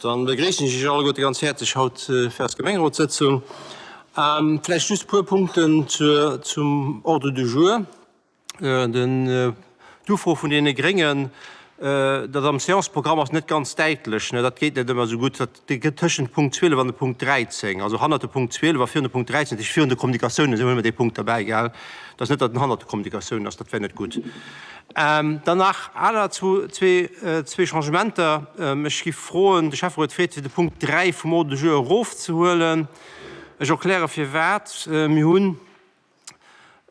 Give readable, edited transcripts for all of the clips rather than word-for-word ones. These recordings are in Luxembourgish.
Dann begréissen ech Iech alleguerte ganz häerzlech haut fir eis Gemengerotssëtzung. Vläicht just e puer Punkten zur, zum Ordre du jour. Den, d'Ufro vun deene Gréngen, dat am Séance-Programm ass net ganz däitlech, ne, dat geet net ëmmer esou gutt. Dat gëtt tëschent Punkt 12 an de Punkt 13, also hannert de Punkt 12 a virun de Punkt 13, dat heescht virun de Kommunikatiounen, esou hu mer dee Punkt derbäi gehal. Dat ass net, datt en hannert de Kommunikatiounen ass, dat wär net gutt. Dann nach aner zwee Changementer. Ech gi froen, de Schäfferot freet, fir de Punkt 3 vum Ordre du jour erofzehuelen. Ech erkläre firwat. Mir hunn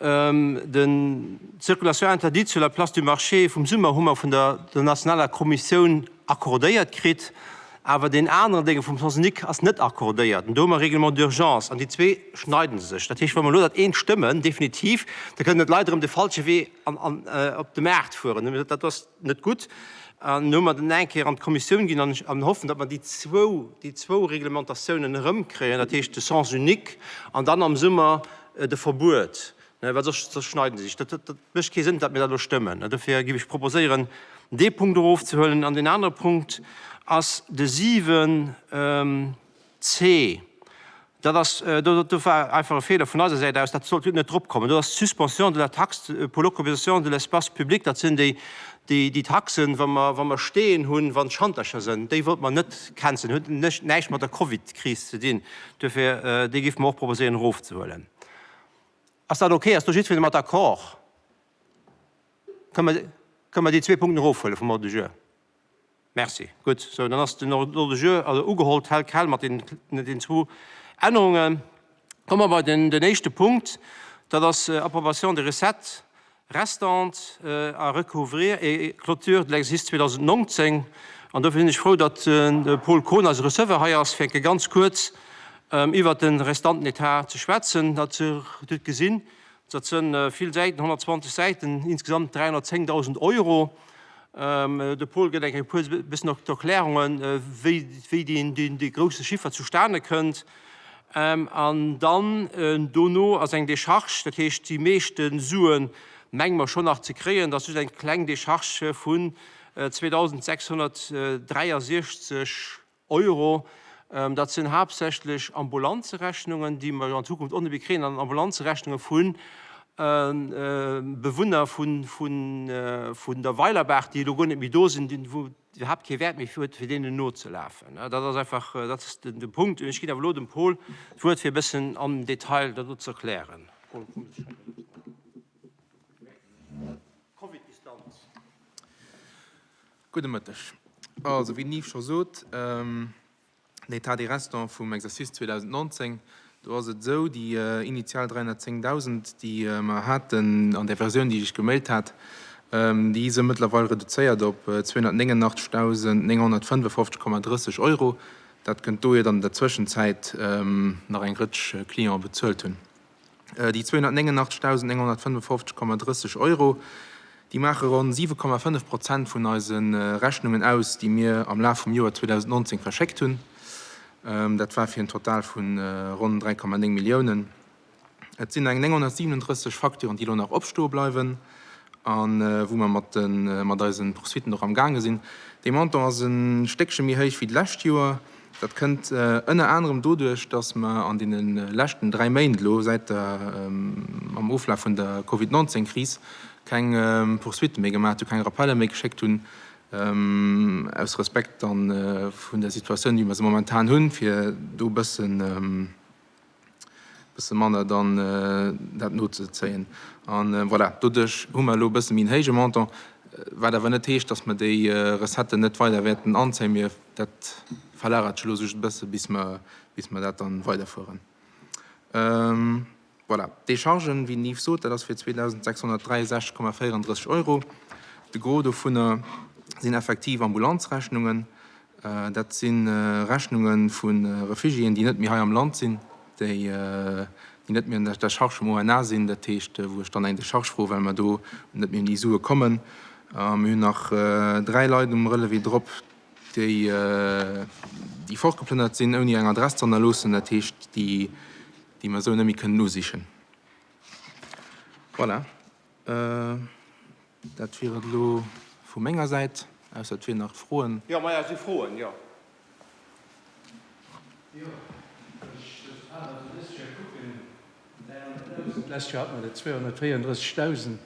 den d'Circulation interdite sur la place du marché vum Summer hu mer vun der nationaler Kommissioun accordéiert kritt, awer deen aneren Dénge vum Sens unique ass net accordéiert. An do hu mer Règlement d'urgence an déi zwee schneiden sech. Dat heescht, wa mer elo dat eent stëmmen, definitiv, da kënnen d'Leit erëm de falsche Wee an op de Maart fueren. Dat ass net gutt. An hu mer den eng Kéier an d'Kommissioun ginn an an hoffen, datt mer déi zwou, déi zwou Reglementatiounen erëmkréien, dat heescht de Sens unique an dann am Summer de Verbuet, well soss, soss schneiden se sech. Dat, dat mécht kee Sënn, datt mir dat elo stëmmen. Dofir géif ech proposéieren, dee Punkt erofzehuelen. An deen anere Punkt ass de 7 C. Dat ass, do, do war einfach e Feeler vun eiser Säit aus, dat sollt net drop kommen. Do ass d'Suspension de la taxe pour l'occupation de l'espace public, dat sinn déi, déi, déi Taxen, wa mer, wa mer Steeën hunn, wann Schantercher sënn, déi wollte mer net cancelen, huet näischt, näischt mat der Covid-Kris ze dinn. Duerfir, déi géife mer och proposéieren erofzehuelen. Ass dat okay? Ass do jiddweree mat d'accord? Kënne mer, kënne mer déi zwee Punkten erofhuele vum Ordre du jour? Merci. Gutt, sou, dann ass den Ordre du jour also ugeholl tel quel mat den zwou Ännerungen. Komme mer bei den éischte Punkt, dat ass Approbation des recettes restantes à recouvrir et clôture de l'exercice 2019. An dofir sinn ech frou, datt de Paul Kohn, eise Receveur, hei ass, fir eng Kéier ganz kuerz iwwert de restanten Etat ze schwätzen. Dat Dir hutt gesinn, dat sënn vill Säiten, 120 Säiten, insgesamt 310.000 Euro. De Paul gëtt eng puer bëssen och d'Erklärungen, wéi wéi deen deen dee grousse Chiffer zustane kënnt. An dann dono ass eng Decharge, dat heescht déi meeschte Sue menge mer schonn nach ze kréien, dat ass just eng kleng Decharge vun 2.663 Euro. Dat sinn haaptsächlech Ambulanzerechnungen, déi mer jo an Zukunft och net méi kréien, an Ambulanzerechnunge vu Bewunner vun der Weilerbaach, déi elo guer net méi do sinn, wou et iwwerhaapt kee Wäert méi huet, fir deenen nozelafen. Dat ass einfach, dat ass de Punkt. Ech ginn awer elo dem Paul d'Wuert, fir e bëssen am Detail dat do ze erklären. Paul, komm, ech schenken der d'Wuert. Covid-Distanz. Gudde Mëtteg. Also, wéi den Yves scho sot, den État des restants vum Exercice 2019, do ass et esou, déi initial 310.000, déi mer haten an där Versioun, déi ech gemailt hat, déi si mëttlerweil reduzéiert op 289.955,30 Euro. Dat kënnt dohier, datt an der Zwëschenzäit nach eng Rëtsch Cliente bezuelt hunn. Déi 289.955,30 Euro, déi maache ronn 7,5 Prozent vun eise Rechnungen aus, déi mir am Laf vum Joer 2019 verschéckt hunn. Dat war fir en Total vu ronn 3,9 Milliounen. Et sinn eng 937 Facturen, déi elo nach opstoe bleiwen a wou mer mat mat eise Poursuitten och amgaange sinn. Dee Montant ass e Stéckche méi héich wéi d'lescht Joer. Dat kënnt ënner anerem doduerch, datt mer an deene leschten 3 Méint elo, säit der, mam Oflaf vun der Covid 19 Kris, keng Poursuitte méi gemaach hunn, keng Rappelle méi geschéckt hunn, aus Respekt dann vun der Situatioun, wéi mer se momentan hunn, fir do e bëssen, bësse manner dann dat nozezéien. A voilà, doduerch hu mer elo e bësse méi en héije Montant, wat awer net heescht, datt mer déi Recetten net weider wäerten anzéien. Mir, dat verlagert sech elo just e bësse bis mer, bis mer dat dann weiderfueren. Voilà, d'Déchargen, wéi den Yves sot, dat ass fir 2.663,34 Euro. De Gros dovunner sinn effektiv Ambulanzrechnungen. Dat si Rechnunge vu Refugiéen, déi net méi hei am Land sinn, déi net méi ënner der Charge vum ONA sinn, dat heescht, wou ech dann eng Decharge froen, well mer do net méi un déi Sue kommen. A mir hunn nach 3 Leit um Relevé drop, déi fortgeplënnert sinn, ouni eng Adress ze hannerloossen, dat heescht, déi mer esou net méi kënnen usichen. Voilà. Dat wier et elo vu menger Säit, ausser et wieren nach Froen. Jo, maja, et si Froen, jo. Jo, wann ech d'Resultater vun dëst Joer kucken, 300.000, d'lescht Joer hate mer der 234.000,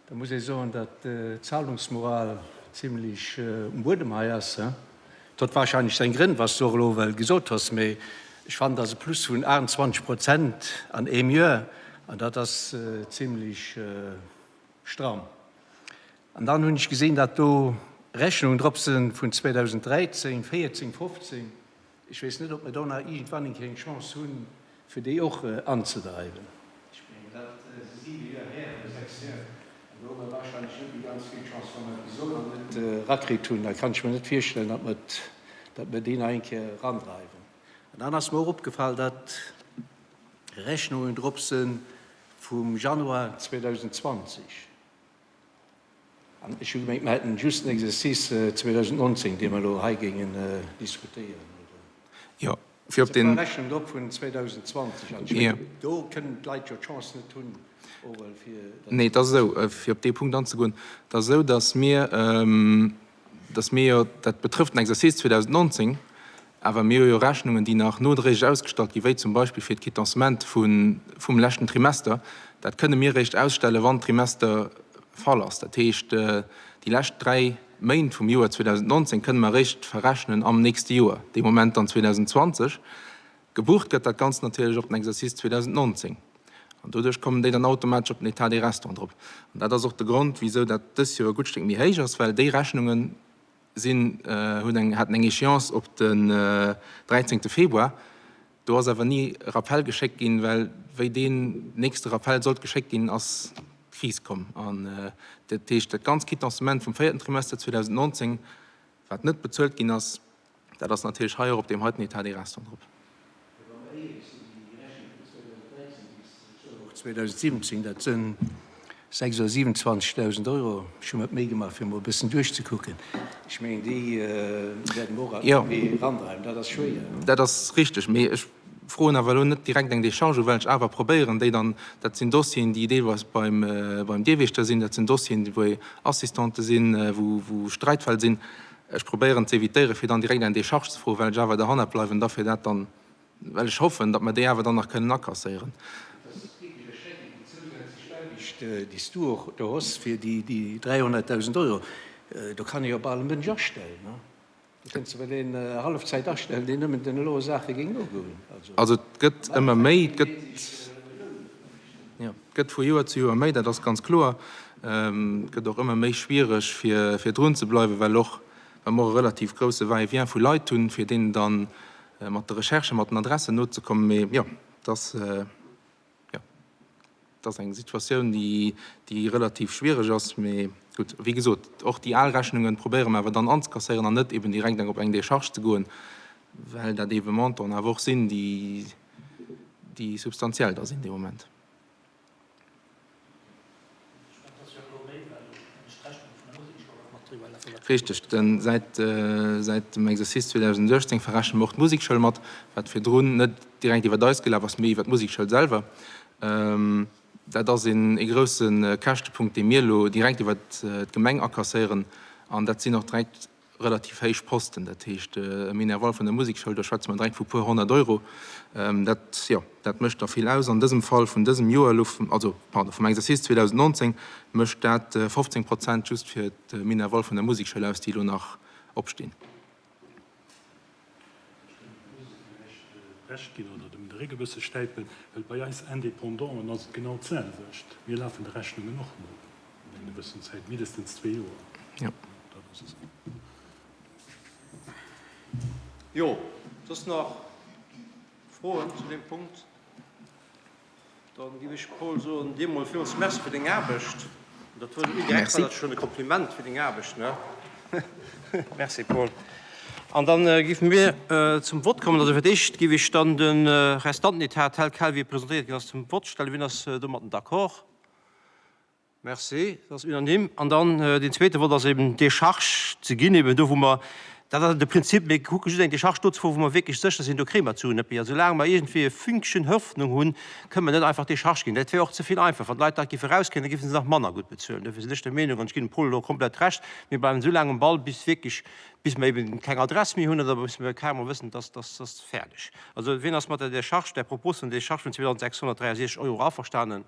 da muss ee soen, datt d'Zahlungsmoral zimlech um Buedem hei ass. Et huet wahrscheinlech seng Grënn, wat s du och elo well gesot hues, mee ech fannen, dat ass e Plus vun 28 Prozent an eem Joer, an dat ass zimlech stramm. An dann hunn ech gesinn, datt do Rechnungen drop si vun 2013, 14, 15. Ech weess net, ob mir do nach iergendwann eng Kéier eng Chance hunn, fir déi och anzedreiwen. Ech mengen, dat si siwe Joer här oder sechs Joer, an do hu mer wahrscheinlech net méi ganz vill Chance, wa mer et bis elo nach net erakritt hunn. Da kann ech mer net virstellen, datt mer, datt mer déi nach eng Kéier erandreiwen. An dann ass mer och opgefall, datt Rechnungen drop si vum Januar 2020. An ech hu gemengt, mer hätten just den Exercice 2019, dee mer elo hei géingen diskutéieren, oder? Jo, fir op deen. Et ass eng Rechnung drop vun 2020, an ech mengen, do kënnen d'Leit jo d'Chance net hunn, Aurel, fir dat. Nee, et ass esou, fir op dee Punkt anzegoen, et ass esou, datt mir, datt mir jo, dat betrëfft den Exercice 2019, Awer mir hu jo Rechnungen, déi nach nodréiglech ausgestallt ginn, wéi zum Beispill fir d'Quittancement vum leschten Trimester. Dat kënne mir eréischt ausstellen, wann d'Trimester fall ass. Dat heescht, déi lescht dräi Méint vum Joer 2019 kënne mer eréischt verrechnen am nächste Joer, dee Moment dann 2020. Gebucht gëtt dat Ganzt natierlech op den Exercice 2019. An doduerch kommen déi dann automatesch op den État des restants drop. An dat ass och de Grond, wisou dat dës Joer e gutt Stéck méi héich ass, well déi Rechnungen, Sinn hunn eng haten eng Échéance op den 13 Februar. Do ass awer ni e Rappel geschéckt ginn, well wéi deen nächste Rappel sollt geschéckt ginn, ass d'Kris komm. An dat heescht, dat ganz Quittancement vum véierten Trimester 2019, wat net bezuelt ginn ass, dat ass natierlech hei och op deem heiten État des restants drop. Mee wa mer éierlech sinn, déi Rechnung vun 2013 bis och 2017, dat sënn 6 oder 27.000 Euro. Ech hu mer d'Méi gemaach, fir emol e bëssen duerchzekucken. Ech mengen, déi wäerte mer och alt net méi erandreiwen. Dat ass schwéier. Dat ass richteg, mee ech froen awer elo net direkt eng Décharge u, well ech awer probéieren, déi dann, dat sinn Dossieren, déi deelweis beim, beim Dierwiechter sinn, dat sinn Dossieren, wou Assistante sinn, wou, wou Streitfäll sinn. Ech probéieren ze évitéieren, fir dann direkt eng Décharge ze froen, well ech awer derhannert bleiwen da fir dat dann, well ech hoffen, datt mer déi awer dann nach kënnen akasséieren. Et ass wierklech erschreckend, déi zousätzlech Aarbecht, déi s du och do hues fir déi 300.000 Euro. Do kann ee jo bal e Mënsch astellen. Do kënnst de well een Hallefzäit astellen, deen nëmmen den elo Saache géing nogoen. Also et gëtt ëmmer méi, et gëtt, jo, et gëtt vu Joer zu Joer méi, dat ass ganz kloer. Et gëtt och ëmmer méi schwiereg fir fir drun ze bleiwen, well och, well mer och e relativ grousse Va-et-vient vu Leit hunn, fir deenen dann mat de Recherchen, mat den Adressen nozekommen. Mee jo, et ass, jo, et ass eng Situatioun, déi déi relativ schwiereg ass. Mee gutt, wéi gesot, och déi al Rechnungen probéiere mer awer dann anzekasséieren an net eben direkt eng op eng Décharge ze goen, well dat eebe Montanten awer och sinn, déi déi substantiell da sinn dee Moment. Richteg, den säit säit dem Exercice 2018 verrechne mer och d'Musekschoul mat, wat virdrun net direkt iwwert eis gelaf ass, mee iwwert d'Musekschoul selwer. Dat ass een ee grousse Käschtepunkt, dee mir elo direkt iwwert d'Gemeng akasséieren an dat sinn och direkt relativ héich Posten, dat heescht e Minerval vun der Musekschoul, do schwätze mer direkt vu puer 100 Euro. Dat, jo, dat mécht der vill aus. An dësem Fall vun dësem Joer elo, also, pardon, vum Exercice 2019, mécht dat 15 Prozent just fir d'Minerval vun der Musekschoul aus, déi elo nach opstinn. Ech géing dem Moses villäicht Recht ginn oder dem de Réck e bësse stäipen, well bei eis Indépendanten ass et genau d'selwecht. Mir lafen de Rechnungen och no no enger gewëssen Zäit, mindestens zwee Joer. Jo. Dat ass esou. Jo, soss nach Froen zu deem Punkt? Dann géif ech, Paul, soen, dir emol villmools Merci fir deng Aarbecht. Dat war indirekt war dat schonn e Kompliment fir deng Aarbecht, ne? Merci, Paul. An dann géife mir zum Vott kommen. Also fir d'éischt géif ech dann de Restantenetat tel quel wéi e presentéiert ginn ass zum Vott stellen. Wien ass domatten d'accord? Merci, dat ass unanime. An dann deen zweete Vott ass eben d'Décharge ze ginn, eben do wou mer. Dat ass de Prinzip. Mir kucke just eng Decharge do ze froen, wou mer wierklech sécher sinn, do kréie mer d'Suen net méi. A soulaang mer iergendwéi e Fünkchen Hoffnung hunn, kënne mer net einfach Decharge ginn. Dat wär och ze vill einfach. Wann d'Leit dat géife rauskréien, da géife se nach manner gutt bezuelen. Dofir sinn ech der Meenung, an ech ginn dem Paul elo komplett Recht, mir bleiwen esou laang um Ball, bis wierklech, bis mer eben keng Adress méi hunn oder bis mer carrément wëssen, dass, dass ass fäerdeg. Also, wien ass mat der Decharge, der Propos vun der Decharge vun 2.663 Euro averstanen?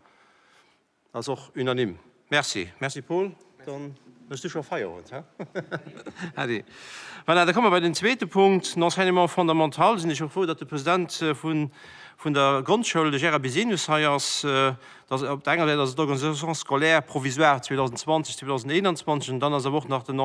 Ass och unanime. Merci. Merci Paul. Dann hues du scho Feierowend, he? Äddi. Voilà, da komme mer bei den zweete Punkt, den Enseignement fondamental. Sinn ech och frou, datt de President vun, vun der Grondschoul, de Gérard Bisenius, hei ass. Dass op der enger Säit ass et d'Organisation scolaire provisoire 2020, 2021 an dann ass awer och nach den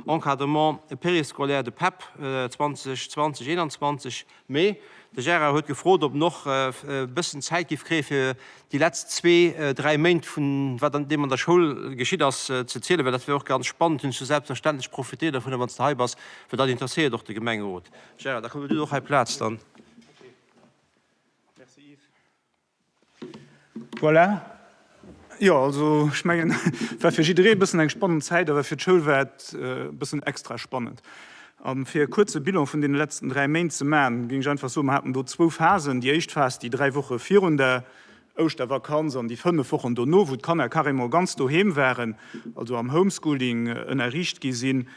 Encadrement périscolaire, de PEP 2020, 2021. Mee de Gérard huet gefrot, ob en och e bëssen Zäit géif kréie fir déi letzt zwee, dräi Méint vun wat an deem an der Schoul geschitt ass ze zielen, well dat wär och ganz spannend. Hunn ech selbstverständlech profitéier dovunner, wann s de hei bass, well dat interesséiert och de Gemengerot. Gérard, da komm du och hei Plaz dann. Merci Yves. Voilà. Jo, also ech mengen, et war fir jidderee e bëssen eng spannend Zäit, awer fir d'Schoul war et e bëssen extra spannend. A fir e kuerze Bilan vun deene letzten 3 Méint ze maachen, géing ech einfach soen, mer haten do zwou Phasen. Déi éischt Phas, déi 3 Woche virun der Ouschtervakanz an déi 5 Wochen dono, wou d'Kanner carrément ganz doheem waren, also am Homeschooling ënnerriicht gi sinn.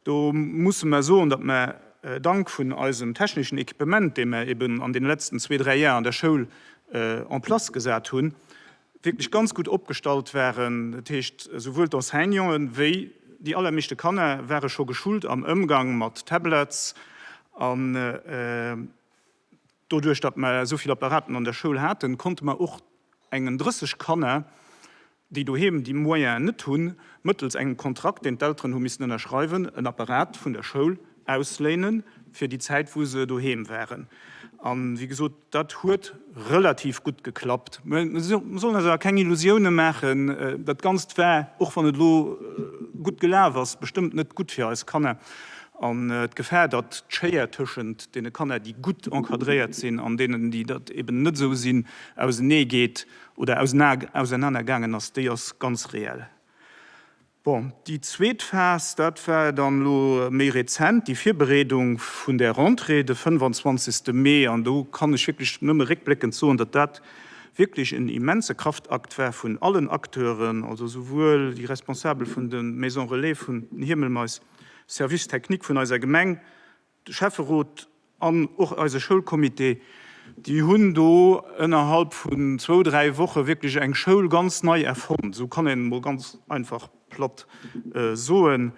Do musse mer soen, datt mer dank vun eisem techneschen Equipement, dee mer eben an deene letzten zwee, dräi Jar an der Schoul en place gesat hunn, wierklech ganz gutt opgestallt waren. Dat heescht, esouwuel d'Enseignanten wéi déi allermeeschte Kanner ware scho geschult am Ëmgang mat Tablets an Doduerch, datt mer esou vill Apparaten an der Schoul haten, konnte mer och engen 30 Kanner, déi doheem déi Moyenen net hunn, mëttels engem Kontrakt, deen d'Elteren hu missen ënnerschreiwen, en Apparat vun der Schoul ausléinen fir déi Zäit, wou se doheem waren. A wéi gesot, dat huet relativ gutt geklappt. Mer sollen eis awer keng Illusioune maachen, dat Ganzt war, och wann et elo gutt gelaf ass, bestëmmt net gutt fir eis Kanner. An d'Gefahr, datt d'Schéier tëschent deene Kanner, déi gutt encadréiert sinn, an deenen, déi dat eben net esou sinn, ausenee geet oder ausenaner gaangen ass, déi ass ganz reell. Bon, déi zweet Phas, dat war dann elo méi rezent, déi Virbereedung vun där Rentrée de 25. Mee. An do kann ech wierklech nëmme réckbléckend soen, datt dat wierklech en immense Kraftakt war vun allen Acteuren, also souwuel déi Responsabel vun de Maisons Relais, vun den Hiemelmeis, Service technique vun eiser Gemeng, de Schäfferot an och eise Schoulcomité, déi hunn do ënnerhalb vun zwou, dräi Woche wierklech eng Schoul ganz nei erfonnt, esou kann een et emol ganz einfach platt soen.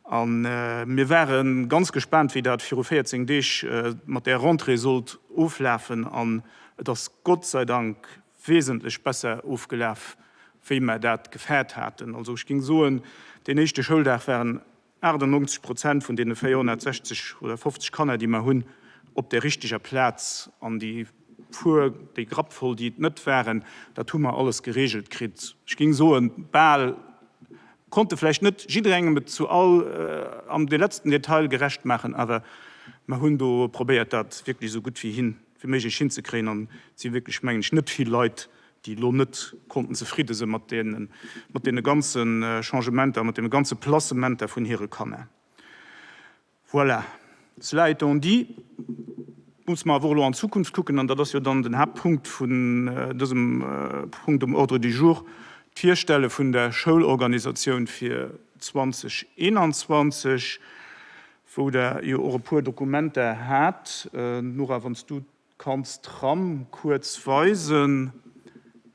A mir ware ganz gespaant, wéi dat viru 14 Deeg mat där Rentrée sollt oflafen. An et ass Gott sei Dank wesentlech besser ofgelaf, wéi mer dat gefaart haten. Also ech géing soen, deen éischte Schouldag waren 98 Prozent vun deene 460 oder 50 Kanner, déi mer hunn, op der richteger Plaz. An déi puer, déi Grappvoll, déi et net waren, dat hu mer alles geregelt kritt. Ech géing soen, bal konnte vläicht net jidderengem et zu all am de letzten Detail gerecht maachen, awer mer hunn do probéiert, dat wierklech esou gutt wéi hin wéi méiglech hinzekréien. An et si wierklech, mengen ech, net vill Leit, déi elo net konnten zefridde se mat deene, mat deene ganze Changementer, mat deene ganze Placementer vun hire Kanner. Voilà. Cela étant dit, muss mer awer och elo an d'Zukunft kucken, an dat ass jo dann den Haaptpunkt vun dësem Punkt um Ordre du jour, d'Virstelle vun der Schoulorganisatioun fir 2021. Wou Der jo och e puer Dokumenter hat. Nora, wann s du kanns d'Tram kuerz weisen,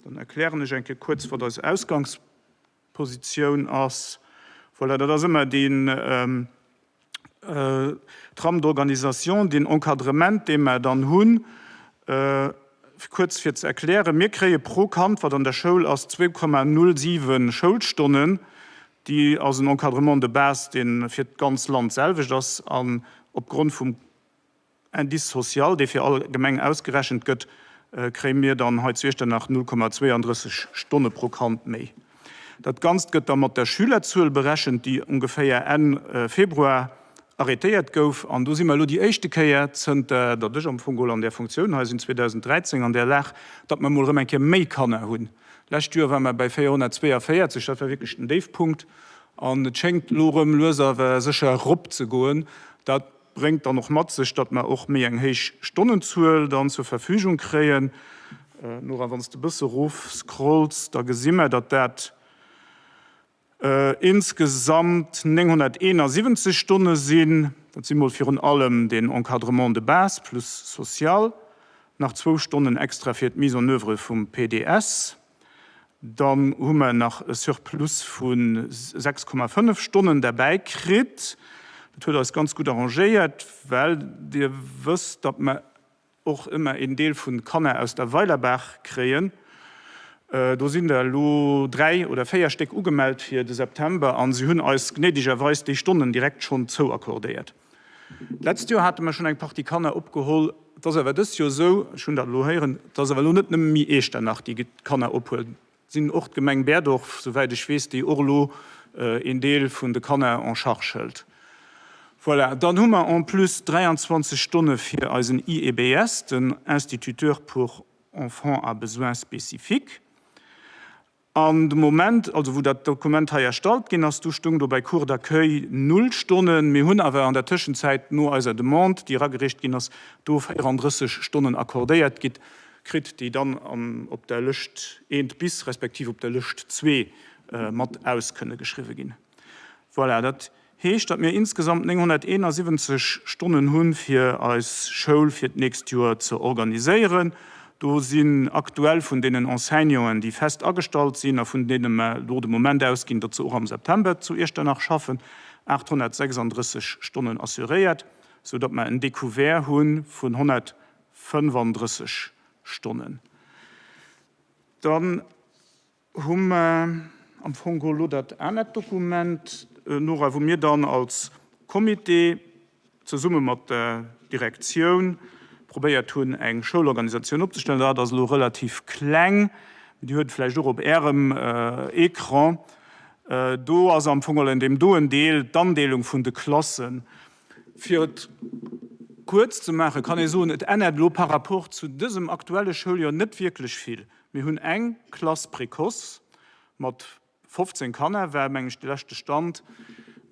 dann erklären ech eng Kéier kuerz, wat eis Ausgangspositioun ass. Voilà, dat ass ëmmer deen Trame d'organisation, deen Encadrement, dee mer dann hunn. Kuerz fir ze erklären, Mir kréie pro Kand, wat an der Schoul ass, 2,07 Schoulstonnen. Déi ass en Encadrement de base, dee fir d'ganz Land d'selwecht ass an opgrond vum Indice social, dee fir all Gemeng ausgerechent gëtt, kréie mir dann hei zu Iechternach 0,32 Stonne pro Kand méi. Dat Ganzt gëtt da mat der Schülerzuel berechent, déi ongeféier Enn Februar arrêtéiert gouf. An do si mer elo déi éischte Kéier, zënter datt ech am Fong geholl an där Funktioun hei sinn, 2013, an där Lag, datt mer emol erëm eng Kéier méi Kanner hunn. Lescht Joer ware mer bei 442, dat war wierklech den Déifpunkt. An et schéngt elo erëm lues awer sécher erop ze goen. Dat bréngt dann och mat sech, datt mer och méi eng héich Stonnenzuel dann zur Verfügung kréien. Nora, wann s de e bësse erof scrolls, da gesi mer, datt dat insgesamt 971 Stonne sinn. Dat si mol virun allem den Encadrement de base plus social, nach zwou Stonnen extra fir d'Mise en oeuvre vum PDS. Dann hu mer nach e Surplus vu 6,5 Stonnen derbäi kritt. Dat huet eis ganz gutt arrangéiert, well Dir wësst, datt mer och ëmmer een Deel vun Kanner aus der Weilerbaach kréien. Do sinn der elo 3 oder 4 Stéck ugemellt fir de September a si hunn eis gnädigerweis déi Stonnen direkt schonn zouaccordéiert. D'letzt Joer hate mer schonn eng Partie Kanner opgeholl. Et ass awer dëst Joer esou, ech hunn dat elo héieren, et ass awer elo net nëmme méi Eechternach, déi Kanner ophuelt. Et sinn och d'Gemeng Berdorf, souwäit ech weess, déi och elo een Deel vun de Kanner en charge hëlt. Voilà, dann hu mer en plus 23 Stonne fir eisen IEBS, den Instituteur pour enfants à besoins spécifiques. An de Moment, also wou dat Dokument hei erstallt ginn ass, du stung do bei Cours d'accueil null Stonnen. Mir hunn awer an der Tëschenzäit no eiser Demande, déi eragereecht ginn ass, do 34 Stonnen accordéiert gitt, kritt, déi dann an op der Lëscht eent bis respektiv op der Lëscht zwee mat aus kënne geschriwwe ginn. Voilà, dat heescht, datt mir insgesamt 971 Stonnen hunn, fir eis Schoul fir d'nächst Joer ze organiséieren. Do sinn aktuell vun deenen Enseignanten, déi fest agestallt sinn a vun deene mer elo de Moment ausginn, datt se och am September zu Iechternach schaffen, 836 Stonnen assuréiert, soudatt mer en Découvert hu vun 135 Stonnen. Dann hu mer am Fong geholl elo dat anert Dokument, Nora, wou mir dann als Comité zesumme mat der Direktioun probéiert hunn, eng Schoulorganisatioun opzestellen. Dat ass elo relativ kleng, mee Dir huet et vläicht och op Ärem Ecran. Do ass am Fong geholl an deem doen Deel d'Andeelung vun de Klassen. Fir et kuerz ze maachen, kann ee soen, et ännert elo par rapport zu dësem aktuelle Schouljoer net wierklech vill. Mir hunn eng Classe précoce mat 15 Kanner, war, meng ech, de leschte Stand,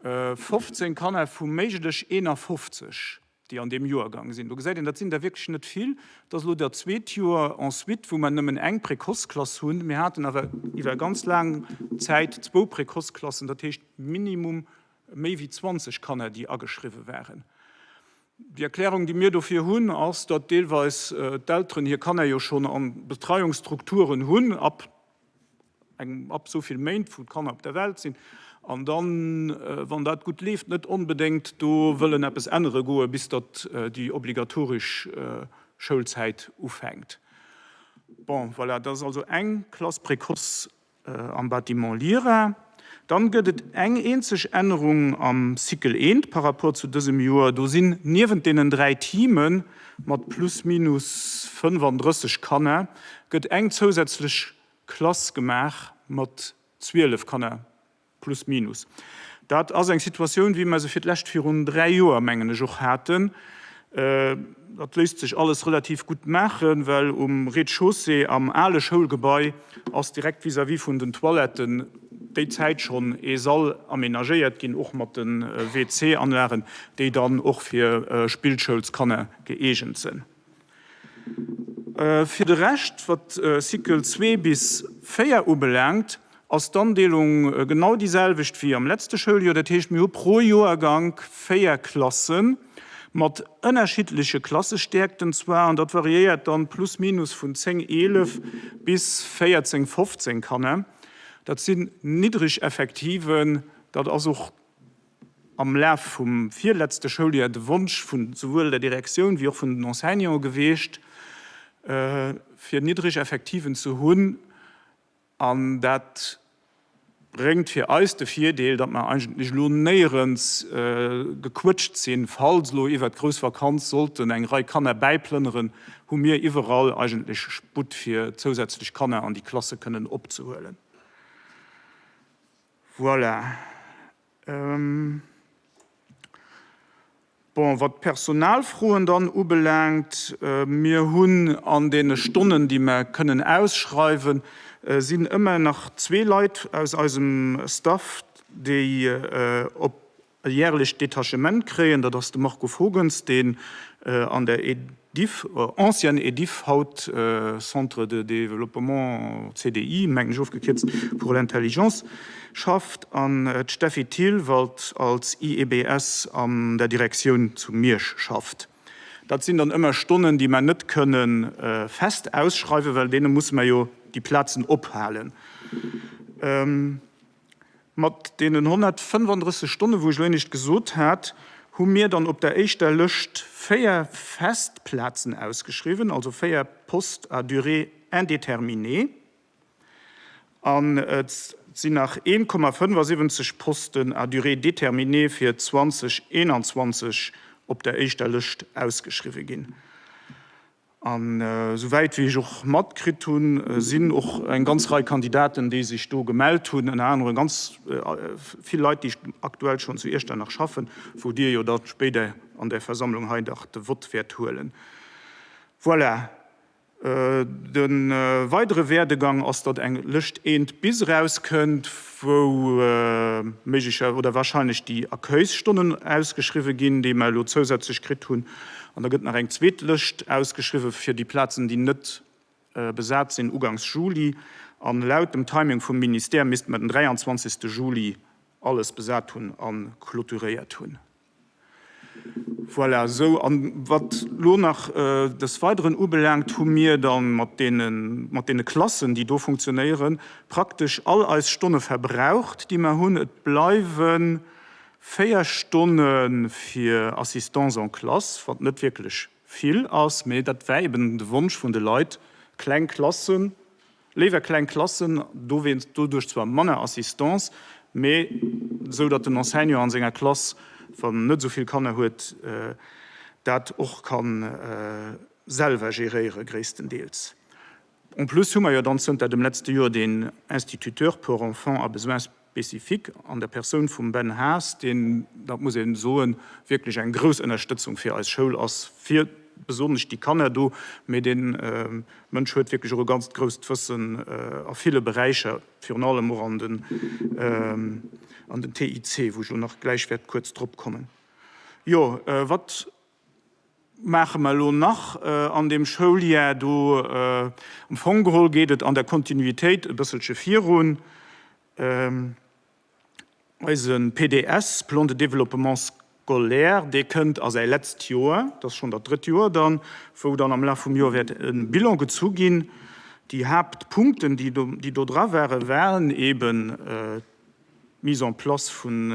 15 Kanner vu méiglech 51, déi an deem Joergang sinn. Do gesäit een, dat sinn der wierklech net vill. Et ass elo dat zweet Joer en suite, wou mer nëmmen eng Précoce-Klass hunn. Mir haten awer iwwer ganz laang Zäit zwou Précoce-Klassen, dat heescht minimum méi wéi 20 Kanner, déi ageschriwwe waren. Déi Erklärung, déi mir dofir hunn, ass, datt deelweis d'Elteren hir Kanner jo schonn a Betreiungsstrukturen hunn, ab engem, ab esou vill Méint, wou d'Kanner op der Welt sinn, an dann, wann dat gutt leeft, net onbedéngt do wëllen eppes ännere goen, bis datt déi obligatoresch Schoulzäit ufänkt. Bon, voilà, dat ass also eng Classe précoce Am Bâtiment Lyra. Dann gëtt et eng eenzeg Ännerung am Cycle eent par rapport zu dësem Joer. Do sinn niewent deenen 3 Teame mat plus minus 35 Kanner, gëtt eng zousätzlech Klass gemaach mat 12 Kanner. Plus minus. Dat ass eng Situatioun, wéi mer se fir d'lescht virun 3 Joer, mengen ech, och haten. Dat léisst sech alles relativ gutt maachen, well um Rez-de-chaussée am ale Schoulgebai ass direkt vis-à-vis vun den Toiletten déi Zäit schonn ee Sall amenagéiert ginn, och mat de WC-Anlagen, déi dann och fir Spillschoulskanner gëeegent sinn. Fir de Rescht, wat Cycle 2 bis 4 ubelaangt, ass d'Andeelung genau déi selwecht wéi am letzte Schouljoer. Dat heescht, mir hu pro Joergank 4 Klasse mat ënnerschiddleche Klassestäerkten zwar, an dat variéiert dann plus minus vun 10, 11 bis 14, 15 Kanner. Dat sinn niddreg Effektiven, dat ass och am Laf vum virletzte Schouljoer de Wonsch vun souwuel der Direktioun wéi och vun den Enseignanten gewiescht, fir niddreg Effektiven ze hunn. An dat bréngt fir eis de Virdeel, datt mer eigentlech elo néierens gequëtscht sinn. Falls elo iwwert d'grouss Vakanz sollten eng Rei Kanner bäiplënneren, hu mir iwwerall eigentlech Sputt, fir zousätzlech Kanner an déi Klasse kënnen opzehuelen. Voilà. Bon, wat d'Personalfroen dann ubelaangt, mir hunn an deene Stonnen, déi mer kënnen ausschreiwen, sinn ëmmer nach zwee Leit aus eisem Staff, déi op e järlecht Detachement kréien. Dat ass de Marco Fogens, deen an der Ediff, ancienne Ediff, haut Centre de développement, CDI, mengen ech ofgekierzt, pour l'intelligence, schafft, an d'Steffi Thill, wat als IEBS an der Direktioun zu Miersch schafft. Dat sinn dann ëmmer Stonnen, déi mer net kënne fest ausschreiwen, well deene musse mer jo déi Plazen ophalen. Mat deenen 135 Stonnen, wou ech elo éinescht gesot hat, hu mir dann op der éischter Lëscht 4 fest Plazen ausgeschriwwen, also 4 Postes à durée indéterminée, an et sinn nach 1,75 Posten à durée déterminée fir 2021 op der éischter Lëscht ausgeschriwwen ginn. An esouwäit wéi ech och matkritt hunn, sinn och eng ganz Rei Kandidaten, déi sech do gemellt hunn, ënner anere ganz vill Leit, déi aktuell schonn zu Iechternach schaffen, wou Dir jo da spéider an där Versammlung hei dach de Vott wäert huelen. Voilà. De weidere Werdegang ass, datt eng Lëscht eent bis erauskënnt, wou méiglecher oder wahrscheinlech déi Accueilsstonnen ausgeschriwwe ginn, déi mer elo zousätzlech kritt hunn. An da gëtt nach eng zweet Lëscht ausgeschriwwe fir déi Plazen, déi net besat sinn, ugangs Juli. An laut dem Timing vum Ministère misste mer den 23. Juli alles besat hunn a clôturéiert hunn. Voilà, esou. An wat elo nach des Weideren ubelaangt, hu mir da mat deene, mat deene Klassen, déi do funktionéieren, praktesch all eis Stonne verbraucht, déi mer hunn. Et bleiwe 4 Stonne fir Assistance en classe, wat net wierklech vill ass, mee dat war eben de Wonsch vun de Leit, kleng Klassen, léiwer kleng Klassen, dowéinst, doduerch zwar manner Assistance, mee esou datt den Enseignant an senger Klass, wann en net esou vill Kanner huet, dat och ka selwer geréiere gréisstendeels. En plus hu mer jo dann zënter dem letzte Joer deen Instituteur pour enfants à besoins spécifiques an der Persoun vum Ben Haas, deen, dat muss ee soen, wierklech eng grouss Ënnerstëtzung fir eis Schoul ass, fir besonnesch déi Kanner do, mee dee Mënsch huet wierklech och e ganzt grousst Wëssen a ville Beräicher, virun allem och an den an den TIC, wou ech elo nach gläich wäert kuerz drop kommen. Jo, wat maache mer elo nach an deem Schouljar do? Am Fong geholl geet et an der Kontinuitéit e bësselche virun. Eise PDS, Plan de développement scolaire, dee kënnt a säi letzt Joer, dat ass schonn dat drëtt Joer dann, wou dann am Laf vum Joer wäert e Bilan gezu ginn. Déi Haaptpunkten, déi do dra waren, waren eeben d'Mise en place vun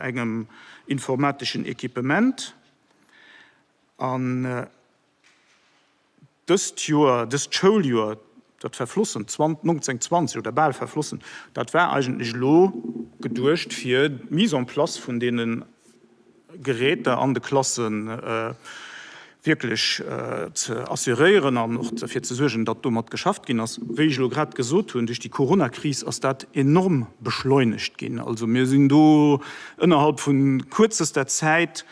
engem informateschen Equipement an dëst Joer, dëst Schouljoer, dat verflossen, 19, 20 oder bal verflossen, dat war eigentlech elo geduecht fir d'Mise en place vun deene Geräter an de Klasse wierklech ze assuréieren an och derfir ze suergen, datt domat geschafft ginn ass. Wéi ech elo grad gesot hunn, duerch déi Coronakris ass dat enorm beschleunegt ginn. Also mir sinn do ënnerhalb vu kuerzester Zäit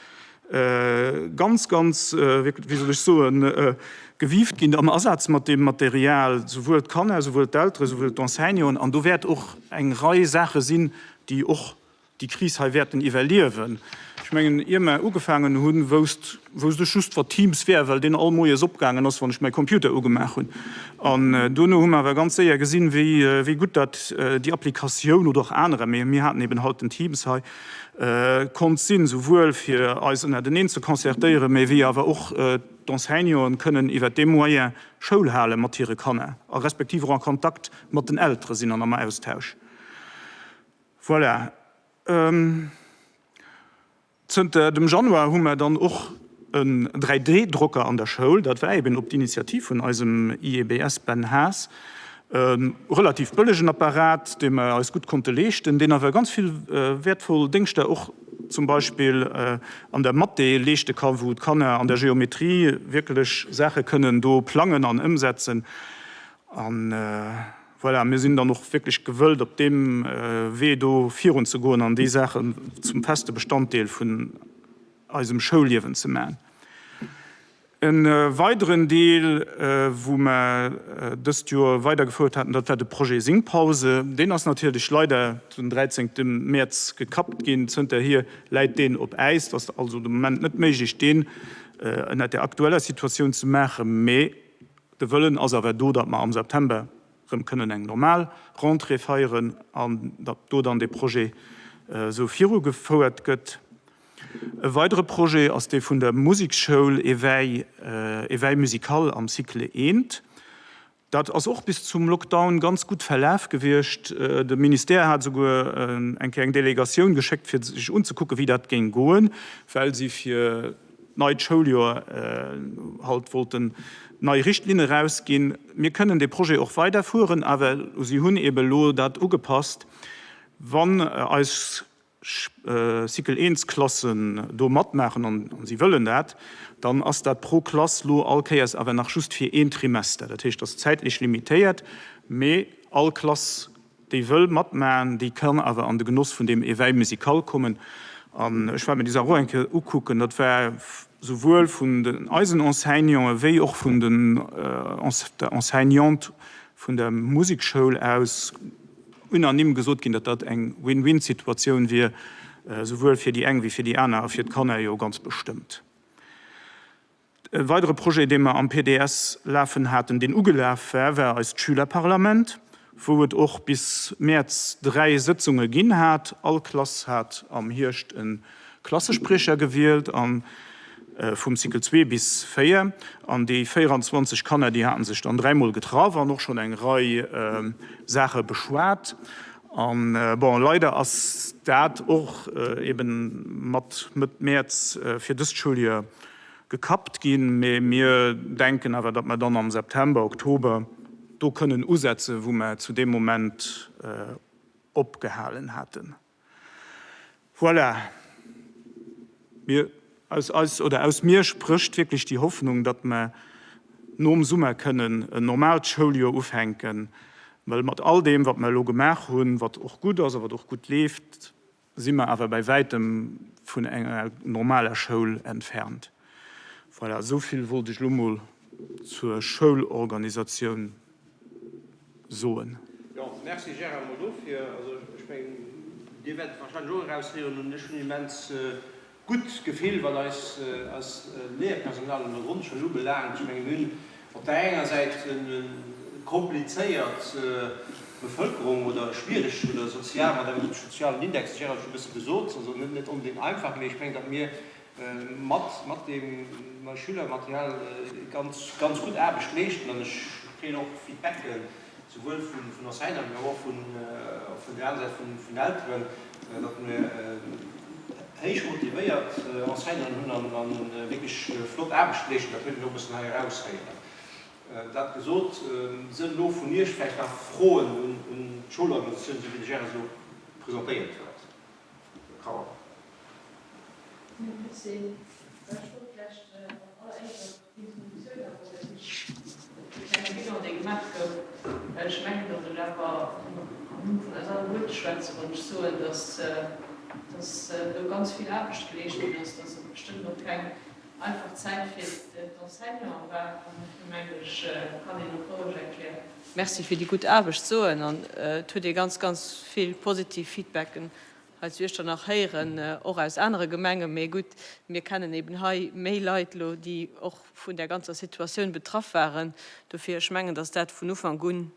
ganz, ganz, wéi soll ech soen, gewiift ginn am Asaz mat deem Material, souwuel d'Kanner, souwuel d'Elteren, souwuel d'Enseignanten. An do wäert och eng Rei Saache sinn, déi och déi Kris hei wäerten iwwerliewen. Ech mengen, ier mer ugefaangen hunn, wousst wousst ech just, wat Teams wär, well deen all moies opgaangen ass, wann ech mäi Computer ugemaach hunn. An duerno hu mer awer ganz séier gesinn, wéi wéi gutt dat déi Applikatioun oder och anerer, mee mir haten eben halt den Teams hei, konnt sinn, souwuel fir eis ënnerteneen ze concertéieren, mee wéi awer och d'Enseignanten kënnen iwwert dee Moyen Schoul hale mat hire Kanner a respektiv och en Kontakt mat den Eltere sinn an am Austausch. Voilà. Zënter dem Januar hu mer dann och en 3D-Drocker an der Schoul. Dat war eben op d'Initiativ vun eisem IEBS Ben Haas. E relativ bëllegen Apparat, dee mer eis gutt konnte leeschten, deen awer ganz vill wäertvoll Déngschter och zum Beispill an der Mathé leeschte ka, wou d'Kanner an der Geometrie wierklech Saache kënnen do plangen an ëmsetzen. An voilà, mir sinn dann och wierklech gewëllt, op deem Wee do virunzegoen an déi Saachen zum feste Bestanddeel vun. eisem Schoulliewen ze maachen. E weideren Deel, wou mer dëst Joer weidergefouert haten, dat war de Projet Singpause. Deen ass natierlech leider den 13 Mäerz gekappt ginn. Zënterhier läit deen op Äis. Et ass also de Moment net méiglech, deen ënnert der aktueller Situatioun ze maachen. Mee de Wëllen ass awer do, datt mer am September erëm kënnen eng normal Rentrée feieren an datt do dann dee Projet esou virugefouert gëtt. E weidere Projet ass dee vun der Musekschoul Éveil, Éveil musical am Cycle I. Dat ass och bis zum Lockdown ganz gutt verlaf gewiescht. De Ministère hat esouguer eng Kéier eng Delegatioun geschéckt, fir sech unzekucken, wéi dat géing goen, well si fir d'neit Schouljoer halt wollten nei Richtlinne erausginn. Mir kënnen dee Projet och weiderfueren, awer si hunn eebe elo dat ugepasst, wann eis Cycle I Klassen do matmaachen, an si wëllen dat, dann ass dat pro Klass lo all Kéiers awer nach just fir een Trimester. Dat heescht, dat ass zäitlech limitéiert, mee all Klass, déi wëll matmaachen, déi kann awer an de Genoss vun deem Éveil musical kommen. An ech war mir déi Saach och eng Kéier ukucken, dat war souwuel vun den eisen Enseignanten wéi och vun den der Enseignante vun der Musekschoul aus, unanime gesot ginn, datt dat eng Win-win-Situatioun wier, souwuel fir déi eng wéi fir déi aner a fir d'Kanner jo ganz bestëmmt. E weidere Projet, dee mer am PDS lafen haten, deen ugelaf war, war eist Schülerparlament, wou et och bis Mäerz 3 Sëtzunge ginn hat. All Klass hat am Hierscht e Klassespriecher gewielt a vum Cycle 2 bis 4. An déi 24 Kanner, déi haten sech dann dräimol getraff an och schonn eng Rei Saache beschwat. An, bon, leider ass dat och eben mat Mëtt Mäerz fir dëst Schouljoer gekappt ginn. Mee mir denken awer, datt mer dann am September, Oktober do kënnen usetzen, wou mer zu deem Moment opgehalen haten. Voilà. Mir, aus eis oder aus mir sprécht wierklech déi Hoffnung, datt mer nom Summer kënnen en normaalt Schouljoer ufänken, well mat all deem, wat mer elo gemaach hunn, wat och gutt ass a wat och gutt leeft, si mer awer bäi wäitem vun enger normaler Schoul entfernt. Voilà, esou vill wollt ech elo mol zur Schoulorganisatioun soen. Jo, merci Gérard mol dofir. Also ech mengen, Dir wäert et wahrscheinlech och eraushéieren hunn, ech hunn immens gutt Gefill wat eis eis Léierpersonal an der Grondschoul ubelaangt. Ech mengen, mir hunn op där enger Säit e komplizéiert Bevëlkerung oder schwiereg oder sozial mat engem gudde sozialen Index, de Gérard huet scho e bësse gesot, also net onbedéngt einfach, mee ech mengen, datt mir mat mat deem Schülermaterial ganz ganz gutt Aarbecht leeschten an ech kréien och Feedbacken, souwuel vun vun Enseignanten, mee och vun vun der aner Säit vun vun Elteren, datt mir héich motivéiert Enseignanten hunn an an wierklech flott Aarbecht leeschten. Dat huet een och e bëssen hei eraushéieren. Dat gesot, sënn elo vun Iech vläicht nach Froen un un d'Schoulorganisatioun, esou wéi de Gérard se elo presentéiert huet. Här Kauer. Merci. Ech wollt vläicht als alleréischt op d'Introduktioun agoen, dat heescht de klenge Bilan, dee gemaach gouf, well ech mengen, datt ech awer am Numm vun eis alleguerte schwätzen, wann ech soen, datt datt do ganz vill Aarbecht geleescht ginn ass, datt et bestëmmt och keng einfach Zäit fir d'Enseignanten war. An dofir mengen ech, kann een och roueg eng Kéier Merci fir déi gutt Aarbecht soen. An et huet ee ganz, ganz vill positiv Feedbacken hei zu Iechternach héieren, och aus anere Gemengen. Mee gutt, mir kennen eben hei méi Leit elo, déi och vun där ganzer Situatioun betraff waren. Dofir, ech mengen, datt dat vun Ufank un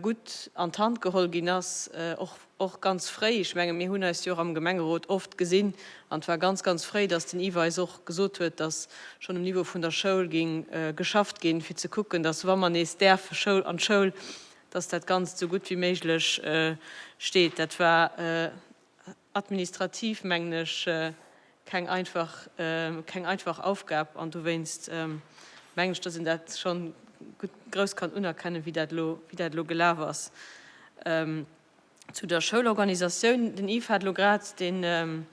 gutt an d'Hand geholl ginn ass, och, och ganz fréi. Ech menge mir hunn eis jo och am Gemengerot oft gesinn an et war ganz, ganz fréi, datt den Yves eis och gesot huet, datt schonn um Niveau vun der Schoul géing geschafft ginn, fir ze kucken, datt wa mer nees däerfe Schoul an d'Schoul, datt dat Ganzt esou gutt wéi méiglech steet. Dat war administrativ, mengen ech, keng einfach, keng einfach Aufgab an dowéinst mengen ech, datt een dat schonn gutt grouss kann unerkennen, wéi dat elo, wéi dat elo gelaf ass. Zu der Schoulorganisatioun, den Yves hat elo grad den,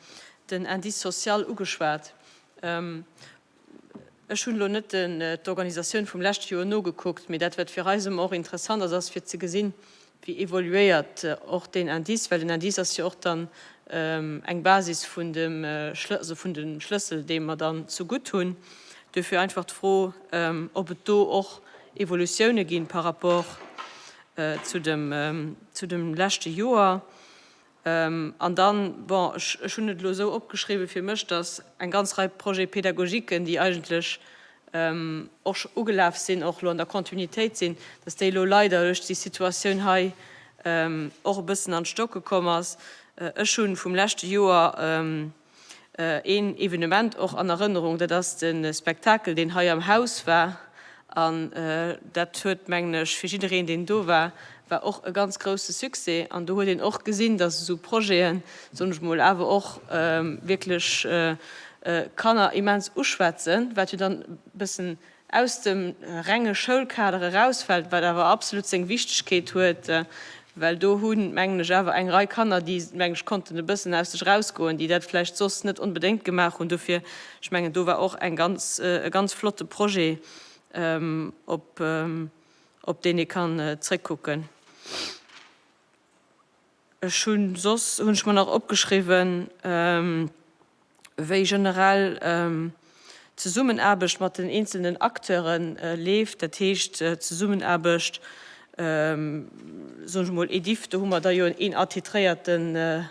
den Indice social ugeschwat. Ech hunn elo net d'Organisatioun vum leschte Joer nogekuckt, mee dat wat fir eis ëmmer och interessant ass, ass fir ze gesinn, wéi evoluéiert och deen Indice, well den Indice ass jo och dann. eng Basis vun dem, also vun de Schlëssel, dee mer dann zegutt hunn. Duerfir einfach d'Fro, ob et do och Evolutioune ginn par rapport zu dem, zu dem leschte Joer. An dann, bon, ech, ech hunn et elo esou opgeschriwwen fir mech, dass eng ganz Rei Projets pédagogiquen, déi eigentlech och scho ugelaf sinn, och elo an der Continuitéit sinn, dass déi elo leider duerch déi Situatioun hei och e bëssen an d'Stocke komm ass. Ech hu vum leschte Joer een Evenement och an Erënnerung, dat ass de Spektakel, deen hei am Haus war. An dat huet, mengen ech, fir jiddereen, deen do war, war och e ganz grousse Succès. An do huet een och gesinn, dass esou Projeten, soen ech mol, awer och wierklech Kanner immens uschwätzen, wat jo dann e bëssen aus dem renge Schoulkader erausfält, wat awer absolut seng Wichtegkeet huet, well do hunn, mengen ech, awer eng Rei Kanner, déi, mengen ech, konnten e bëssen aus sech erausgoen, déi dat vläicht soss net onbedéngt gemaach hunn. Dofir, ech mengen, do war och eng ganz, e ganz flotte Projet, op, op deen ee kann zréckkucken. Ech hunn, soss hunn ech mer nach opgeschriwwen, wéi generell d'Zesummenaarbecht mat den eenzelnen Acteure leeft, dat heescht d'Zesummenaarbecht, soen ech emol, Ediff, do hu mer da jo een attitréierte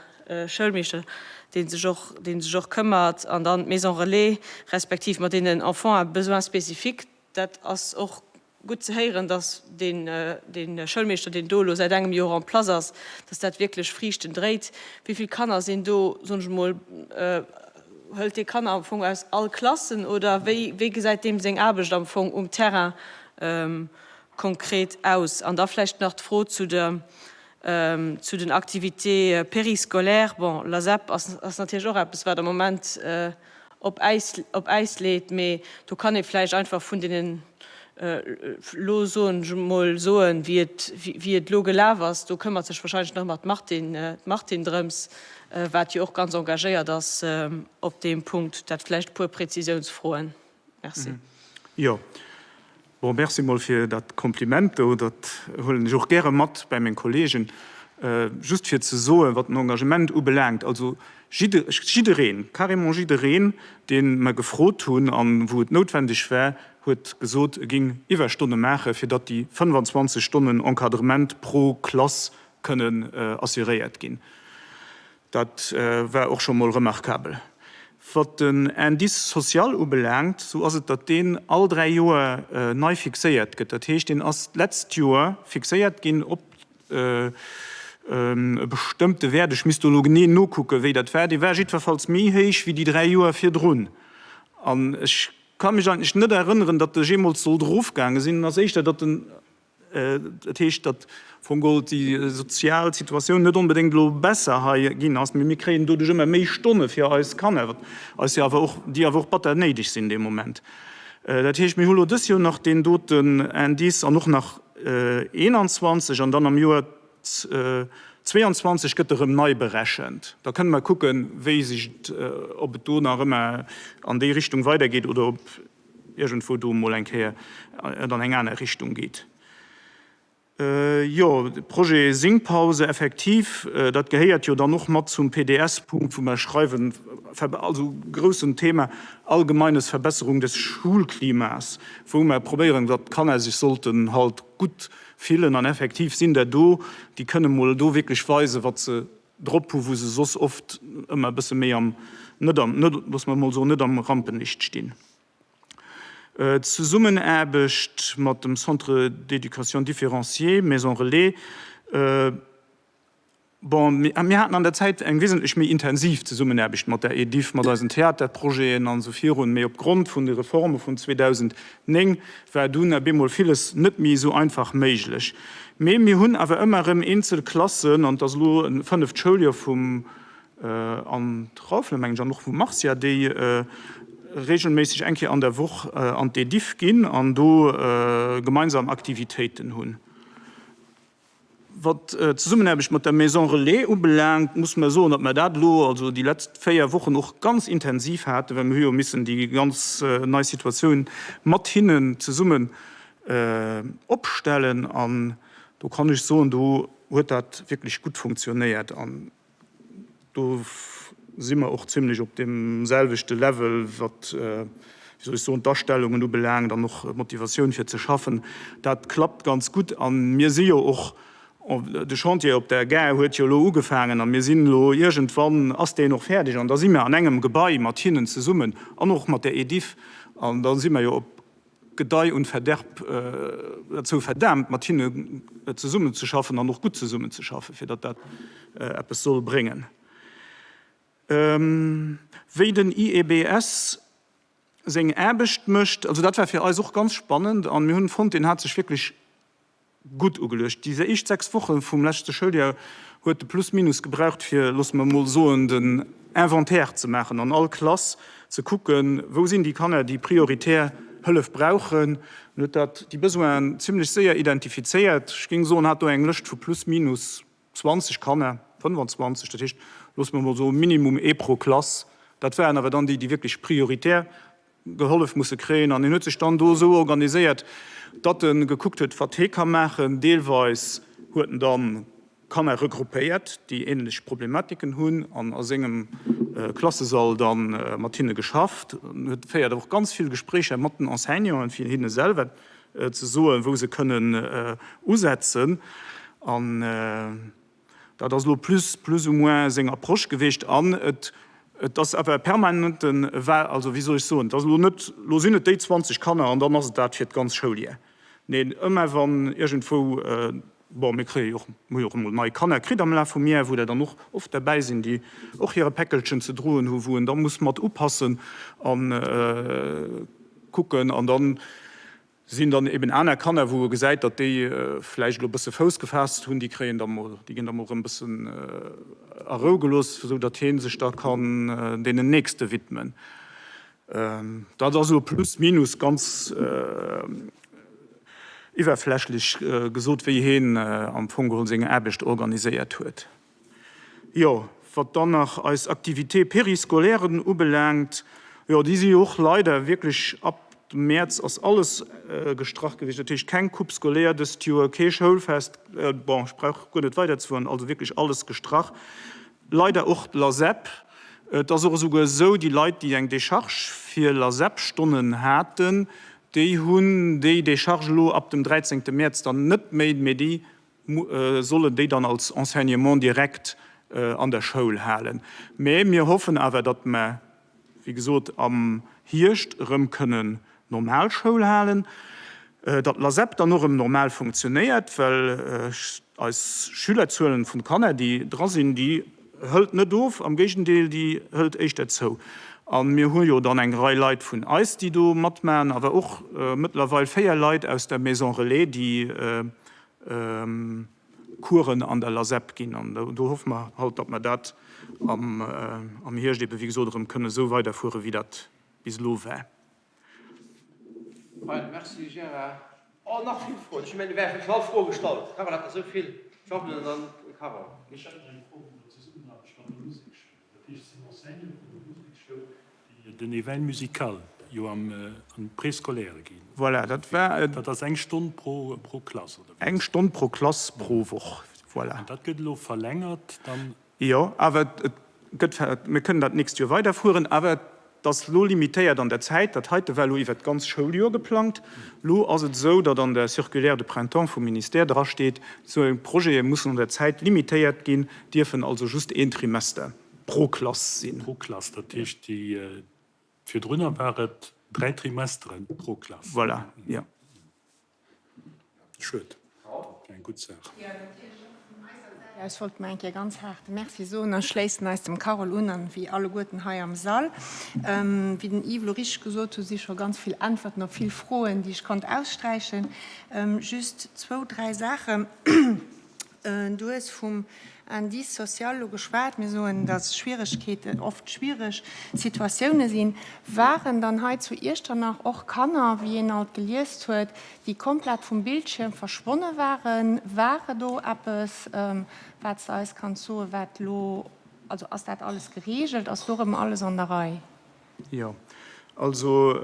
Schoulmeeschter, dee sech och, dee sech och këmmert, an dann d'Maison relais, respektiv mat deenen Enfants à besoins spécifiques, dat ass och Gutt ze héieren, dass dee Schoulmeeschter, deen do elo säit engem Joer en place ass, dass dat wierklech Friichten dréit. Wéi vill Kanner sinn do, soen ech emol, hëlt dee Kanner am Fong aus all Klassen oder wéi, wéi gesäit deem seng Aarbecht am Fong um Terrain konkret aus? An da vläicht nach d'Fro zu der, zu den Activités périscolaires. Bon, l'ASEP ass, ass natierlech och eppes, wat am Moment op Äis, op Äis leet, mee do kann ee vläicht einfach vun deenen elo, soen ech emol, soen, wéi et, wéi et elo gelaf ass. Do këmmert sech wahrscheinlech nach ëmmer d'Martine, d'Martine drëms, wat jo och ganz engagéiert ass op deem Punkt. Dat vläicht e puer Präzisiounsfroen. Merci. Jo. Bon, merci mol fir dat Kompliment do. Dat huelen ech och gäre mat bäi meng Kollegen. Just fir ze soen, wat den Engagement ubelaangt, also jiddereen, carrément jiddereen, dee mer gefrot hunn an wou et noutwendeg war, huet gesot, e géing Iwwerstonne maachen, fir datt déi 25 Stonnen Encadrement pro Klass kënnen assuréiert ginn. Dat war och scho mol remarkabel. Wat den Indice social ubelaangt, sou ass et, datt deen all 3 Joer nei fixéiert gëtt. Dat heescht, deen ass d'letzt Joer fixéiert ginn op e bestëmmte Wäert. Ech misst do elo genee nokucken, wéi dat war. Dee war jiddwerfalls méi héich wéi déi 3 Joer virdrun. An ech ka mech eigentlech net erënneren, datt e jeemools sollt erofgaange sinn. Et ass éischter, datt en Dat heescht, datt am Fong geholl déi sozial Situatioun net onbedéngt elo besser hei ginn ass, mee mir kréien doduerch ëmmer méi Stonne fir eis Kanner, wat eis jo awer och, déi awer och batter néideg sinn dee Moment. Dat heescht, mir hu lo dës Joer nach deen doten Indice an och nach 21 an dann am Joer 22 gëtt erëm nei berechent. Da kënne mer kucken, wéi sech et, ob et do nach ëmmer an déi Richtung weidergeet oder ob iergendwou do emol eng Kéier et an eng aner Richtung geet. Jo, de Projet Singpause, effektiv, dat gehéiert jo dann och mat zum PDS-Punkt, wou mer schreiwen, also groussen Thema, Allgemeines Verbesserung des Schulklimas, wou mer probéieren, datt d'Kanner sech sollten halt gutt fillen. An effektiv sinn der do, déi kënne mol do wierklech weisen, wat se drop hu wou se soss oft ëmmer e bësse méi am, net am, net, loosse mer emol soen, net am Rampenlicht stinn. D'Zesummenaarbecht mat dem Centre d'éducation différenciée, Maison Relais, bon, mir haten an der Zäit eng wesentlech méi intensiv Zesummenaarbecht mat der Ediff, mat eisen Theaterprojeten an esou virun, mee opgrond vun de Reforme vun 2009 war dunn op eemol villes net méi esou einfach méiglech. Mee mir hunn awer ëmmer erëm eenzel Klassen, an et ass elo e fënneft Schouljoer vum Anne Trauffler, mengen ech, an och vum Marcia, déi regelméisseg eng Kéier an der Woch an d'Ediff ginn an do gemeinsam Aktivitéiten hunn. Wat d'Zesummenaarbecht mat der Maison Relais ubelaangt, muss mer soen, datt mer dat elo, also déi letzt 4 Wochen och ganz intensiv haten, well mir hu jo missen déi ganz nei Situatioun mat hinnen zesummen opstellen. An do kann ech soen, do huet dat wierklech gutt funktionéiert. Do si mer och zimlech op deem selwechte Level, wat, wéi soll ech soen, d'Astellungen ubelaangt an och d'Motivatioun fir ze schaffen. Dat klappt ganz gutt a mir si jo och, de Chantier op der Gare huet jo elo ugefaangen a mir sinn elo, iergendwann ass deen och fäerdeg an da si mir an engem Gebai mat hinnen zesummen an och mat der Ediff an da si mer jo op Gedei und Verderb derzou verdaamt, mat hinne zesummenzeschaffen an och gutt zesummenzeschaffen, fir datt dat eppes soll bréngen. Wéi den IEBS seng Aarbecht mécht, also dat war fir eis och ganz spannend a mir hunn fonnt, deen hat sech wierklech gutt ugeluecht. Déi éischt 6 Woche vum leschte Schouljoer huet de Plus Minus gebraucht fir, loosse mer emol soen, den Inventaire ze maachen, an all Klass ze kucken, wou sinn déi Kanner, déi prioritär Hëllef brauchen. En huet dat, déi Besoinen zimlech séier identifizéiert. Ech géing soen, hat do eng Lëscht vu plus minus 20 Kanner, 25, dat heescht, loosse mer emol soen, minimum ee pro Klass. Dat waren awer dann déi, déi wierklech prioritär gehollef musse kréien an hien huet sech dann do esou organiséiert, datt e gekuckt huet, wat hie ka maachen. Deelweis huet en da Kanner regroupéiert, déi ähnlech Problematiken hunn an a sengem Klassesall da mat hinne geschafft. En huet féiert och ganz vill Gespréicher mat den Enseignanten, fir hinne selwer ze soen, wou se kënnen usetzen. An Dat ass elo plus, plus ou moins seng Approche gewiescht. An et, et ass awer e permanenten Wa-, also wéi soll ech soen, et ass elo net, elo sinn et déi 20 Kanner an dann ass et dat fir d'ganz Schouljer. Neen, ëmmer wann iergendwou, bon, mir kréie jo och, mir hu jo och emol nei Kanner kritt am Laf vum Jar, wou der dann och oft derbäi sinn, déi och hire Päckelchen ze droen hu, wou en da muss mat upassen a kucken an dann, Sinn dann eben aner Kanner, wou e gesäit, datt déi vläicht elo e bësse Fouss gefaasst hunn, déi kréien da mol, déi ginn da mol erëm e bëssen a Rou gelooss, esou datt hee sech da kann deenen nächste widmen. Dat ass elo plus minus ganz iwwerflächlech gesot, wéi heen am Fong geholl seng Aarbecht organiséiert huet. Jo, wat dann nach eis Activités périscolairen ubelaangt, jo, déi si jo och leider wierklech ab dem Mäerz ass alles gestrach gewiescht. Dat heescht, keng Coupe scolaire dëst Joer, kee Schoulfest, bon, ech brauch guer net weiderzefueren, also wierklech alles gestrach. Leider och d'LASEP. Et ass och esouguer esou, déi Leit, déi eng Décharge fir LASEP-Stonnen haten, déi hunn déi Décharge elo ab dem 13. Mäerz dann net méi, mee déi sollen déi dann als Enseignement direct an der Schoul halen. Mä mir hoffen awer, datt mer, wéi gesot, am Hierscht erëm kënnen normal Schoul halen, datt d'LASEP dann och erëm normal funktionéiert, well eis Schülerzuelen vun Kanner, déi dra sinn, déi hëlt net of, am Géigendeel, déi hëlt éischter zou. A mir hu jo dann eng Rei Leit vun eis, déi do matmachen, awer och mëttlerweil 4 Leit aus der Maison Relais, déi Coursen an der LASEP ginn. An do hoffe mer halt, datt mer dat am Hierscht ebe wéi gesot erëm kënne esou weiderfuere wéi dat bis elo war. Fein, merci Gérard. Oh, nach vill Froen. Ech mengen, et wäre schon all Froe gestallt. D'Carole hat der esou vill. Jean-Claude an dann d'Carole. Ech hätt nach eng Fro vun der Zesummenaarbecht mat der Museksschoul. Dat heescht, et sinn Enseignanten vun der Museksschoul, déi den Éveil musical jo am Préscolaire ginn. Voilà, dat war. Dat ass eng Stonn pro, pro Klass, oder wéi? Eng Stonn pro Klass pro Woch, voilà. An dat gëtt elo verlängert dann? Jo, awer et gëtt, mir kënnen dat d'nächst Joer weiderfueren, awer et ass elo limitéiert an der Zäit. Dat heite war elo iwwert d'ganz Schouljoer geplangt. Elo ass et esou, datt an der Circulaire de printemps vum Ministère drasteet, esou eng Projete mussen an der Zäit limitéiert ginn, dierfen also just een Trimester pro Klass sinn. Pro Klass, dat heescht déi virdrunner war et 3 Trimesteren pro Klass. Voilà, jo. Schued, dat wär eng gutt Saach. Jo, natierlech och vun eiser Säit aus wollte mer eng Kéier ganz haart Merci soen a schléissen eis dem Carole un an wéi alleguerten hei am Sall. Wéi den Yves elo richteg gesot huet, si scho ganz vill Äntwerten op vill Froen, déi ech konnt aussträichen. Just zwou, dräi Saachen. Du hues vum Indice social elo geschwat. Mir soen, datt Schwieregkeeten, oft schwiereg Situatioune sinn. Waren dann hei zu Iechternach och Kanner, wéi een alt geliest huet, déi komplett vum Bildschierm verschwonne waren? Ware do eppes, wat s de eis kanns soen, wat elo, also ass dat alles gereegelt, ass do erëm alles an der Rei? Jo, also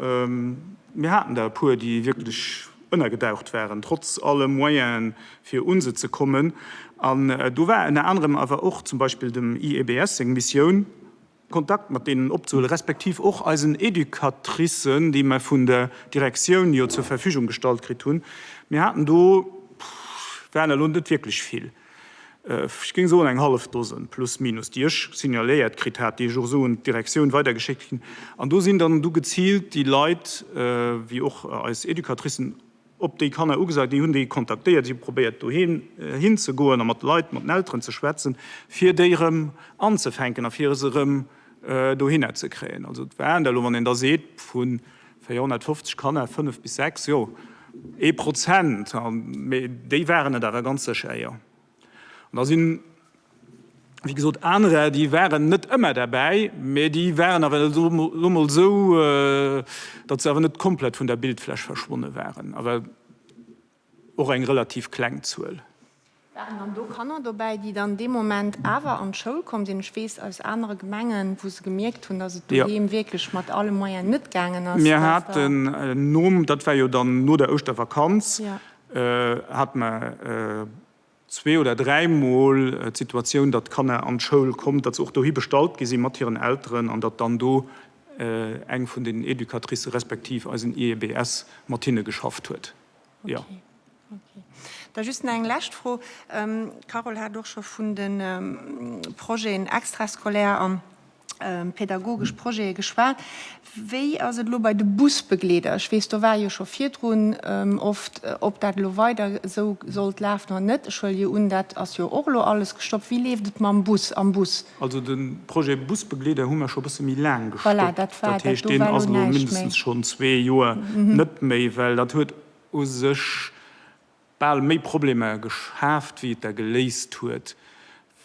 mir haten der e puer, déi wierklech. ënnergedaucht waren, trotz alle Moyenen, fir un se ze kommen. An do war ënner anerem awer och zum Beispill dem IEBS seng Missioun, Kontakt mat deenen opzehuelen, respektiv och eisen Educatricen, déi mer vun der Direktioun jo zur Verfügung gestallt kritt hunn. Mir haten do, waren elo net wierklech vill, ech géing soen eng hallef Dosen plus minus, déi ech signaléiert kritt hat, déi ech och esou un d'Direktioun weidergeschéckt hunn. An do sinn dann du geziilt déi Leit, wéi och eis Educatricen, op déi Kanner ugesat, déi hunn déi kontaktéiert, si hu probéiert doheem hinzegoen a mat de Leit, mat den Elteren ze schwätzen, fir déi erëm anzefänken a fir se erëm dohinner ze kréien. Also et waren der elo, wann een da seet, vu 450 Kanner 5 bis 6, jo, ee Prozent, mee déi waren et awer ganz sécher, jo. An da sinn, wéi gesot, anerer, déi waren net ëmmer derbäi, mä déi waren awer elo mol esou, datt se awer net komplett vun der Bildfläch verschwonne waren, awer och eng relativ kleng Zuel. Waren dann do Kanner dobäi, déi dann dee Moment awer an d'Schoul komm sinn? Ech weess aus anere Gemengen, wou se gemierkt hunn, datt et doheem wierklech mat alle Moyenen net gaangen ass, Mir haten nom, dat war jo dann no der Ouschtervakanz, hate mer zwee oder dräimol d'Situatioun, datt d'Kanner an d'Schoul komm, datt se och dohi bestallt gi si mat hiren Elteren an datt dann do eng vun den Educatricë respektiv eisen IEBS mat hinne geschafft huet. Jo. Okay. Okay. Da just nach eng lescht Fro. D'Carole hat och scho vun de Projeten extrascolaire an pädagogesch Projete geschwat. Wéi ass et elo bei de Busbegleeder? Ech weess, do war jo scho virdrun oft, ob dat elo weider esou sollt lafen oder net. Ech huele jo un, dat ass jo och elo alles gestoppt. Wéi leeft et mam Bus, am Bus? Also de Projet Busbegleeder hu mer scho e bësse méi laang gestoppt. Voilà, dat war, dat heescht, deen ass elo mindestens schonn zwee Joer net méi, well dat huet u sech bal méi Problemer geschaaft, wéi et der geléist huet,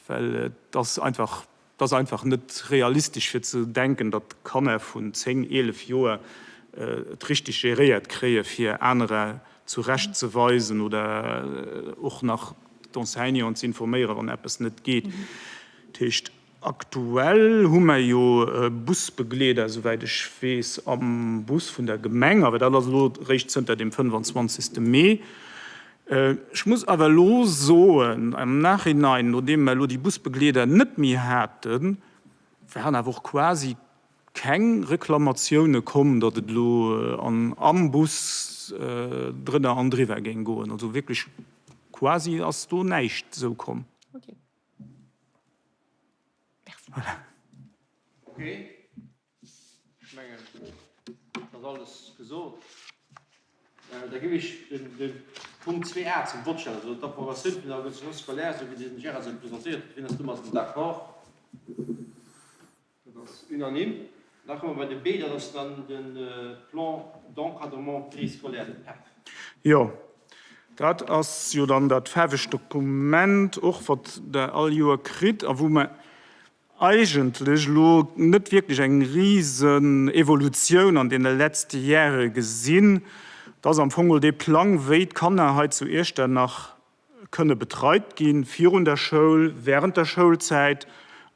well et ass einfach, et ass einfach net realistesch fir ze denken, datt Kanner vun 10, 11 Joer et richteg geréiert kréie fir anerer zurecht ze weisen oder och nach d'Enseignanten ze informéieren, wann eppes net geet. Dat heescht, Aktuell hu mer jo e Busbegleeder, esouwäit ech weess, am Bus vun der Gemeng, awer dat ass elo eréischt zënter dem 25. Mee. Ech muss awer elo soen, am Nachhinein, nodeem mer elo déi Busbegleeder net méi haten, waren awer och quasi keng Reklamatioune komm, datt et elo am Bus drënner an driwwer géing goen. Also wierklech quasi ass do näischt esou komm. Merci. Voilà. Ok, ech mengen, et ass alles gesot. Da géif ech de Punkt 2a zum Vott stellen, also d'Approbatioun vun der Organisation scolaire, esou wéi den Gérard se presentéiert huet. Wien ass domadden d'accord? Dat ass unanime. Da komme mer bei de B, dat ass dann de Plan d'encadrement périscolaire, de PEP. Jo, dat ass jo dann dat faarwegt Dokument och, wat Der all Joer kritt a wou mer eigentlech elo net wierklech eng risen Evolutioun an deene letzte Jahre gesinn. Dat ass am Fong geholl dee Plang, wéi d'Kanner hei zu Iechternach kënne betreit gi virun der Schoul, während der Schoulzäit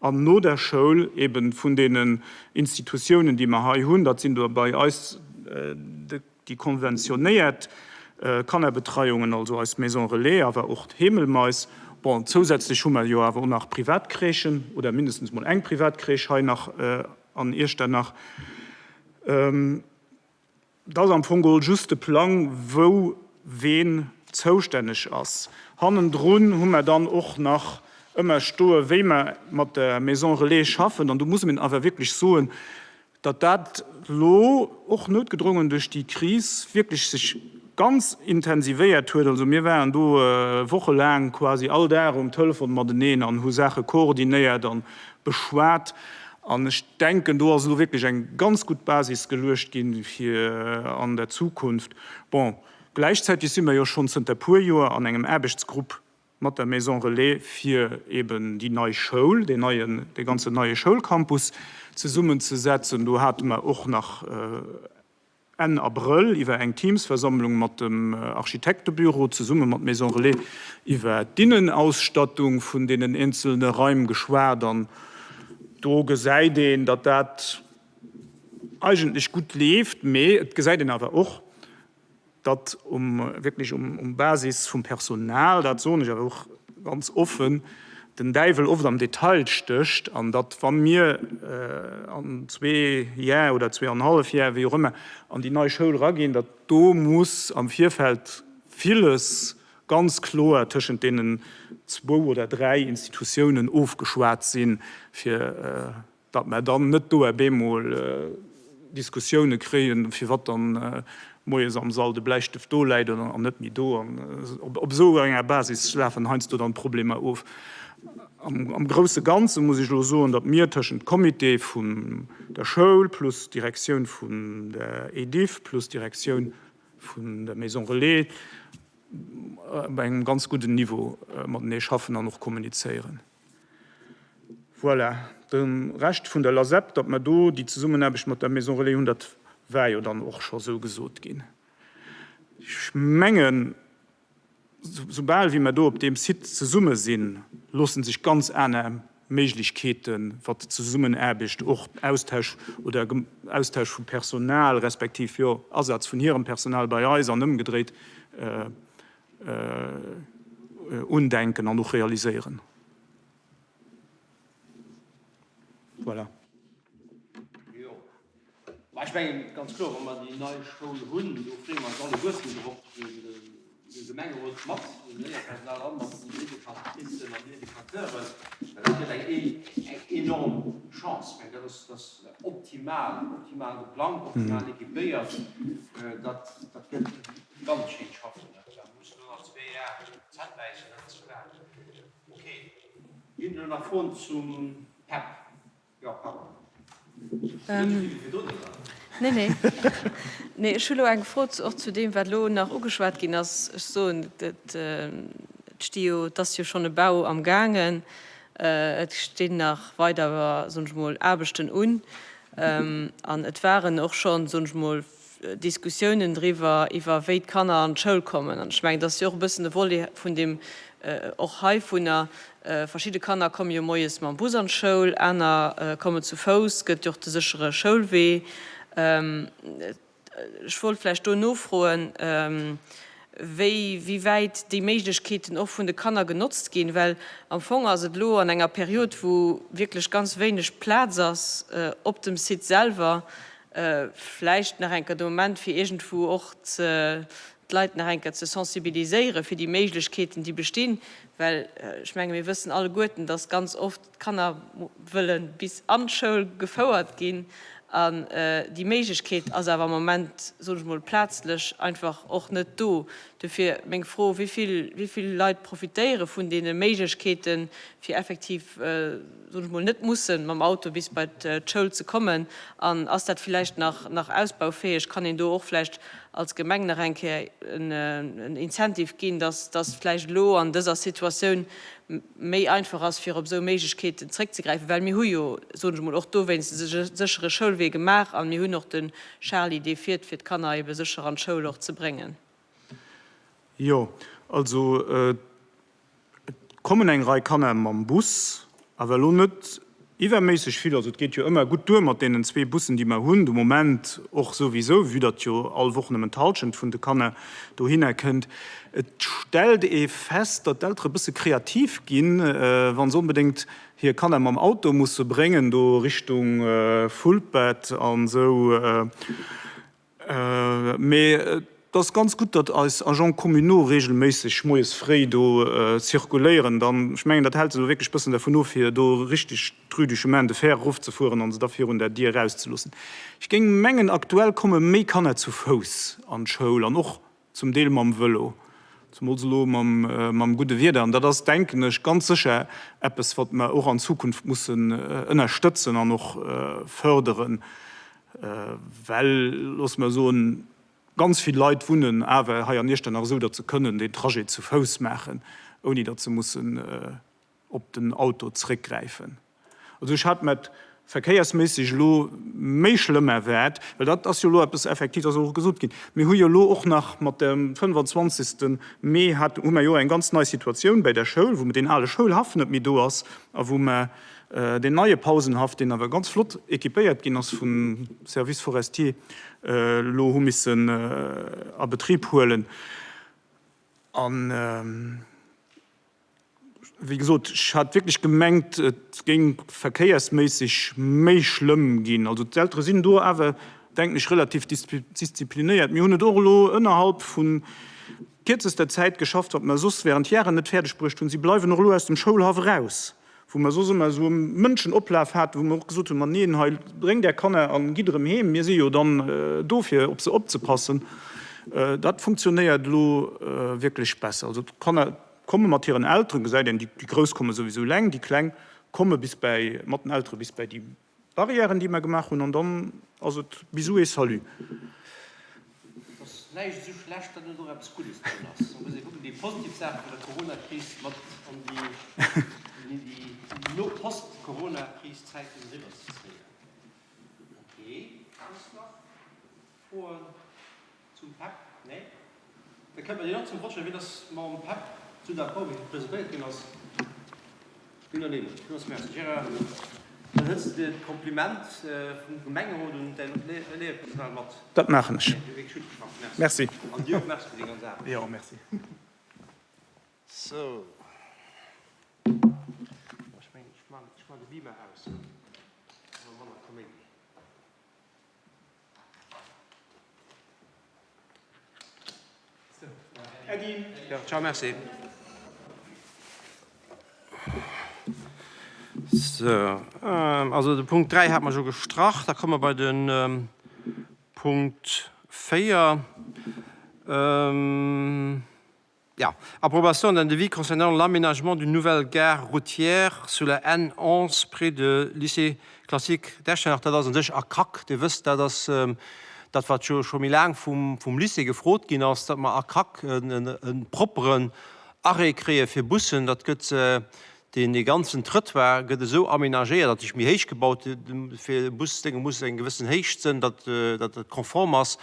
an no der Schoul, eben vun deenen Institutiounen, déi mer hei hunn. Dat sinn do bei eis déi konventionéiert Kannerbetreiungen, also eis Maison relais, awer och d'Heemelmeis. Bon, zousätzlech hu mer jo awer och nach privat Crèchen oder mindestens mol eng privat Crèche hei nach an Iechternach. Et ass am Fong geholl just de Plang, wou ween zoustänneg ass. Hannendrun hu mer dann och nach ëmmer stoe wéi mer mat der Maison Relais schaffen. An do muss een awer wierklech soen, datt dat elo och noutgedrongen duerch déi Kris wierklech sech ganz intensivéiert huet. Also mir waren do wochelaang quasi all Dag um Telefon mateneen an hu Saache koordinéiert an beschwat. An ech denken, do ass elo wierklech eng ganz gutt Basis geluecht gi fir an der Zukunft. Bon, gläichzäiteg si mer jo schonn zënter puer Joer an engem Aarbechtsgrupp mat der Maison Relais, fir eben déi nei Schoul, deen neien, dee ganzen neie Schoulcampus zesummenzesetzen. Do hate mer och nach Enn Abrëll iwwer eng Teams-Versammlung mat dem Architektebüro zesumme mat Maison Relais iwwer d'Innenausstattung vun deenen eenzelne Raim geschwat an do gesäit een, datt dat eigentlech gutt leeft, mee et gesäit een awer och. datt um, wierklech um Basis vum Personal, dat soen ech awer och ganz offen, den Däiwel oft am Detail stécht an datt, wa mir an zwee Jar oder zweeanhallef Jar, wéi och ëmmer, an déi nei Schoul eraginn, datt do muss am Virfeld villes ganz kloer tëschent deenen zwou oder dräi Institutiounen ofgeschwat sinn, fir datt mer dann net do op eemol Diskussioune kréien, firwat dann moies am Sall de Bläistëft do läit oder an net méi do. An op esou enger Basis lafen heiansdo dann d'Problemer of. Am grousse Ganze muss ech elo soen, datt mir tëschent Comité vun der Schoul plus Direktioun vun der Ediff plus Direktioun vun der Maison Relais op engem ganz gudden Niveau matenee schaffen an och kommunizéieren. Voilà, de Rescht vun der LASEP, datt mer do déi Zesummenaarbecht mat der Maison Relais hunn, dat war jo dann och scho sou gesot ginn. Ech mengen, soubal wéi mer do op deem Site zesumme sinn, loosse sech ganz aner Méiglechkeeten, wat d'Zesummenaarbecht, och Austausch oder Austausch vu Personal respektiv, jo, Asaz vun hirem Personal bei eis an ëmgedréit, undenken an och realiséieren. Voilà. Jo, mä ech mengen ganz kloer, wa mer déi nei Schoul hunn, do freeë mer eis alleguerten drop, de Gemengerot mat dem Léierpersonal an mat den Educatricen an Educateuren, well dat gëtt eng enorm Chance. Ech mengen, dat ass, dat ass optimal, optimal geplangt, optimal équipéiert. Dat, dat gëtt ganz schéin schaffen. Da muss elo nach zwee Jar Zänn bäissen, dat ass klar. Ok, ginn elo nach Froen zum PEP? Jo, pardon. Net esou vill wéi virdrun, oder? Nee, nee. Nee, ech hu lo eng Fro och zu deem, wat elo nach ugeschwat ginn ass. Ech soen, et sti jo, et ass jo schonn e Bau amgaangen. Et stinn nach weider, soen ech mol, Aarbechten un. An et waren och schonn, soen ech mol, Diskussiounen driwwer, iwwer wéi d'Kanner an d'Schoul kommen. An ech mengen, dat ass jo och e bëssen e Volet vun deem och heivunner. Verschidde Kanner komme jo moies mam Bus an d'Schoul, aner kommen zu Fouss, gëtt jo och de séchere Schoulwee. Ech wollt vläicht do nofroen, wéi wéi wäit déi Méiglechkeeten och vun de Kanner genotzt ginn, well am Fong ass et elo an enger Period, wou wierklech ganz wéineg Plaz ass op dem Site selwer, vläicht nach eng Kéier de Moment, fir iergendwou och d'Leit nach eng Kéier ze sensibiliséieren fir déi Méiglechkeeten, déi bestinn, well ech menge mir wëssen alleguerten, dass ganz oft d'Kanner wëlle bis an d'Schoul gefouert ginn an déi Méiglechkeet ass awer am Moment, soen ech mol, plazlech einfach och net do. Dofir meng Fro, Wéi vill, wéi vill Leit profitéiere vun deene Méiglechkeeten, fir effektiv, soen ech mol, net mussen mam Auto bis bei d'Schoul ze kommen? An ass dat villäicht nach, nach ausbaufäeg? Kann een do och vläicht als Gemeng nach eng Kéier en Incentive ginn, dass, dass vläicht elo an dëser Situatioun méi einfach ass, fir op esou Méiglechkeeten zréckzegräifen? Well mir hu jo, soen ech mol, och dowéinst e séchere Schoulwee gemaach an mir hunn och de Charly, dee fiert, fir d'Kanner ebe sécher an d'Schoul och ze bréngen. Jo, also et kommen eng Rei Kanner mam Bus, awer elo net iwwerméisseg vill. Also et geet jo ëmmer gutt duer mat deenen zwee Bussen, déi mer hunn de Moment och souwisou, vue datt jo all Woch nëmmen d'Hallschent vun de Kanner dohinner kënnt. Et stellt ee fest, datt d'Eltere e bësse kreativ ginn, wa se onbedéngt hir Kanner mam Auto musse bréngen, do Richtung Vulpert an esou. Mee et ass ganz gutt, datt eis Agents communaux regelméisseg moies fréi do zirkuléieren. Dann, ech mengen, dat hält se elo wierklech bëssen dervun of, fir do richteg d'Rue du Chemin de Fer erofzefueren an se da virun der Dier erauszeloossen. Ech géing mengen, aktuell komme méi Kanner zu Fouss an d'Schoul an och zum Deel mam Vëlo, zemools elo mam gudde Wieder. An dat ass, denken ech, ganz sécher eppes, wat mer och an Zukunft mussen ënnerstëtzen an och fërderen. Well, loosse mer soen, ganz vill Leit wunnen awer hei an Iechternach esou, datt se kënnen deen Trajet zu Fouss maachen, ouni datt se mussen op den Auto zréckgräifen. Also ech hat mer et verkéiersméisseg elo méi schlëmm erwaart, well dat ass jo elo eppes effektiv, dat ass och gesot ginn, mir hu jo elo och nach mat dem 25. Mee hat, hu mer jo eng ganz nei Situatioun bei der Schoul, wou deen ale Schoulhaff net méi do ass a wou mer. Deen neie Pausenhaff, deen awer ganz flott équipéiert ginn ass vum Service forestier, elo hu missen a Betrib huelen. An, wéi gesot, ech hat wierklech gemengt, et géing verkéiersméisseg méi schlëmm ginn. Also d'Eltere sinn do awer, denken ech, relativ disziplinéiert. Mir hunn et och elo ënnerhalb vu kierzester Zäit geschafft, wat mer soss während Jaren net fäerdeg bruecht hunn. Si bleiwen och elo aus dem Schoulhaff eraus. wou mer soss ëmmer esou e Mënschenoplaf haten, wou mer och gesot hunn, ma neen, hei bréngt Är Kanner a gitt erëm heem, mir si jo dann do fir op se opzepassen. Dat funktionéiert elo wierklech besser. Also d'Kanner komme mat hiren Elteren, gesäit een, déi Grouss komme souwisou eleng, déi Kleng komme bis bäi, mat den Eltere bis bäi déi Barrièren, déi mer gemaach hunn, an dann ass et Bisous et salut. Et ass näischt esou schlecht, datt net och eppes Guddes drun ass. Da muss ee kucken, déi positiv Saache vun der Corona-Kris mat an déi no-Post-Corona-Kris-Zäiten eriwwerzezéien. Ok, soss nach Froen? Zum PEP? Nee? Da kënnt mer deen och zum Vott stellen. Wien ass mam PEP esou d'accord, wéi e presentéiert ginn ass? Unanime. Villmools Merci, Gérard. Dann hëls de dir d'Kompliment vum Gemengerot un däin Léierpersonal mat. Dat maachen ech. Dir hutt wierklech gutt geschafft. Merci. Merci. An dir och Merci fir déi ganz Aarbecht. Jo, merci. Sou. Ech mengen, ech maachen de Beamer aus. Dann hu mer manner Kaméidi. Äddi. Ciao, merci. So, also de Punkt 3 hat mer scho gestrach. Da komme mer bei de Punkt 4. Jo, Approbation d'un devis concernant l'aménagement d'une nouvelle gare routière sur la N11 près de Lycée classique d'Echternach. Dat ass un sech a Krack. Dir wësst, dat ass dat, wat jo scho méi laang vum Lycée gefrot ginn ass, datt mer a Krack e propperen Arrêt kréie fir Bussen. Dat gëtt Deen dee ganzen Trëttoir gëtt esou aménagéiert, dat ass méi héich gebaut, fir e Busdénge muss eng gewëssen Héicht sënn, datt dat konform ass.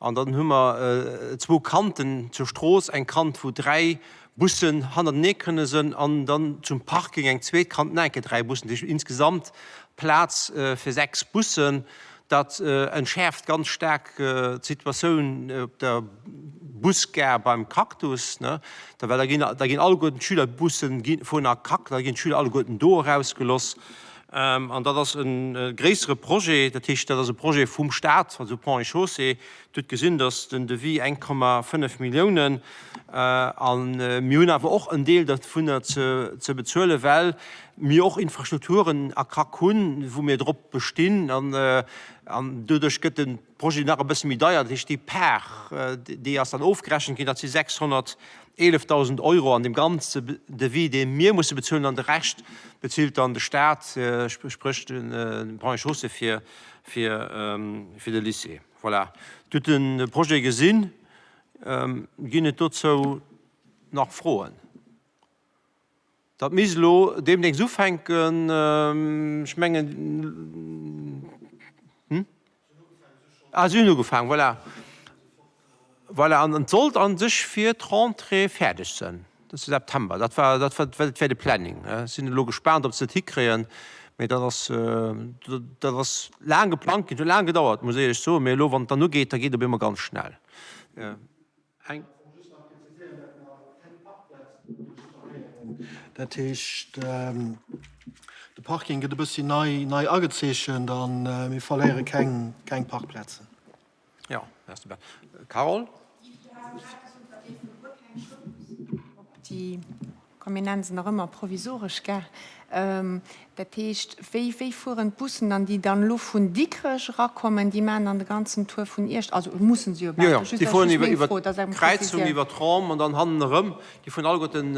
An dann hu mer zwou Kanten zur Strooss, eng Kant wou 3 Bussen hannertenee kënne sënn an dann zum Parking eng zweet Kant nach eng Kéier 3 Bussen. Dat heescht insgesamt Plaz fir 6 Bussen. Dat entschäerft ganz staark d'Situatioun op der Busgare beim Cactus, ne? Well da ginn, da ginn alleguerten d'Schülerbussen gi vun a Cac, da ginn d'Schüler alleguerten do erausgeloss. An dat ass e gréissere Projet, dat heescht, dat ass e Projet vum Stat, also Ponts et Chaussées. Dir hutt gesinn, dass den Devis 1,5 Milliounen, a mir hunn awer och en Deel dovunner ze bezuelen, well mir och Infrastrukturen a Krack hunn, wou mir drop bestinn, an doduerch gëtt de Projet nach e bësse méi deier. Dat heescht, déi Part, déi ass dann ofgerechent ginn, dat si 611.000 Euro an deem ganze Devis, dee mir musse bezuelen, an de Rescht bezilt dann de Stat, spréch de Ponts et Chaussées fir de Lycée. Voilà, Dir hutt de Projet gesinn. Ginn et dozou nach Froen? Dat misst elo deemnächst ufänken. Ech mengen, hm? Ah, si hunn ugefaangen, voilà. Voilà, an et sollt a sech fir d'Rentrée fäerdeg sënn, dat ass de September. Dat war, dat war, dat wär de Planning. Ech sinn elo gespaant, ob se et hikréien, mee dat ass, dat ass laang geplangt ginn, et huet laang gedauert, muss ech éierlech soen, mee elo, wann et dann ugeet, da geet et op eemol ganz schnell. Eng. Dat heescht, de Parking gëtt e bëssi nei, nei agezeechent a mir verléiere keng, keng Parkplazen. Jo, merci Ben. Carole? Déi Komm, mir nennen se nach ëmmer provisoresch Gare. Dat heescht, wéi, wéi fueren d'Bussen dann, déi dann elo vun Dikrech erakommen, déi maachen dann de ganzen Tour vun Iecht, also mussen se jo bal, dat ass just meng Fro, dat ass eng Präzisioun. Déi fueren iwwer d'Kräizung, iwwer d'Rampe an dann hannen erëm. Déi fueren alleguerten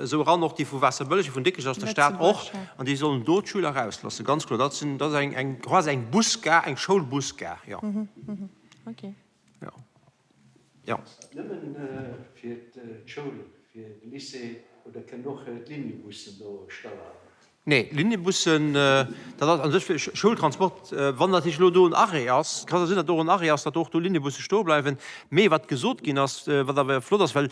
esou eran, och déi vu Waasserbëlleg, déi vun Dikrech aus der Stad och. An déi sollen do d'Schüler erausloossen, ganz kloer. Dat sinn, dat ass eng, eng, quasi eng Busgare, eng Schoulbusgare, jo. Okay. Jo. Jo. Ass dat nëmmen fir d'Schoul, fir de Lycée oder kënnen och d'Liniebussen do stallhalen? Nee, d'Liniebussen, dat ass a sech fir Schoultransport. Wann natierlech elo do en Arrêt ass, kann et sinn, datt do en Arrêt ass, datt och do Liniebusse stoe bleiwen. Mee wat gesot ginn ass, wat awer flott ass, well.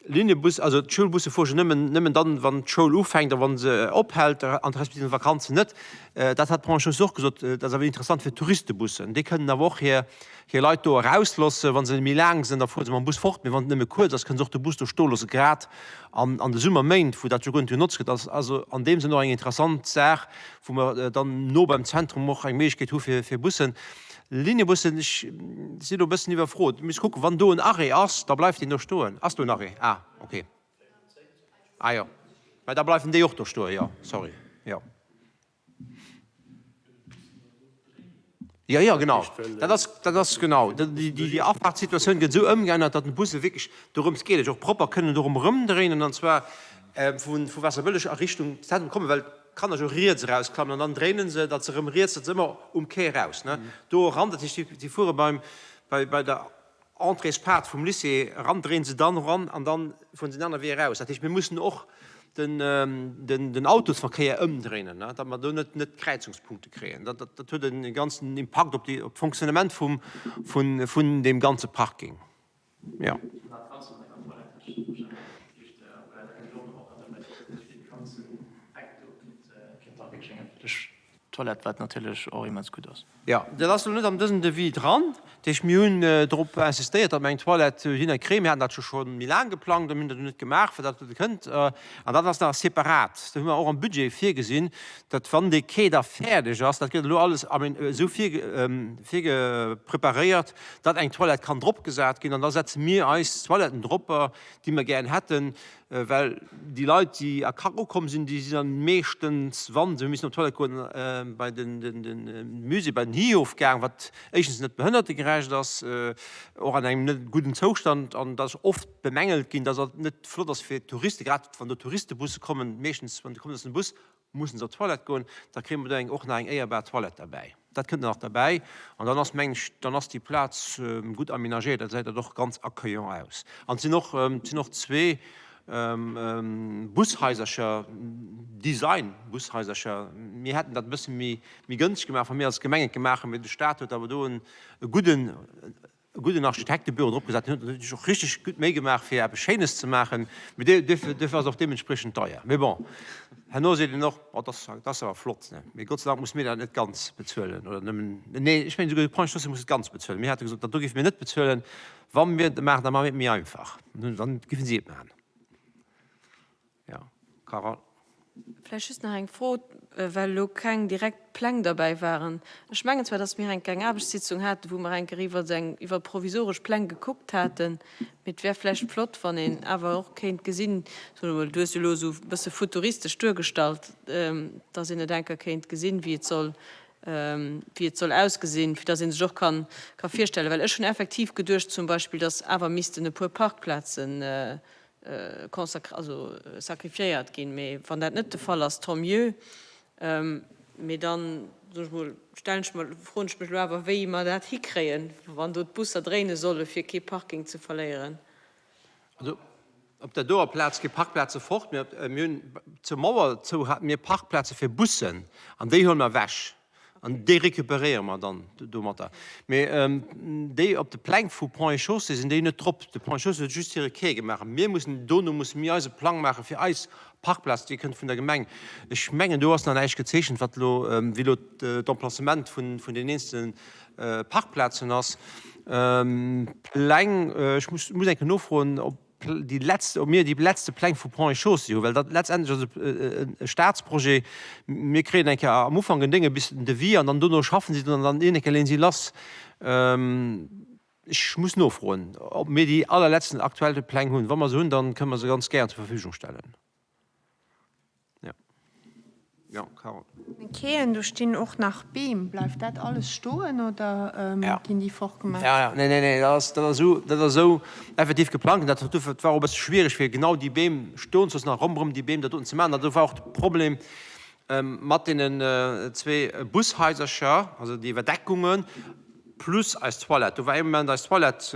Linnebus, also d'Schoulbusse fuere jo nëmmen, nëmmen dann, wann d'Schoul ufänkt a wa se ophält, an respektiv an de Vakanzen net. Dat hat d'Branche och gesot. Dat ass awer interessant fir d'Touristebussen. Déi kënnen awer och hir, hir Leit do erausloossen. Wa se méi laang sinn, da fuere se mam Bus fort. Mee wann et nëmme kuerz ass, kënnen se och de Bus do stoe loossen, grad an, an de Summerméint, wou dat jo guer net genotzt gëtt. Ass also an deem Sënn och eng interessant Saach, wou mer dann no beim Zentrum och eng Méiglechkeet hu fir, fir Bussen. Linnebussen, ech sinn elo e bëssen iwwerfrot. Mir musse kucken, wann do en Arrêt ass, da bleift deen do stoen. Ass do en Arrêt? Ah, okay. Ah jo, mä da bleiwen déi och do stoen, jo, sorry, jo. Jo, jo, genau, dat ass, dat ass genau. Déi Afaartssituatioun gëtt esou ëmgeännert, datt d'Busse wierklech dorëms geet, och propper kënnen dorëm erëmdréinen, an zwar vu Waasserbëlleg a Richtung Zentrum kommen, well D'Kanner jo riets erausklammen an dann dréinen se, datt se erëm riets, datt se ëmmer um Quai eraus, ne, do eran. Dat heescht, si fuere beim, bei, bei der Entréespaart vum Lycée eran, dréinen se dann eran an dann fueren se den anere Wee eraus. Dat heescht, mir mussen och den, den, den Autosverkéier ëmdréinen, ne, datt mer do net, net Kräizungspunkte kréien. Dat, dat, dat huet e ganzen Impakt op déi, op d'Fonctionnement vum, vun, vun deem ganze Parking. Jo. Toilette, wat natierlech och immens gutt ass. Jo, dat ass elo net an dësem Devis dran. Dat heescht, mir hunn drop insistéiert, datt mer eng Toilette dohinner kréien. Mir haten dat jo scho méi laang geplangt a mir hunn dat elo net gemaach, well dat net kënnt. An dat ass nach separat. Dat hu mer och am Budget virgesinn, datt wann dee Quai da fäerdeg ass, dat gëtt elo alles esou virgepreparéiert, datt eng Toilette kann drop gesat ginn an da setze mir eis Toiletten dropper, déi mer gären hätten, well déi Leit, déi a Krank ukomm sinn, déi sinn dann meeschtens, wa se hu missen op d'Toilette goen, bei den Musée, bei den Hihof gaang, wat éischtens net behënnertegerecht ass, och an engem net gudden Zoustand an dat ass oft bemängelt ginn, datt dat net flott ass fir d'Touristen, grad wann do Touristebusse kommen, meeschtens wann se kommen, ass den Bus Mussen se op d'Toilette goen, da kréie mer do eng och nach eng éierbar Toilette derbäi. Dat kënnt nach derbäi an dann ass, mengen ech, dann ass déi Plaz gutt aménagéiert, da gesäit dat och ganz accueillant aus. An et sinn och, et sinn och zwee Bushaisercher, Design-Bushaisercher. Mir hätten dat e bësse méi, méi gënschteg gemaach, wa mir als Gemeng et gemaach hunn, mee de Stat huet awer do en e gudden, e gudden Architektebüro drop gesat, deen huet sech och richteg gutt Méi gemaach fir eppes Schéines ze maachen, mee duerfir ass et och deementspriechend deier. Mee bon, herno seet een och, oh dat ass awer flott, ne? Mee Gott sei Dank musse mir dat net ganz bezuelen oder nëmmen, nee, ech mengen esouguer de Point Chaussée muss et ganz bezuelen. Mir hate gesot, dat do géife mir net bezuelen, wa mir et maachen, da maache mir et méi einfach, dann géife si et maachen. Jo, Carole. Vläicht just nach eng Fro, well elo keng direkt Pläng derbäi waren. Ech mengen zwar, datt mir eng kleng Aarbechtssitzung haten, wou mer eng Kéier iwwer eng, iwwer provisoresch Pläng gekuckt haten, mee et wär vläicht flott, wann een awer och kéint gesinn, soen ech emol, du hues jo elo esou e bësse futuristesch duergestallt, datt een et eng Kéier kéint gesinn, wéi et soll, wéi et soll ausgesinn, fir datt ee sech och kann, ka virstellen. Well ech hunn effektiv geduecht zum Beispill, datt awer missten e puer Parkplazen consacr also sacrifiéiert ginn. Mee wann dat net de Fall ass, tant mieux. Mee dann, soen ech mol, stellen ech mer, froen ech mech elo awer, wéi mer dat hikréien, wann do d'Busser dréine solle fir kee Parking ze verléieren. Also op der doer Plaz gi Parkplaze fort. Mir hunn zur Mauer zou hate mir Parkplaze fir Bussen an déi huele mer ewech. An déi récupéréiere mer dann domatter. Mee déi op de Pläng vu Ponts et Chaussées sinn déi net drop. De Ponts et Chaussées huet just hire Quai gemaach. A mir mussen, dono musse mir eise Plang maache fir eis Parkplaz, déi kënnt vun der Gemeng. Ech mengen, do ass nach näischt gezeechent, wat elo, wéi elo d'Emplacement vun den eenzele Parkplazen ass. Pläng, ech muss eng Kéier nofroen, ob. déi letzt, ob mir déi letzte Pläng vu Ponts et Chaussées hunn, well dat letztendlech ass et e Statsprojet. Mir kréien eng Kéier am Ufank en Dénge bis den Devis an dann dono schaffen si drun an dann een Kéier leeën si lass. Ech muss nofroen, ob mir déi allerletzten aktuell Pläng hunn. Wa mer se hunn, dann kënnen mer se ganz gären zur Verfügung stellen. Jo, Carole. Den Quaien, do stinn och nach Beem. Bleift dat alles stoen oder ginn déi fortgemaach? Jo, jo, nee, nee, nee, dat ass, dat ass esou, dat ass esou effektiv geplangt. Dat dat war och e bësse schwiereg, fir genau déi Beem stoen ze loossen a ronderëm déi Beem dat doten ze maachen. Dat war och de Problem mat deenen zwee Bushaisercher, also déi Iwwerdeckungen. Plus eis Toilette. Do war ee Moment eis Toilette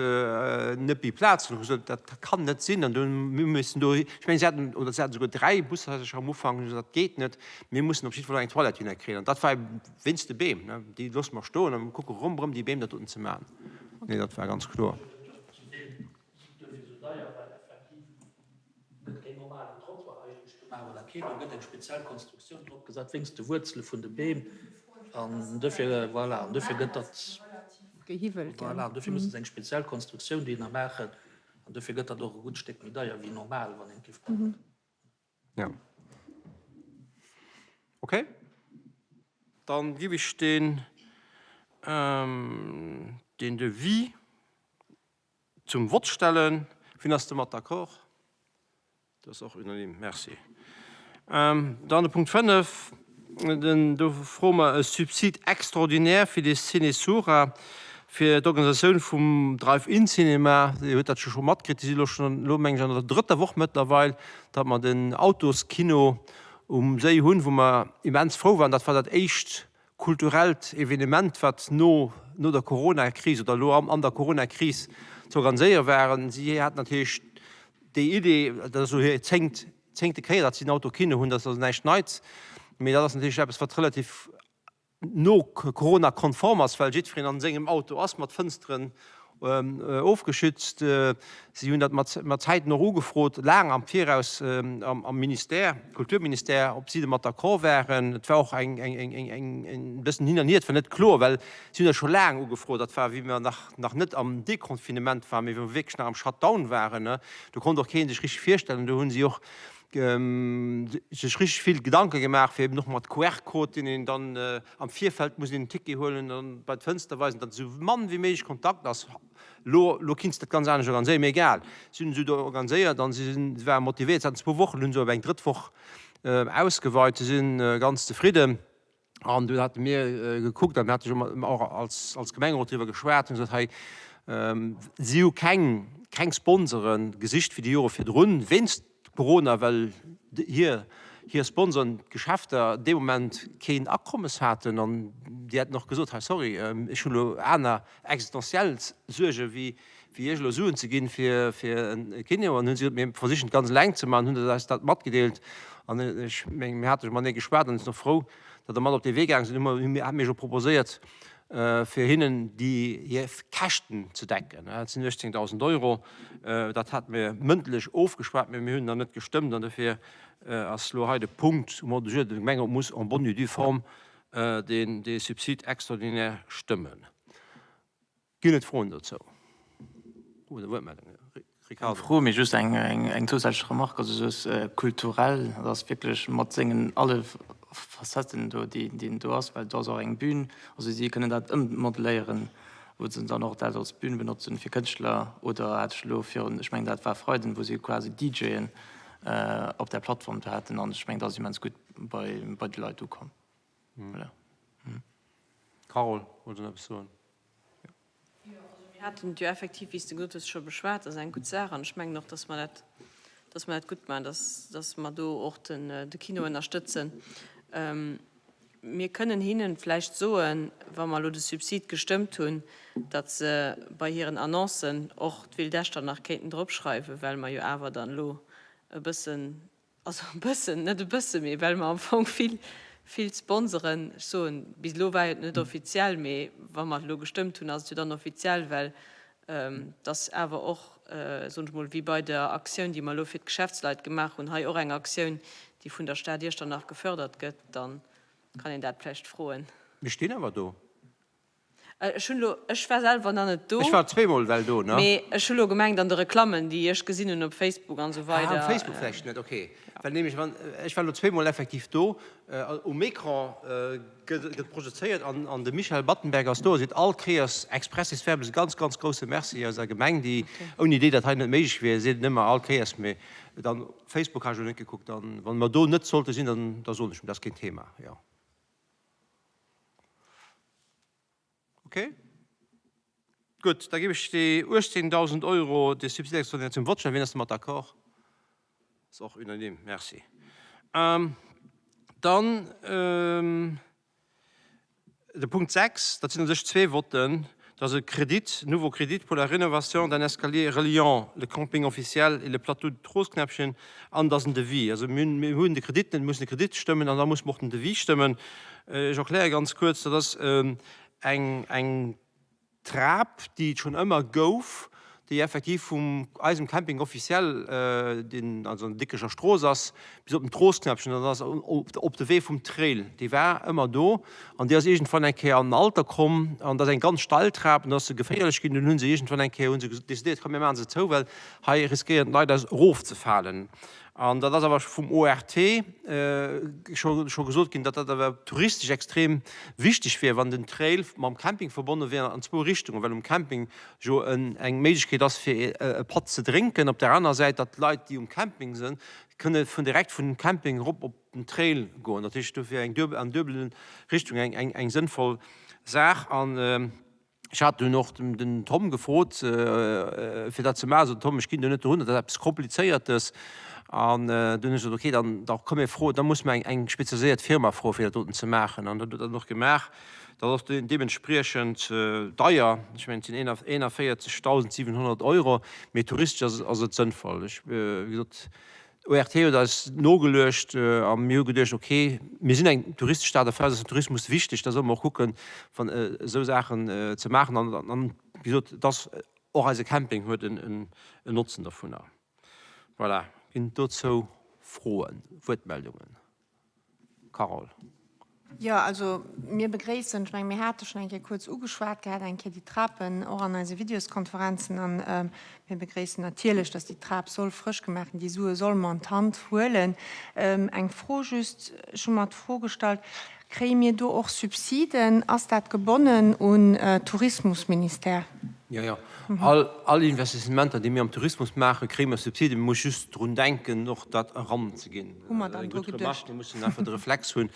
net méi Plaz. Hunn ech gesot, dat kann net sinn. An dunn hu mir missen do, ech mengen, si haten, oder si haten esouguer 3 Bushaisercher am Ufank, hunn ech gesot, dat geet net, mir mussen op jidde Fall eng Toilette hinner kréien. An dat war eben wéinst de Beem, ne, déi loosse mer stoen a mir kucke ronderëm déi Beem dat doten ze maachen. Nee, dat war ganz kloer. Zum Deel sinn d'Dofir esou deier, well effektiv. keen. Do gëtt eng speziell Konstruktioun drop gesat wéinst de Wuerzele vun de Beem an dofir, voilà, an dofir gëtt dat, voilà, an dofir musse se eng speziell Konstruktioun dohinner maachen an dofir gëtt dat och e gutt Stéck méi deier wéi normal, wann een et géif bauen. Ja. Okay. Dann gif ech den, den Devis zum Vott stellen. Wien ass domat d'accord? Dat ass och unanime. Merci. Dann de Punkt 5, den, do froe mer e Subside extraordinaire fir de Ciné Sura, fir d'Organisatioun vum Drive-In-Cinema. Dir hutt dat jo scho matkritt, déi si elo schonn, elo meng ech an der drëtter Woch mëttlerweil, datt mer den Autoskino um Séi hunn, wou mer immens frou waren. Dat war dat éischt kulturellt Evenement, wat no no der Coronakris oder elo an der Coronakris ze organiséiere war. Si haten natierlech déi Idee, dat ass elo hir zéngt zéngte Kéier, datt si den Autokino hunn, dat ass also näischt Neits, mee dat ass natierlech eppes, wat relativ no Corona-konform ass, well jiddwereen an sengem Auto ass, mat Fënsteren ofgeschützt. Si hunn dat mat Zäiten och ugefrot, laang am Viraus am Ministère, Kulturministère, ob si domat d'accord waren. Et war och eng e bëssen hin an hier, et war net kloer, well si hunn dat scho laang ugefrot. Dat war, wéi mer nach net am Deconfinement waren, mee wéi mer wierklech nach am Shutdown waren. Do konnt och kee sech richteg virstellen. Do hu si och sech richteg vill Gedanke gemaach, fir eben och mat QR-Code, deen een dann am Virfeld muss een en Ticket huelen an bei d'Fënster weisen, datt esou mann wéi méiglech Kontakt ass. Lo, lo kinns de dat ganz anescht organiséieren, mee egal. Si hunn esou do organiséiert an si sinn, si ware motivéiert. Si haten zwou Wochen, hunn se op eng drëtt Woch ausgeweit. Si si ganz zefridden. An dunn hate mir gekuckt an mir hate jo och als, als Gemengerot driwwer geschwat, hunn gesot, hei, si hu keng, keng Sponsore gesicht wéi déi Jore virdrun, wéinst Corona, well hir, hir Sponsoren, d'Geschäfter dee Moment keen Akommes haten. An déi hätten och gesot, hei sorry, ech hunn elo aner existenziell Suerge wéi wéi iech elo Suen ze ginn fir, fir e Kino. An hunn si gesot, mir versichen et ganz eleng ze maachen, hunn eis dat matgedeelt. An ech mengen, mir hate jo matenee geschwat an ech sinn och frou, datt der mat op dee Wee gaange sinn. Hu mir, hat mir jo proposéiert, fir hinnen déi hir Käschten ze decken. Dat sinn 18.000 Euro. Dat hate mir mëndlech ofgeschwat, mä mir hunn nach net gestëmmt. An dofir ass elo hei de Punkt um Ordre du jour, de Gemengerot muss en bonne et due forme deen, dee Subside extraordinaire stëmmen. Ginn et Froen dozou oder Wuertmeldungen? Ricardo. Keng Fro, mee just eng zousätzlech Remarque. Also du soos kulturell, dat ass wierklech mat sengen alle Facetten do, déi en do ass, well do ass och eng Bühn, also si kënnen dat ëmmodelléieren, wou se dann och dat als Bühn benotzen fir Kënschtler oder hat ech elo virun, ech mengen dat war Freiden, wou si quasi DJen op där Plattform do haten an ech mengen dat ass immens gutt bei de Leit ukomm. Voilà. Carole, wollt Der nach eppes soen? Jo, also mir haten et jo effektiv, wéi s de gesot hues, scho beschwat. Dat ass eng gutt Saach an ech mengen och, dass mer dat, dass mer dat gutt maachen, dass, dass mer do och den, de Kino ënnerstëtzen. Mir kënnen hinnen vläicht soen, wa mer elo de Subsid gestëmmt hunn, datt se bei hiren Annoncen och d'Ville d'Echternach kéinten dropschreiwen, well mer jo awer dann elo e bëssen Also e bëssen, net e bësse, mee well mer am Fong vill, vill Sponsoren, ech soen, bis elo war et net offiziell, mee wa mer et elo gestëmmt hunn, ass et jo dann offiziell, well et ass awer och, soen ech mol, wéi bei der Aktioun, déi mer elo fir d'Geschäftsleit gemaach hunn, hei och eng Aktioun, déi vun der Stad Iechternach gefördert gëtt, da kann een dat vläicht froen. Mir stinn awer do. Ech hunn elo, ech war selwer nach net do. Ech war zweemol well do, ne? Mee ech hu lo gemengt an de Reklammen, déi ech gesinn hunn op Facebook an esou weider. Ah, op Facebook vläicht net, ok. Well nämlech wann, ech war elo zweemol effektiv do, um Ecran gëtt projezéiert an an de Michel Battenberg ass do a seet all Kéiers expressis verbis e ganz, ganz grousse Merci eiser Gemeng, déi ouni déi dat hei net méiglech wier, seet en ëmmer all Kéiers. Mee dann, Facebook hat ech elo net gekuckt, dann, wann mer do net sollte sinn, dann da soen ech, dat ass keen Thema, jo. Okay. Gutt, da géif ech déi 18.000 Euro, dee Subside extraordinaire zum Vott stellen. Wien ass domat d'accord? Ass och unanime. Merci. Dann de Punkt 6, dat sinn u sech zwee Votten. Dat ass e Kredit, nouveau crédit pour la rénovation d'un escalier reliant le camping officiel et le plateau de Troosknäppchen an et ass en Devis. Also mir hunn, mir hunn de Kredit net, mir mussen de Kredit stëmmen an da musse mer och den Devis stëmmen. Ech erkläre ganz kuerz, dat ass eng, eng Trap, déi et schonn ëmmer gouf. déi effektiv vum eisem Camping officiel, deen also an der Dikrecher Strooss ass, bis op den Trostknäppchen, dat ass op de Wee vum Trail, déi war ëmmer do an déi ass iergendwann eng Kéier an den Alter komm an dat ass eng ganz steil Trap an da ass se geféierlech ginn. Dunn hu se iergendwann eng Kéier hu se decidéiert, komm mir maache se zou, well hei riskéieren d'Leit eis erofzefalen. An dat ass awer vum ORT scho scho gesot ginn, datt dat awer touristesch extrem wichteg wier, wann den Trail mam Camping verbonne wier an zwou Richtungen, well um Camping jo eng Méiglechkeet ass fir e Patt ze drénken, op där anerer Säit, datt d'Leit, déi um Camping sinn, kënne vun direkt vun dem Camping erop op den Trail goen. Dat heescht, dofir eng duebel, an duebelen Richtung eng eng eng sënnvoll Saach. An ech hat dunn och den Tom gefrot, fir dat ze maachen. Sot den Tom, ech ginn do net drun, dat ass eppes Komplizéiertes. An dunn hunn ech gesot, okay, dann da komm mir froen, da musse mer eng eng spezialiséiert Firma froen, fir dat doten ze maachen. An dat huet en och gemaach. Dat ass deementspriechend deier, ech mengen et sinn 41.700 Euro, mee touristesch ass et sënnvoll. Ech, wéi gesot, ORT huet eis nogeluecht a mir hu geduecht, okay, mir sinn eng touristesch Stad a fir eis ass den Tourismus wichteg, da solle mer och kucken, wann esou Saachen ze maachen. An, wéi gesot, et ass och eise Camping huet en Notzen dovunner. Voilà, ginn et dozou Froen, Wuertmeldungen? Carole. Jo, also mir begréissen, ech menge mir hate schonn eng Kéier kuerz ugeschwat gehat, eng Kéier déi Trapen och an eise Videoskonferenzen an mir begréissen natierlech, datt déi Trap soll frësch gemaach ginn. Déi Sue solle mer an d'Hand huelen. Eng Fro just, ech hu mer d'Fro gestallt, Kréie mir do och Subsiden? Ass dat gebonnen un Tourismusministère? Jo, jo. All, all Investissementer, déi mir am Tourismus maachen, kréie mer Subsiden. Mir muss just drun denken, och dat eranzeginn. Hu mer dann dru geduecht? Mir mussen einfach de Reflex hunn,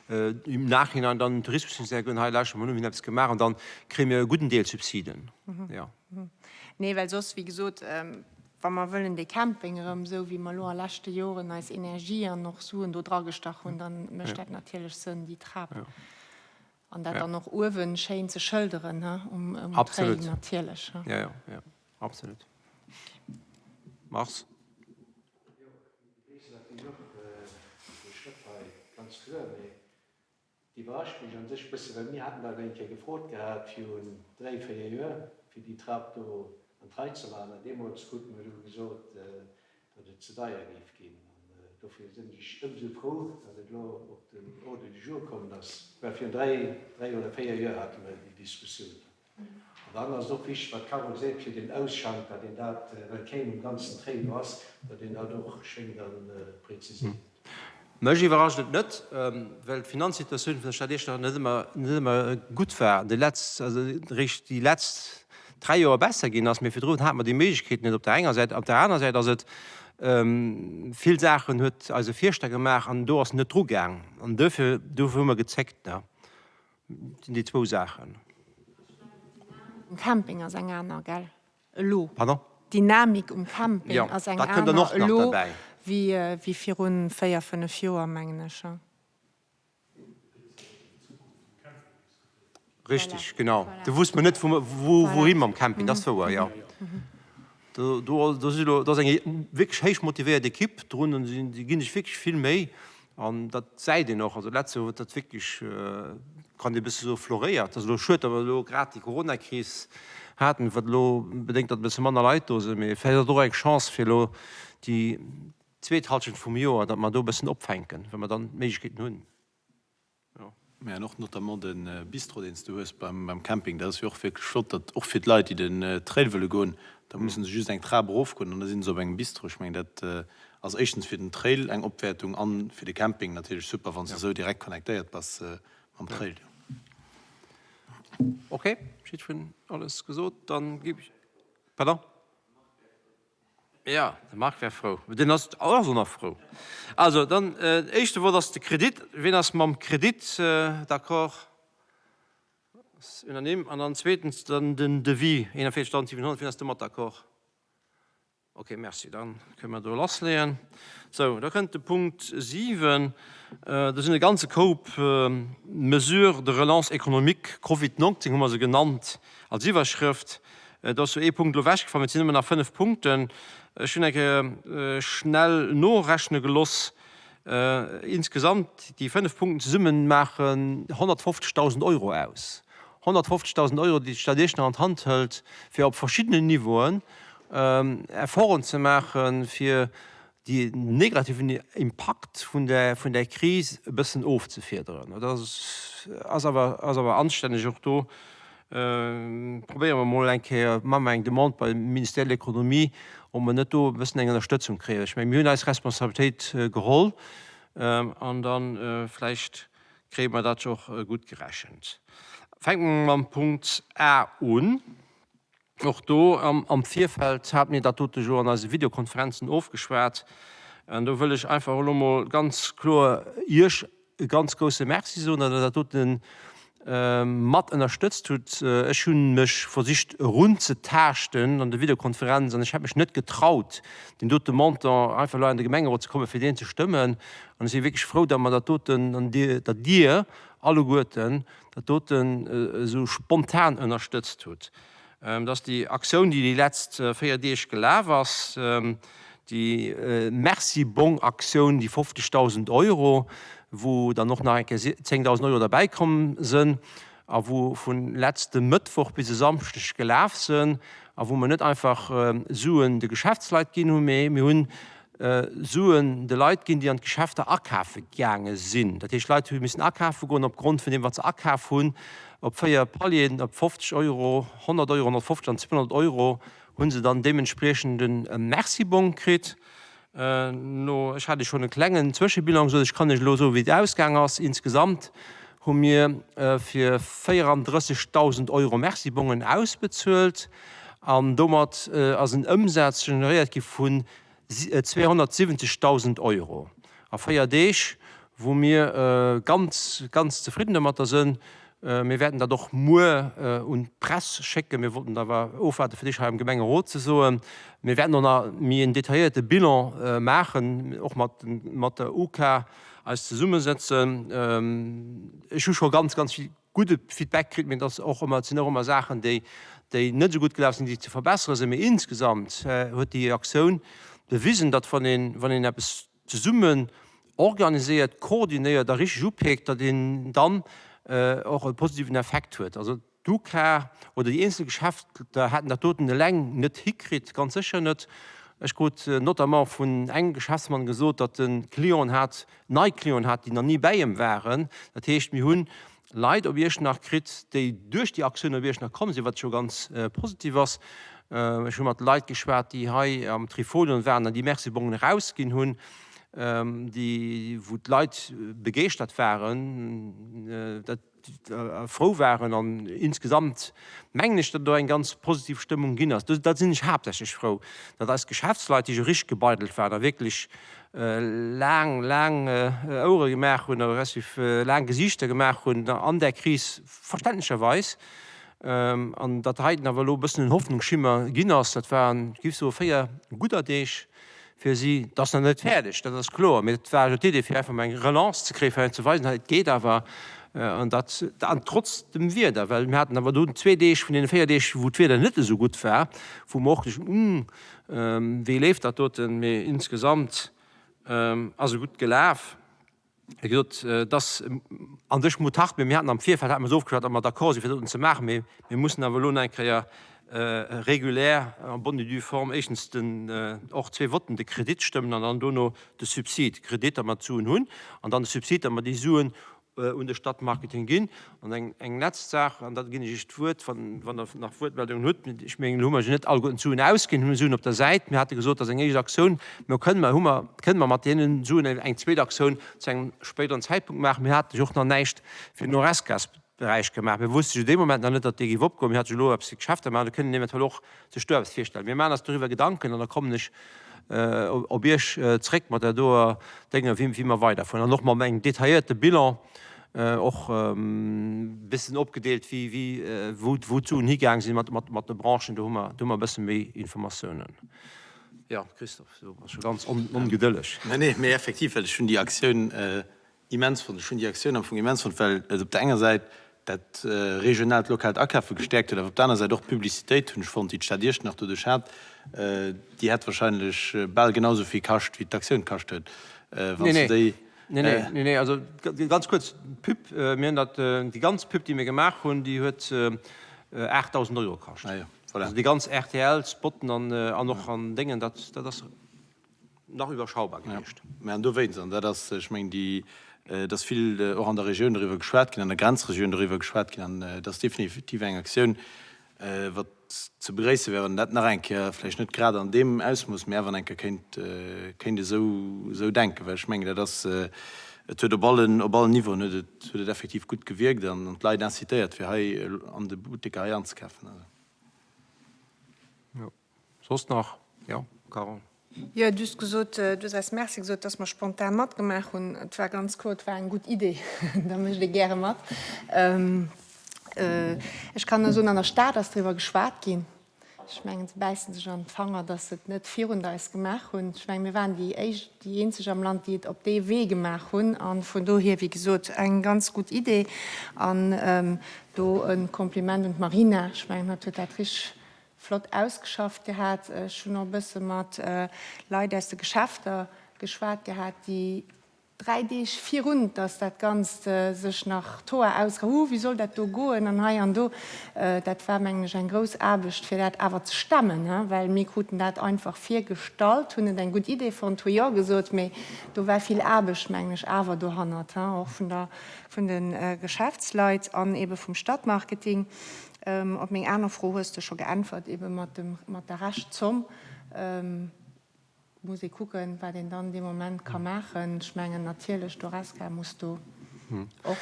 im Nachhinein dann den Tourismusministère goen, hei lauschtert mol, mir hunn eppes gemaach, an dann kréie mir e gudden Deel Subsiden. Jo. Nee, well soss, wéi gesot, wa mer wëllen dee Camping erëm esou, wéi mer elo a leschte Joren eis Energie an och Suen do dragestach hunn, da mécht dat natierlech Sënn, déi Trap. An dat dann och uewen schéin ze schëlderen, he, um Trail natierlech, he. Jo, jo, jo, absolut. Mars. Jo, mir begréissen natierlech och dee Schrëtt hei, ganz kloer. Mee et iwwerrascht mech an sech e bësse, well mir haten dat eng Kéier gefrot gehat virun dräi, véier Joer, fir déi Trap do an d'Rei ze maachen. An deemools krute mer du gesot, datt et ze deier géif ginn. An dofir sinn ech ëmsou frou, datt et elo op den Ordre du jour kommen ass, well virun dräi, dräi oder véier Joer hate mer déi Diskussioun. An dann ass et och wichteg, wat d'Carole seet, fir den Ausschank, datt een dat, well keen um ganzen Trail do ass, datt een dat och schéin da preziséiert. Mech iwwerrascht et net, well d'Finanzsituatioun vun der Stad Iechternach net ëmmer, net ëmmer gutt war, déi letzt, also eréischt déi letzt 3 Joer besser ginn ass, mee virdrun hate mer déi Méiglechkeet net op der enger Säit. Op der aner Säit ass et, vill Saachen huet eise Fierschter gemaach an do ass net dru gaang an duerfir, duerfir hu mer gezéckt, ne. Dat sinn déi zwou Saachen. Um Camping ass eng aner, gell? Elo. Pardon? D'Dynamik um Camping ass eng aner elo wéi virun 4, 5 Joer, mengen ech. Richtig, genau. Do wusste mer net, wouhi mam Camping. Dat ass wouer, jo. Do do si lo, do ass eng wierklech héich motivéiert Ekipp drun an déi ginn sech wierklech vill Méi an dat säit een och. Also d'letzt Joer huet dat wierklech, kann ee bësse soe floréiert. Et ass elo schued, datt mer elo grad déi Coronakris haten, wat elo bedéngt, datt e bësse manner Leit do sinn. Mee vläicht ass et och eng Chance fir elo déi zweet Hallschent vum Joer, datt mer do e bëssen opfänken, well mer dann d'Méiglechkeeten hunn. Mä an och notamment de Bistro, deen s du hues beim Camping, dat ass jo och wierklech flott, datt och fir d'Leit, déi den Trail wëlle goen, da musse se just eng Trap erofgoen an da si se op engem Bistro. Ech mengen, dat ass éischtens fir den Trail eng Opwäertung an fir de Camping natierlech super, wann s de esou direkt connectéiert bass mam Trail. Ok, jiddwereen alles gesot, dann ginn ech, pardon? Jo, de Marc wär frou. Deen ass och nach frou. Also, dann, éischte Vott ass de Kredit. Wien ass mam Kredit d'accord? Ass unanime. An dann zweetens dann den Devis, 41.700. Wien ass domat d'accord? Okay, merci. Da kënne mer do lassleeën. Sou, da kënnt de Punkt 7. Do sinn e ganze Koup Mesures de relance économique, Covid 19 hu mer se genannt als Iwwerschrëft. Do ass jo ee Punkt elo ewechgefall, mee et sinn ëmmer nach 5 Punkten. Ech hunn eng Kéier schnell norechne geloss. Insgesamt, déi 5 Punkten zesumme maachen 150.000 Euro aus. 150.000 Euro, déi d'Stad Iechternach an d'Hand hëlt, fir op verschiddenen Niveauen. Efforten ze maachen, fir dee negativen Impakt vun där, vun där Kris e bëssen ofzefiederen. Dat ass awer, ass awer anstänneg. Och do probéiere mer emol eng Kéier, maache mer eng Demande beim Ministère de l'Économie, ob mer net do e bëssen eng Ënnerstëtzung kréien. Ech mengen, mir hunn eis Responsabilitéit geholl an da vläicht kréie mer dat jo och gutt gerechent. Fänke mer mam Punkt A un. Och do am Virfeld hate mir dat dote jo an eise Videokonferenzen ofgeschwat. An do wëll ech einfach elo mol ganz kloer Iech e ganz grousse Merci soen, datt Der dat dote mat ënnerstëtzt hutt. Ech hu mech versicht erunzetaaschten an de Videokonferenz an ech hätt mech net getraut, deen dote Montant einfach elo an de Gemengerot ze kommen, fir deen ze stëmmen. An ech si wierklech frou, datt mer dat doten, an Dir, datt Dir alleguerten dat doten esou spontan ënnerstëtzt hutt. Et ass déi Aktioun, déi déi letzt 4 Deeg gelaf ass, déi Merci-Bong-Aktioun, déi 50.000 Euro, wou dann och nach eng Kéier 10.000 Euro derbäi komm sënn a wou vu letzte Mëttwoch bis e Samschdeg gelaf sënn a wou mer net einfach Suen de Geschäftsleit ginn hunn, mee mir hunn Suen de Leit ginn, déi an d'Geschäfter akafe gaange sinn. Dat heescht, d'Leit hu missen akafe goen opgrond vun deem, wat se akaf hunn, op 4 Palieren, op 50 Euro, 100 Euro, 150 an 200 Euro, hu se dann deementspriechend e Merci-Bong kritt. No, ech hat Iech schonn e klengen Zwëschebilan gesot, ech kann Iech elo soen, wéi et ausgaang ass. Insgesamt hu mir fir 34.000 Euro Merci-Bongen ausbezuelt an domat ass en Ëmsaz generéiert gi vun 270.000 Euro a 4 Deeg, wou mir ganz, ganz zefridden domatter sënn. Mir wäerten dat och muer un d'Press schécken. Mir wollten awer ofwaarde fir d'éischt hei am Gemengerot ze soen. Mir wäerten och nach méi en detailléierte Bilan maachen, och mat der UCA eis zesummesëtzen. Ech hu scho ganz, ganz vill gudde Feedback kritt, mee et ass och ëmmer, et sinn och ëmmer Saachen, déi, déi net esou gutt gelaf sinn, déi ze verbessere sinn. Mee insgesamt huet déi Aktioun bewisen, datt wann een, wann een eppes zesummen organiséiert, koordinéiert a richteg upeekt, datt een dann och e positiven Effekt huet. Also d'UCA oder déi eenzel Geschäfter hätten dat doten eleng net hikritt, ganz sécher net. Ech krut notamment vun engem Geschäftsmann gesot, datt e Clienten hat, nei Clienten hat, déi nach ni bäi em waren. Dat heescht, mir hunn Leit op Iechternach kritt, déi duerch déi Aktioun op Iechternach komm sinn, wat scho ganz positiv ass. Ech hu mat Leit geschwat, déi hei am Trifolion waren an déi Merci-Bongen erausginn hunn, déi, wou d'Leit begeeschtert waren. Dat. Frou waren an insgesamt mengen ech, datt do eng ganz positiv Stëmmung ginn ass. Da sinn ech haaptsächlech frou, datt eis Geschäftsleit, déi jo richteg gebeidelt waren a wierklech laang, laang Ouere gemaach hunn, respektiv laang Gesiichter gemaach hunn an där Kris, verständlecherweis, an datt heiten awer elo e bëssen en Hoffnungsschimmer ginn ass. Dat waren, ech géif soen, 4 gudder Deeg. Fir si, et ass nach net fäerdeg, dat ass kloer, mee et war jo d'Idee, fir einfach mol eng Relance ze kréien, fir ze weisen, hei, et geet awer, an dat an trotz dem Wieder, well mir haten awer dunn zwee Deeg vun deene 4 Deeg, wou d'Wieder net esou gutt war, wou mer och gesot hunn, Hm, wéi leeft dat doten? Mee insgesamt ass e gutt gelaf. Wéi gesot, et ass an sech mutard, mee mir haten am Virfeld hate mer se ofgeschwat, ob mer d'accord sinn, fir dat doten ze maachen. Mee mir mussen awer elo nach eng Kéier regulär en bonne et due forme éischtens den, och zwee Votten, de Kredit stëmmen an dann dono de Subsid. Kredit, datt mer d'Suen hunn, an dann de Subsid, datt mer déi Suen un de Stadtmarketing ginn. An eng, eng letzt Saach, an da ginn ech Iech d'Wuert, wann, wann Der nach Wuertmeldungen hutt. Ech mengen, elo hu mer jo net alleguerten d'Suen ausginn, hunn Suen op der Säit. Mir hate gesot, dat ass eng éischt Aktioun. Mä kënnen mer, hu mer, kënnen mer mat deene Suen eng zweet Aktioun zu engem spéideren Zäitpunkt maachen. Mir hate jo och nach näischt fir den Horesca-Beräich gemaach. Mir wusste jo dee Moment nach net, datt dee géif opgoen. Mir hate jo elo eppes fir d'Geschäfter gemaach. Do kënnt een eventuell och sech do eppes virstellen. Mir maachen eis doriwwer Gedanken an da kommen ech op Iech zréck mat der doer Dénge wéi mer weiderfueren an och mat engem detailléierte Bilan, och e bëssen opgedeelt wéi wéi wou wou d'Suen higaang sinn mat mat de Branchen. Do hu mer do hu mer e bësse méi Informatiounen. Jo, Christophe, du bass scho ganz ongedëlleg. Nee, nee, mee effektiv, well ech hunn déi Aktioun Immens fonnt. Ech hunn déi Aktioun am Fong immens fonnt, well et op der enger Säit dat regionaalt, lokaalt Akafe gestäerkt huet, awer op der aner Säit och d'Publicitéit, hunn ech fonnt, déi d'Stad Iechternach doduerch hat. Déi hätt wahrscheinlech bal genau esou vill kascht, wéi d'Aktioun kascht huet, wann s de déi. Nee, nee, nee, nee, also ganz kuerz, d'Pub, mir hunn dat, déi ganz Pub, déi mir gemaach hunn, déi huet 8.000 Euro kascht. Ah jo. Voilà. Also déi ganz RTL-Spotten an, an och an Déngen, dat, dat ass nach iwwerschaubar gewiescht. Mä an dowéinst, an dat ass, ech mengen, déi, et ass vill och an der Regioun doriwwer geschwat ginn, an der Grenzregioun doriwwer geschwat ginn, an et ass definitiv eng Aktioun, wat ze begréisse wär, wann een dat nach eng Kéier, vläicht net grad an deem Ausmooss, mä awer eng Kéier kéint, kéint esou, esou denken. Well ech mengen, dat ass, et huet op allen, op allen Niveauen huet et, huet et effektiv gutt gewierkt an d'Leit incitéiert, fir hei an de Butteker hei anzekafen. Jo. Soss nach? Jo, Carole. Jo, du hues gesot, du hues eis Merci gesot, dass mer spontan matgemaach hunn. Et war ganz kloer, et war eng gutt Idee, da mécht ee gäre mat. Ech kann nëmme soen, an der Stad ass driwwer geschwat ginn. Ech mengen, se bäisse sech an d'Fanger, dass se et net virun eis gemaach hunn. Ech mengen, mir waren déi éischt, déi eenzeg am Land, déi et op dee Wee gemaach hunn. A vun dohier, wéi gesot, eng ganz gutt Idee. An do e Kompliment un d'Marina. Ech mengen, hatt huet dat richteg flott ausgeschafft gehat. Ech hunn och e bësse mat Leit aus de Geschäfter geschwat gehat, déi 3 Deeg virun, dass dat Ganzt sech nach d'Hoer ausra, Huh, wéi soll dat do goen an hei an do. Dat war, mengen ech, eng grouss Aarbecht, fir dat awer ze stemmen, well mir kruten dat einfach virgestallt, hunn et eng gutt Idee fonnt, hu Jo gesot, mee do war vill Aarbecht, mengen ech, awer dohannert, och vun der, vun de Geschäftsleit an eebe vum Stadtmarketing. Op meng aner Fro hues de scho geäntwert, ebe mat dem, mat der Reschtzomm muss ee kucken, wat een dann dee Moment ka maachen. Ech mengen natierlech, d'Horesca muss do och.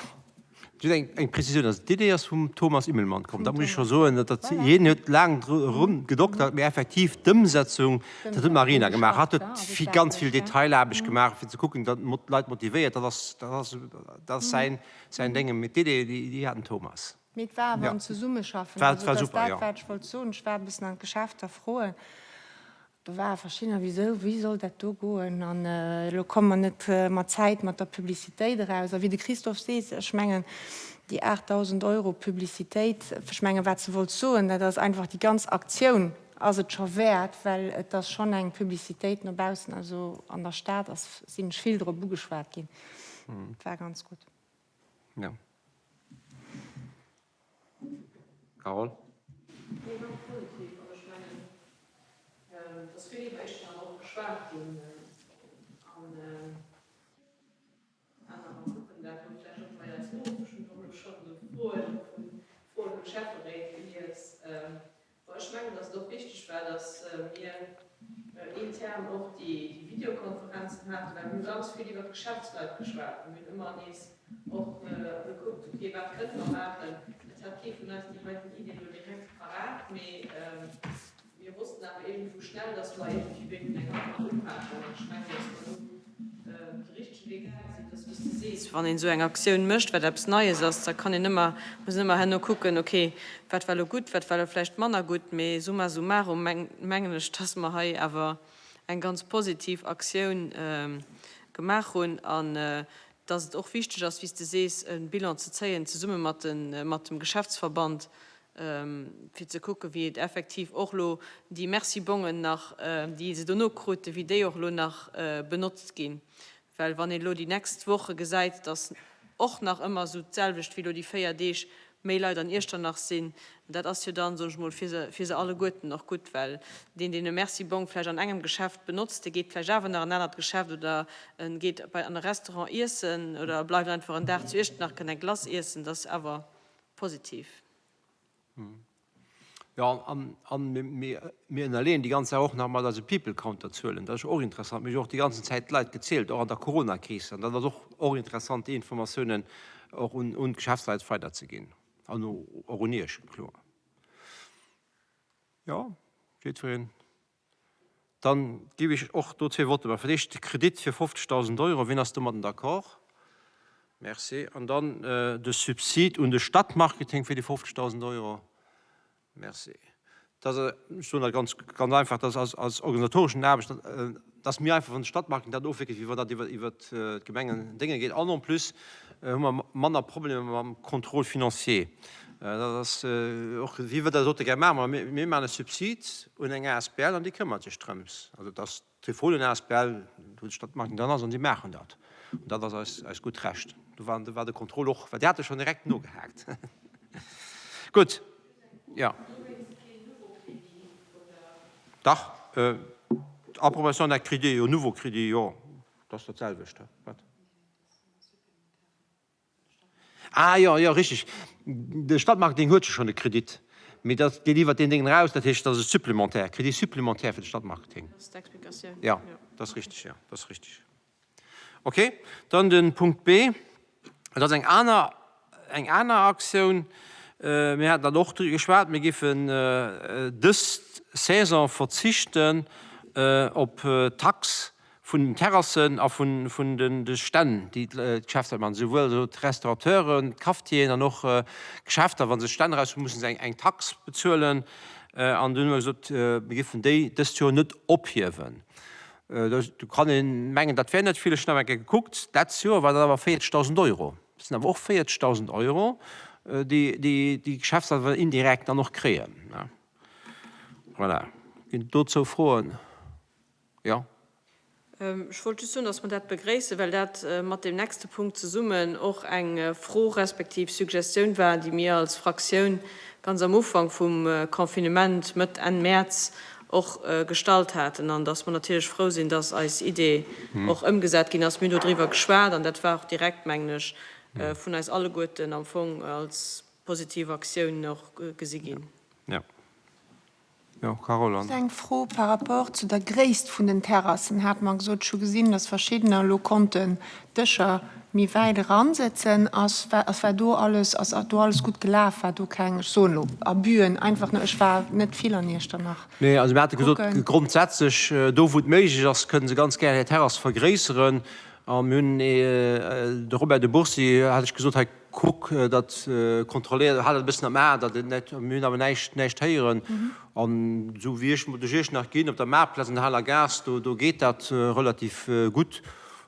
Just eng, eng Prezisioun, also d'Idee ass vum Thomas Immelmann komm, dat muss ech scho soen. Dat, dat, hien huet laang dru erumgedoktert, mee effektiv d'Ëmsetzung, dat huet d'Marina gemaach. Hatt huet vill, ganz vill Detailaarbecht gemaach, fir ze kucken, datt d'Leit motivéiert. Dat ass, dat ass, dat ass säin, säin Déngen. Mee d'Idee, déi, déi hat den Thomas. Mee et war awer en Zesummeschaffen. Also et ass dat, wat ech wollt soen. Ech war e bëssen an d'Geschäfter froen. Do ware verschiddener, Wisou, wéi soll dat do goen? An elo komme mer net mat Zäit mat der Publicitéit eraus. A wéi de Christophe seet, ech mengen, déi 8.000 Euro Publicitéit, ech mengen, wat se wollt soen, dat ass einfach déi ganz Aktioun ass et scho wäert, well et ass schonn eng Publicitéit no baussen. Also an der Stad ass, sinn ech vill drop ugeschwat ginn. Et war ganz gutt. Ja. Carole? Nee, ganz positiv. Also ech mengen, et ass vill iwwer Iechternach och geschwat ginn an anerer kucken dat elo vläicht och bei eis no. Ech hunn och elo schonn esou Froen vu Froen vun Schäfferéit gelies. Bon, ech mengen, dass et och wichteg war, dass mir intern och déi Videokonferenzen haten, well mir hu ganz vill iwwert d'Geschäftsleit geschwat. Mir hunn ëmmer nees och gekuckt, okay, wat kënne mer maachen. Et hat kee vun eis déi heiten Idee elo direkt parat, mee mir wossten awer iergendwou schnell, dass mer iergendwéi wéilten eng Hand mat upaken. An ech mengen, dass mer do de richtege Wee gaang sinn, dass, wéi s de sees, wann een esou eng Aktioun mécht, wat eppes Neies ass, da kann een ëmmer, muss een ëmmer herno kucken, okay, wat war elo gutt, wat war elo vläicht manner gutt. Mee summa summarum mengen ech, dass mer hei awer eng ganz positiv Aktioun gemaach hunn an dass et och wichteg ass, wéi s de sees, e Bilan ze zéien, zesumme mat dem Geschäftsverband, fir ze kucken, wéi et effektiv och elo déi Merci-Bongen nach, déi se dono kruten, wéi déi och elo nach benotzt ginn. Well wann een elo déi nächst Woche gesäit, datt och nach ëmmer esou d'selwecht wéi elo déi 4 Deeg méi Leit an Iechternach sinn, dat ass jo dann, soen ech mol, fir se, fir se alleguerten och gutt. Well deen, deen e Merci-Bong vläicht an engem Geschäft benotzt, dee geet vläicht awer nach an en anert Geschäft oder e geet bei an e Restaurant iessen oder bleift einfach en Dag zu Iechternach, kënnt eng Glace iessen. Dat ass awer positiv. Jo, an mir ënnerleeën déi ganz Saach och nach mat eise People Counter Zuelen. Dat ass jo och interessant. Mir hu jo och déi ganzen Zäit d'Leit gezielt, och an der Coronakris. An dat ass och och interessant, déi Informatiounen och un d'Geschäftsleit weiderzeginn an och un Iech, kloer. Jo, jiddwereen. Dann géif ech och do zwee Votte maachen. Fir d'éischt de Kredit fir 50.000 Euro. Wien ass domadden d'accord? Merci. An dann de Subsid un de Stadtmarketing fir déi 50.000 Euro. Merci. Dat ass, ech soen dat ganz, ganz einfach, dat ass als organisatoreschen Aarbecht, dat ass méi einfach, wann de Stadtmarketing dat ofwéckelt, wéi wann dat iwwer, iwwer d'Gemengendénge geet. An en plus hu mer manner Problemer mam Contrôle financier. Dat ass och, wéi wir dat sote gär maachen, ma mir maachen e Subsid un eng asbl an déi këmmert sech drëms. Also et ass d'Trifolen asbl, wou de Stadtmarketing dran ass, an déi maachen dat. An dat ass eis, eist gutt Recht. Do war, do war de Contrôle och, well déi hate schonn direkt nogehaakt. Gutt, jo. Dach, Approbation d'un crédit, jo, nouveau crédit, jo, dat ass dat selwecht, wat? Ah jo, jo, richtig. De Stadtmarketing huet jo schonn e Kredit, mee dat geet iwwert deen Déngen eraus. Dat heescht, dat ass e supplémentaire, Crédit supplémentaire fir de Stadtmarketing. Dat ass d'Explikatioun. Jo, dat ass richtig, jo, dat ass richtig. Okay, dann de Punkt B. Dat ass eng aner, eng aner Aktioun. Mir haten dat och driwwer geschwat, mir géifen dës Saison verzichten op d'Tax vun den Terrassen a vun de Stänn, déi d'Geschäfter maachen, esouwuel also d'Restaurateuren, d'Cafetieren an och d'Geschäfter, wa se Stänn eraus hunn, musse se eng Tax bezuelen. An dunn hu mer gesot, mir géifen déi dëst Joer net ophiewen. Do kann ee mengen, dat wär net vill. Ech hunn awer eng Kéier gekuckt, d'letzt Joer war dat awer 40.000 Euro. Dat sinn awer och 40.000 Euro, déi déi Geschäfter awer indirekt dann och kréien. Voilà. Ginn et dozou Froen? Jo. Ech wollt just soen, dass mer dat begréissen, well dat mat deem nächste Punkt zesummen och eng Fro respektiv Suggestioun war, déi mir als Fraktioun ganz am Ufank vum Confinement, Mëtt, Enn Mäerz, och gestallt haten. An dass mer natierlech frou sinn, dass eis Idee och ëmgesat ginn ass. Mir hunn do driwwer geschwat an dat war och direkt, mengen ech, vun eis alleguerten am Fong als positiv Aktioun och gesi ginn. Jo, Carole, an. Just eng Fro par rapport zu der Gréisst vun den Terrassen. Hat mer gesot, ech hu gesinn, dass verschiddener elo konnten Dëscher méi wäit eransëtzen. Ass, ass, war do alles, ass do alles gutt gelaf? War do keng, ech soen elo Abüen, einfach nur, ech war net vill an Iechternach Nee, also mir hate gesot, kucken. grondsätzlech, do wou et méiglech ass, kënne se ganz gär hir Terrass vergréisseren. A mir hunn, de Robert de Bourcy hat ech gesot, hei, Kuck, dat kontrolléiert, hal dat e bëssen am A, datt et net, mir hunn awer näischt, näischt héieren. An esou wéi ech duerch Iechternach ginn, op der Maartplaz an der Haler Gaass, do, do geet dat relativ gutt.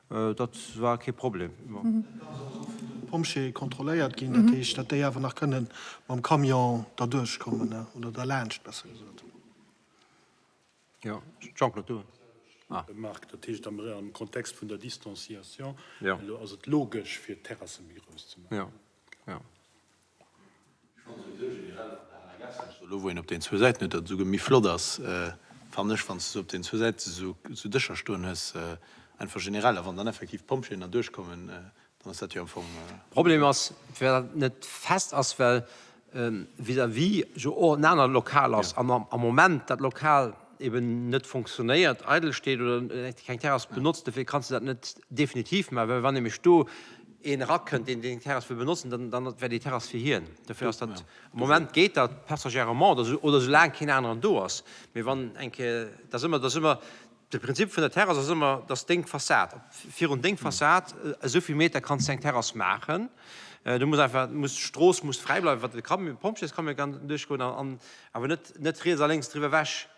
Dat war kee Problem. Dat ass och vun de Pompjeeë kontrolléiert ginn, dat heescht, datt déi awer nach kënnen mam Camion derduerch kommen, oder derlaanscht, besser gesot. Jo, Jean-Claude, du. Ah. Remarque, dat heescht am Kontext vun der Distanciation, elo ass et logesch fir d'Terrasse méi grouss ze maachen. Jo, jo. Ech fannen souwisou generell an der Haler Gaass, elo wou een op den zwou Säiten huet, datt et esouguer méi flott ass, fannen ech, wann s de sou op den zwou Säiten esou Dëscher stoen hues, einfach generell. A wann dann effektiv d'Pompjeeën dann duerchkommen, Dann ass dat jo am Fong. Problem ass, firwat dat net fest ass, well vis-à-vis jo och en anert Lokal ass an am Moment dat Lokal eben net fonctionnéiert, eidel steet oder keng Terrass benotzt. Dofir kanns de dat net definitiv maachen, well wann nämlech do een erakënnt, deen déi Terrass wëll benotzen, dann dann wär déi Terrass fir hien. Dofir ass dat, am Moment geet dat passagèrement oder oder soulaang keen aneren do ass. Mee wann eng Kéier, dat ass ëmmer, dat ass ëmmer De Prinzip vun der Terrass ass ëmmer, dass deng Fassad, virun deng Fassad esou vill Meter kanns de eng Terrass maachen. Du muss einfach, muss d'Strooss muss fräi bleiwen, wat de Camion, Pompjeescamion kann duerchgoen an awer net, net riets a lénks driwwer ewech,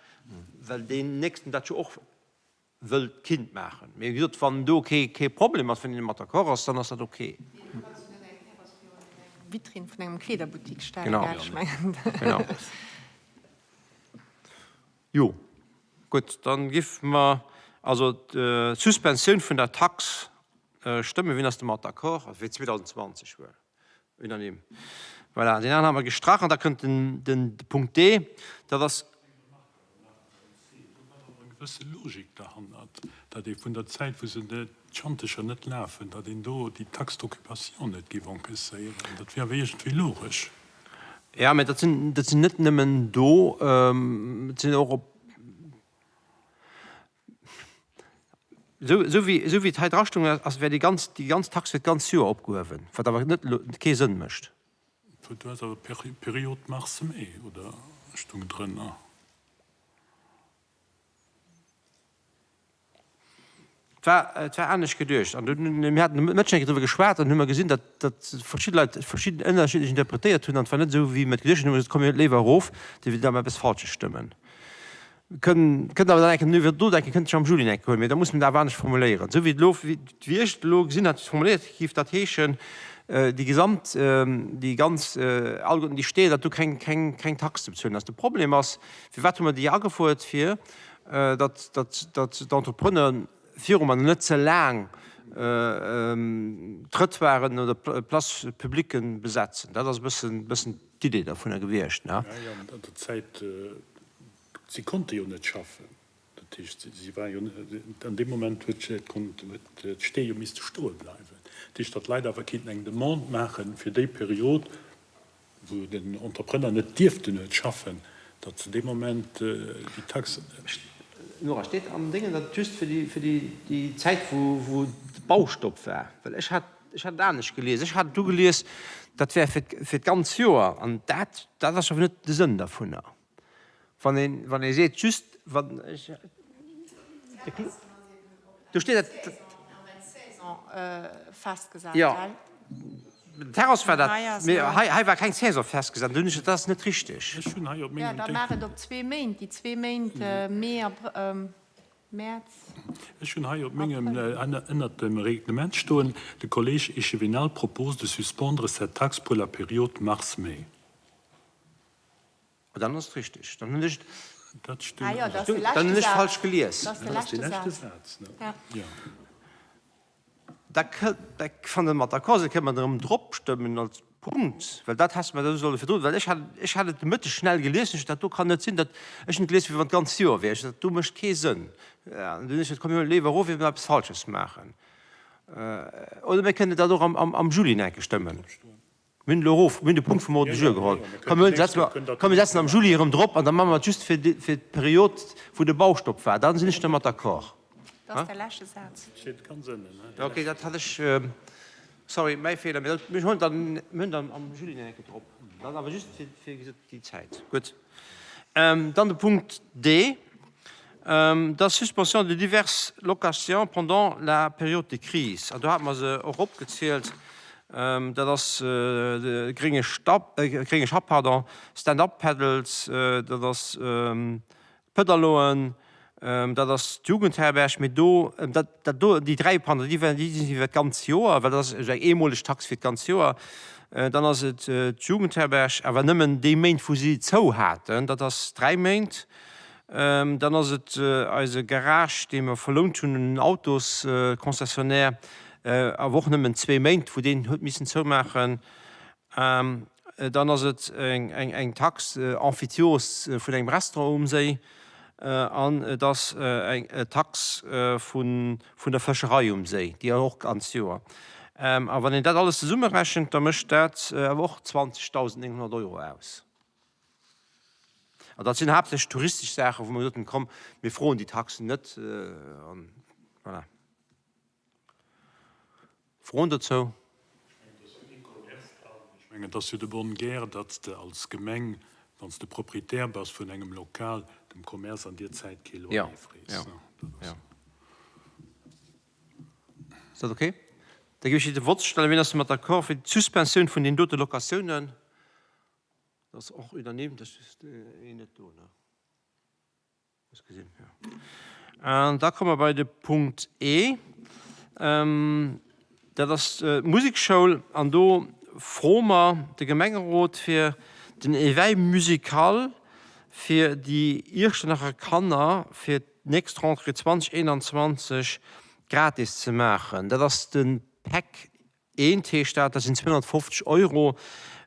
well deen nächsten dat jo och wëllt kinnt maachen. Mee wéi gesot, wann do kee, kee Problem ass, wann een domat d'accord ass, dann ass dat ok. Mee du kanns jo net eng Terrass virun eng Vitrinn vun engem Kleederbuttik stellen, gell? Ech mengen. Genau. Jo, gutt, dann giff mer also d'Suspensioun vun der Tax stëmmen. Wien ass domat d'accord? Also fir 2020 wuel. Unanime. Voilà, deen aneren hu mer gestrach. An da kënnt den Punkt D, dat ass. Do war awer eng gewësse Logik derhannert, datt ee vun der Zäit, wou se d'Schantecher net lafen, datt een do déi Taxe d'occupation net géif encaisséieren. Dat wier awer iergendwéi logesch. Ja, mä dat sinn, dat sinn net nëmmen do, et sinn och op, esou, esou wéi, esou wéi et hei drastoung, ass, wär déi ganz, déi ganz Tax fir d'ganz Joer opgehuewen, wat awer net elo kee Sënn mécht. Du has awer Period mars-mai, oder stung drënner? Et war, et war anescht geduecht. An dunn, mir haten de Mëtteg eng Kéier driwwer geschwat an hunn mer gesinn, datt, datt verschidde Leit et verschidden, ënnerschiddlech interpretéiert hunn an et war net esou, wéi mir et geduecht hunn. Hu mer gesot, komm mir léiwer erof, wéi datt mer eppes Falsches stëmmen. Kënn, kënnt awer dann eng Kéier driwwer nodenken, kënnt sech am Juli eng Kéier huelen, mee da muss mer dat awer anescht formuléieren. Esou wéi et elo, wéi ech et elo gesinn hat, formuléiert, géif dat heeschen, déi gesamt, déi ganz, alleguerten déi Steeër, datt do keng, keng, keng Tax ze bezuelen ass. De Problem ass, firwat hu mer déi agefuert? Fir datt, datt, datt d'Entrepreneuren virum an net ze laang Trëttoiren oder Places publiques besetzen. Dat ass e bëssen, bëssen d'Idee dovunner gewiescht, ne? Jo, jo, an der Zäit. Si konnte jo net schaffen. Dat heescht, si war jo, an deem Moment huet d'Stee jo misste stoe bleiwen. Dat heescht, datt d'Leit awer kéinten eng Demande maache fir déi Period, wou den Entrepreneur net dierften huet schaffen, datt se dee Moment déi Tax. Nora, steet am Déngen dat just fir déi Zäit, wou de Baustopp war? Well ech hat et anescht gelies. Ech hat et du gelies, dat wär fir d'ganz Joer. An dat ass awer net de Sënn dervunner. Wann een, wann ee seet just, wann ech, do steet dat. Jo, den Terrasse war dat, mee hei, hei war keng Saison festgesat. Do hunn ech gesot, dat ass net richteg. Ech hunn hei op mengem. Jo, da maach et op zwee Méint, déi zwee Méint Mee, Mäerz. Ech hunn hei op mengem, ënnert dem Reglement stoen, De Collège échevinal propose de suspendre cette taxe pour la période mars-mai. Dann ass et richteg. Dann hunn ech dann hunn ech falsch gelies. Da wann Der mat d'accord sidd, kënne mer erëm drop stëmmen als Punkt, well dat hätte mer da solle virdrun, well ech hat ech hat et de Mëtteg schnell gelies, ech dat do kann net sinn, dat ech hunn et gelies wéi wann d'ganz Joer wär. Ech dat do mécht kee Sënn. An dunn hunn ech gesot, komm mir huelen léiwer erof, ier mer eppes Falsches maachen. Oder mir kënnen dat och am Juli nach eng Kéier stëmmen. Mir hunn elo erof, mir hunn de Punkt vum Ordre du jour geholl. Komm mir setzen, komm mir setzen am Juli erëm drop an da maache mer et just fir fir d'Period, wou de Baustopp war. Dann sinn ech domat d'accord. Dat ass de leschte Saz. Okay, dat hat ech, sorry, mäi Feeler. Mee mir hunn dann, mir hunn dann am Juli nach eng Kéier drop. Dann awer just fir, fir, wéi gesot, déi Zäit. Gutt. Dann de Punkt D, dat ass Suspension de diverses locations pendant la période de crise. An do hate mer se och opgezielt. Dat ass de grénge Stapp, grénge Schapp, pardon, Stand-up Paddles, dat ass d'Pëdderloen, dat ass d'Jugendherberg. Mee do, dat, dat do, déi 3, pardon, déi déi sinn iwwer d'ganz Joer, well dat ass esou eng eemoleg Tax fir d'ganz Joer. Dann ass et d'Jugendherberg, awer nëmmen déi Méint, wou si zou haten, dat ass 3 Méint. Dann ass et eise Garage, dee mer verlount hunn un den Autosconcessionnaire, awer och nëmmen zwee Méint, wou deen huet missen zoumaachen. Dann ass et eng Taxe emphytiose vun engem Restaurant um Séi an et ass eng Tax vun der Fëscherei um Séi, déi ass och d'ganz Joer. A wann een dat alles zesummerechent, da mécht dat awer och 20.900 Euro aus. An dat sinn haaptsächlech touristesch Saachen, wou mer gesot hunn, komm, mir froen déi Taxen net. An voilà. Froen dozou? Ech mengen, et ass jo de bonne guerre, datt s de als Gemeng, wann s de Proprietär bass vun engem Lokal, dem Commerce an dier Zäit kee Loyer frees. Jo, jo. Ass dat okay? Da géif ech de Vott stellen. Wien ass domat d'accord fir d'Suspensioun vun deenen dote Locatiounen? Dat ass och unanime, dat ass just een net do, ne? Ech gesinn, jo. An da komme mer bei de Punkt E. Dat ass d'Musekschoul. An do froe mer de Gemengerot fir den Éveil musical fir déi Iechternacher Kanner fir d'nächst Rentrée 2021 gratis ze maachen. Dat ass de PEC Eent heescht dat, dat sinn 250 Euro.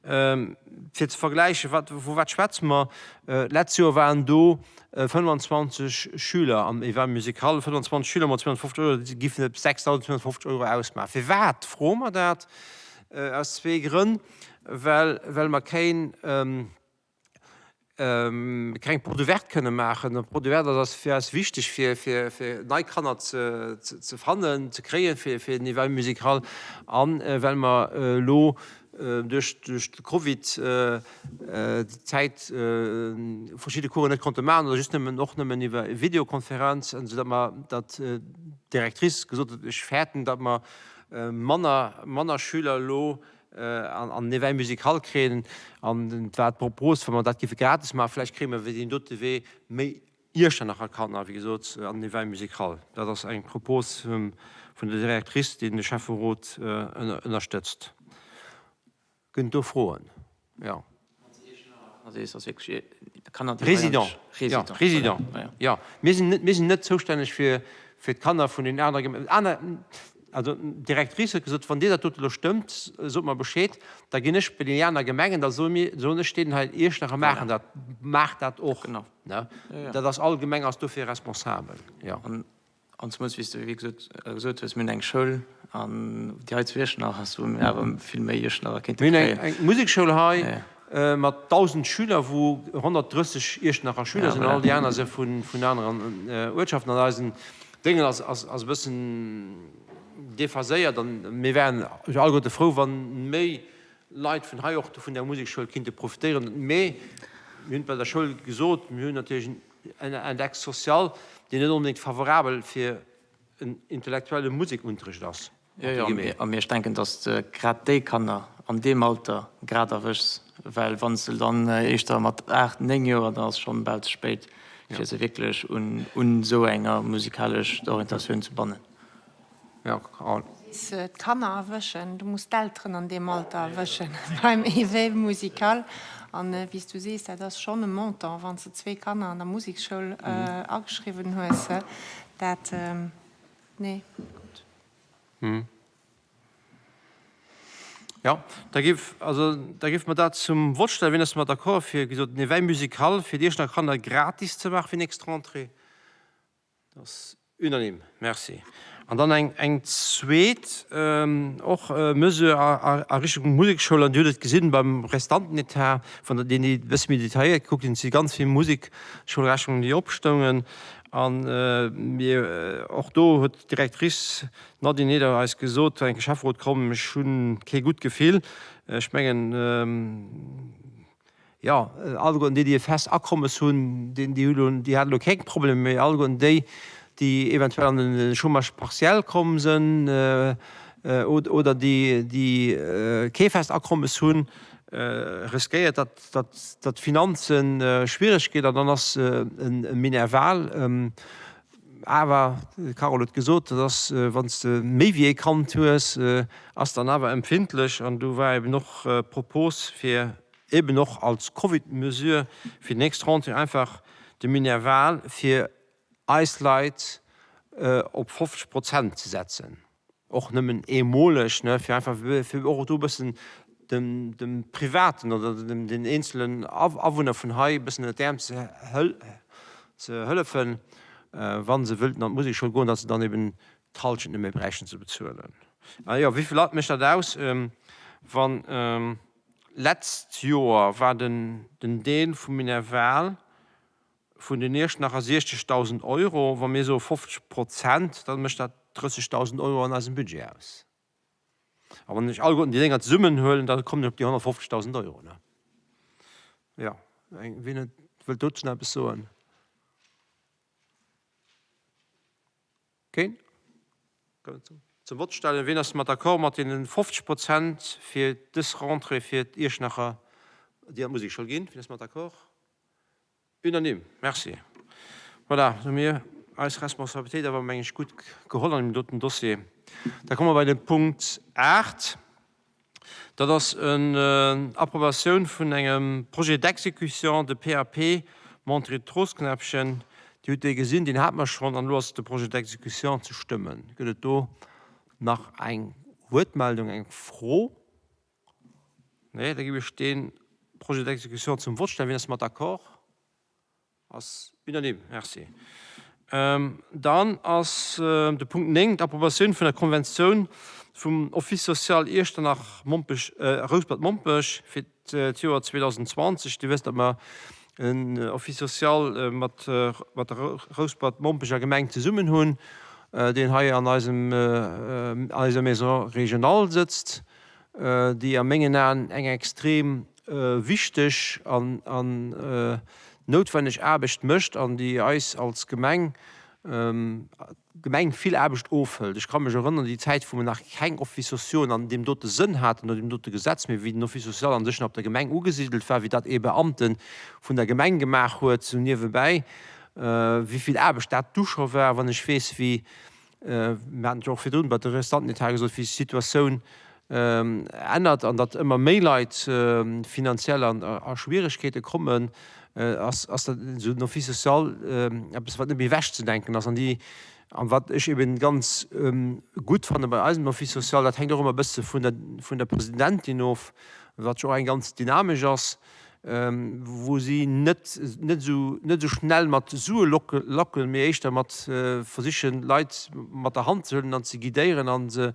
Fir ze vergläichen, wat, vu wat schwätze mer? D'letzt Joer waren do 25 Schüler am Éveil musical. 25 Schüler mat 250 Euro, dat giffen eppes 6.250 Euro ausmaachen. Firwat froe mer dat? Aus zwee Grënn, Well, well mer keen, keng Porte ouverte kënne maachen. An d'Porte ouverte ass fir eis wichteg, fir, fir, fir nei Kanner ze, ze fannen, ze kréien fir, fir den Éveil musical. An well mer elo duerch, duerch de Covid d'Zäit verschidde Coursen net konnte maachen oder just nëmmen, och nëmmen iwwer Videokonferenz, esou datt mer, datt d'Directrice gesot huet, ech fäerten, datt mer manner, manner Schüler elo an den Éveil musical kréien. An et war d'Propos, wa mer dat géife gratis maachen, vläicht kréie mer iwwer deen dote Wee méi Iechternacher Kanner, wéi gesot, an den Éveil musical. Dat ass eng Propos vun der Directrice, déi de Schäfferot ënnerstëtzt. Gëtt et do Froen? Jo. Résident, jo, Résident, jo. Mir sinn net, mir sinn net zoustänneg fir, fir d'Kanner vun den anere Gemengen. Aner. Also d'Directrice huet gesot, wann Dir dat dote elo stëmmt, sot mer Bescheed, da ginn ech bei déi aner Gemengen, da soe mir, soen ech deenen hei, Iechternacher maachen dat, maacht dat och. Genau. Ne? Dat ass, all Gemeng ass dofir responsabel, jo. An zemools, wéi s de wéi gesot gesot hues, mir hunn eng Schoul an déi hei zu Iechternach ass, wou mir awer vill méi Iechternacher kéinte Mir hunn kréien. eng Musekschoul hei mat 1.000 Schüler, wou 130 Iechternacher Schüler sinn an all déi aner si vun aneren Uertschaften. An eisen Déngen ass e bëssen déphaséiert an mir wären jo alleguerte frou, wa méi Leit vun hei och vun där Musekschoul kinnte profitéieren. Mee mir hunn et bei der Schoul gesot, mir hunn natierlech en Index social, deen net onbedéngt favorabel fir en intellektuelle Musekunterrecht ass. Jo, jo, a mee ech denken, datt s de grad déi Kanner an deem Alter grad erwëschs, well wann s de dann éischter mat 8, 9 Joer, dann ass schonn bal ze spéit, fir se wierklech un esou enger musikalesch Orientatioun ze bannen. Jo, Carole. Du sees d'Kanner erwëschen, du muss d'Elteren an deem Alter erwëschen beim Éveil musical. An wéi s du sees, dat ass schonn e Montant, wann s de zwee Kanner an der Musekschoul ageschriwwen hues. Dat, nee, gutt. Jo, da géif, also da géife mer dat zum Vott stellen. Wien ass domat d'accord, fir, wéi gesot, den Éveil musical fir d'Iechternacher Kanner gratis ze maachen fir nächst Rentrée? Dat ass unanime. Merci. An dann eng, eng zweet och Mesure a Richtung Musekschoul, an Dir hutt et gesinn beim Restantenetat, wann Der deen e bësse méi detailléiert gekuckt hutt, et si ganz vill Musekschoulrechnungen, déi opstoungen. A mir, och do huet d'Directrice Nadine Neder eis gesot, war eng Schäfferot komm, ech hu kee gutt Gefill. Ech mengen, Jo, alleguerten déi, déi e fest Akommes hunn, déi hu lo, déi haten elo keng Problemer, mee alleguerten déi, déi eventuell an de Chômage partiel komm sënn oder déi, déi kee fest Akommes hunn, riskéiert, datt, datt, datt d'Finanze schwiereg ginn an dann ass e Minerval awer, de Carole huet gesot, dat ass, wann s de méi wéi ee Kand hues, ass dann awer empfindlech an do war eben och d'Propos fir eben och als Covid-Mesure fir déi nächst Rentrée einfach de Minerval fir eis Leit op 50 Prozent ze setzen, och nëmmen eemoleg, ne, fir einfach, fir och do e bëssen dem, dem Privaten oder dem, den eenzelen Awunner vun hei e bëssen ënner d'Äerm ze ze hëllefen, wa se wëllten an d'Musekschoul goen, datt se dann eben d'Hallschent net méi bräichten ze bezuelen. A jo, wéi vill Leit mécht dat aus, wann Letzt Joer war den den Deel vum Minerval vun den Iechternacher 60.000 Euro. Wa mir soe 50 Prozent, da mécht dat 30.000 Euro an eisem Budget aus. A wann ech alleguerten déi Dénger zesummen huelen, da kommen ech op déi 150.000 Euro. Jo, wien wëllt dozou nach eppes soen? Keen? Zum Vott stellen. Wien ass mat d'accord mat deene 50 Prozent fir dës Rentrée fir d'Iechternacher, déi an d'Musekschoul ginn? Wien ass mat d'accord? Unanime. Merci. Voilà, da hu mir eis Responsabilitéit awer, meng ech, gutt geholl an deem doten Dossier. Da komme mer bei de Punkt 8. Dat ass en Approbatioun vun engem Projet d'exécution de PAP Monterey-Trostknäppchen. Dir hutt dee gesinn, deen hate mer schonn an elo ass de Projet d'exécution ze stëmmen. Gëtt et do nach eng Wuertmeldung, eng Fro? Nee, da géif ech dee Projet d'exécution zum Vott stellen. Wien ass mat d'accord? Ass unanime. Merci. Dann ass de Punkt 9, d'Approbatioun vun der Konventioun vum Office social Iechternach-Mompech, Rouspert-Mompech fir d'Joer 2020. Dir wësst, datt mer en Office social mat der Rouspert-Mompecher Gemeng zesummen hunn, deen hei an eisem, an eiser Maison régionale sëtzt, déi a mengen Aen eng extrem wichteg an noutwenneg Aarbecht mécht an déi eis als Gemeng Gemeng vill Aarbecht ofhëlt. Ech ka mech erënnern, déi Zäit, wou mer nach keng Office sociaux an deem dote Sënn haten, no deem dote Gesetz, mee wéi den Office social an sech nach op der Gemeng ugesidelt war, wéi dat ee Beamte vun der Gemeng gemaach huet, sou niewebäi, wéi vill Aarbecht dat du scho war. Wann ech weess, wéi Mir haten et jo och virdrun bei de Restantenetat gesot, wéi sech d'Situatioun ännert an datt ëmmer méi Leit finanziell a Schwieregkeete kommen, ass dat esou den Office social eppes, wat net méi ewechzedenken ass. An déi. An wat ech eben ganz gutt fanne bei eisem Office social, dat hänkt och ëmmer e bësse vun der, vun der Presidentin of, wat jo och eng ganz dynamesch ass, wou si net, net esou, net esou schnell mat Sue lackelen, mee éischter mat versichen, d'Leit mat der Hand ze huelen an ze guidéieren a se,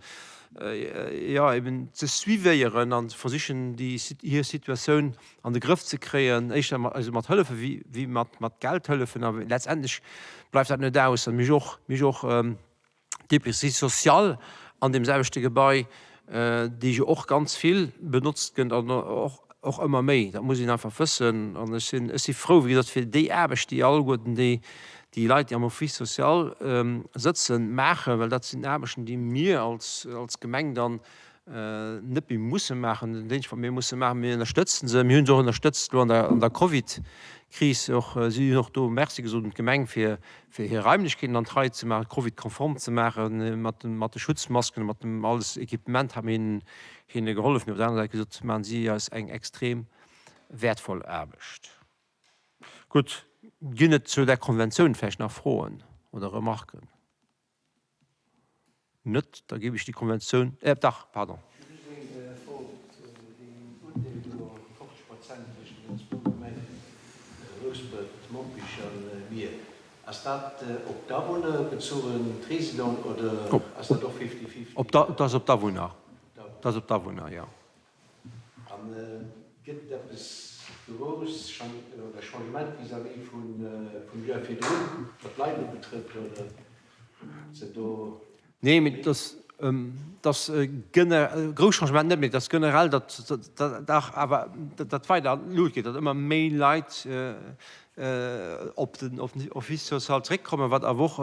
jo, eben ze suivéieren an versichen, déi, hir Situatioun an de Grëff ze kréien, éischter mat, also mat hëllefe wéi, wéi mat, mat Geld hëllefen. A letztendlech bleift dat net aus. An mir hu och, mir hu och d'Épicerie sociale an deem selwechte Gebai, déi jo och ganz vill benotzt gëtt an och, och ëmmer méi. Dat muss een einfach wëssen. An ech sinn, ech si frou, wéi gesot, fir déi Aarbecht, déi alleguerten déi, déi Leit, déi am Office social sëtzen, maachen, well dat sinn Aarbechten, déi mir als, als Gemeng dann net méi musse maachen. Den Déngscht, wat mir musse maachen, mir ënnerstëtzen se. Mir hunn se och ënnerstëtzt elo an der, an der Covid-Kris och. Si hunn och do Merci gesot un d'Gemeng, fir, fir hir Raimlechkeeten an d'Rei ze maachen, Covid-konform ze maachen, mat de, mat de Schutzmasken, mat dem alles Equipement hu mir hinnen, hinne gehollef. Mee op der anerer Säit gesot, maachen si eis eng extrem wäertvoll Aarbecht. Gutt, ginn et zu där Konventioun vläicht nach Froen oder Remarken? Net? Da géif ech déi Konventioun, äh, dach, pardon. Ech hu just eng Fro zu deem Undeel do, 50 Prozent tëschent den zwou Gemengen, Rouspert, Mompech a mir. Ass dat op d'Awunner bezuchen, d'Résidenten, oder ass dat och fifty-fifty? Dat ass op d'Awunner. Dat ass op d'Awunner, jo. A gëtt et eppes grouss oder Changement vis-à-vis vum Joer virdrun, wat d'Leit ubetrëfft, oder sinn do? Nee, mee et ass, et ass grouss Changement net, mee et ass generell, datt dach awer dat weider an d'Lut geet, datt ëmmer méi Leit op den Office social zréckkommen, wat awer och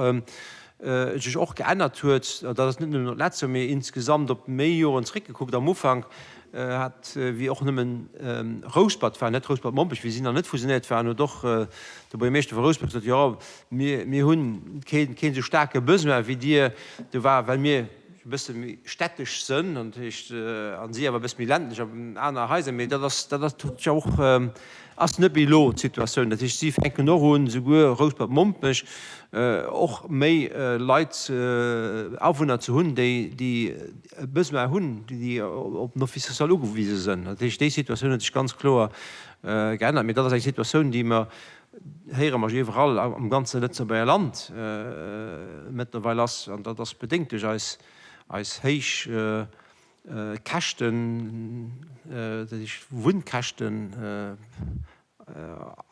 sech och geännert huet, dat ass net nëmmen op d'letzt Joer, mee insgesamt op méi Joren zréckgekuckt. Am Ufank hat, wéi och nëmmen Rouspert war, net Rouspert-Mompech, wéi si nach net fusionéiert waren, huet och de Buergermeeschter vu Rouspert gesot, jo mir, mir hunn keen, keen esou staarke Besoin wéi dir. Do war, well mir e bësse méi städtesch sënn, an dat heescht, a si awer e bësse méi ländlech an aner Haiser, mee dat ass, dat ass, huet sech och, ass net méi elo d'Situatioun. Dat heescht, si fänken och un, souguer Rouspert-Mompech, och méi Leit, Awunner ze hunn, déi, déi e Besoin hunn, déi op den Office social ugewise sënn. Dat heescht, déi Situatioun huet sech ganz kloer geännert. Mee dat ass eng Situatioun, déi mer, héiere mer jo iwwerall am ganze Lëtzebuerger Land mëttlerweil ass, an dat ass bedéngt duerch eis, eis héich Käschten, dat heescht Wunnkäschten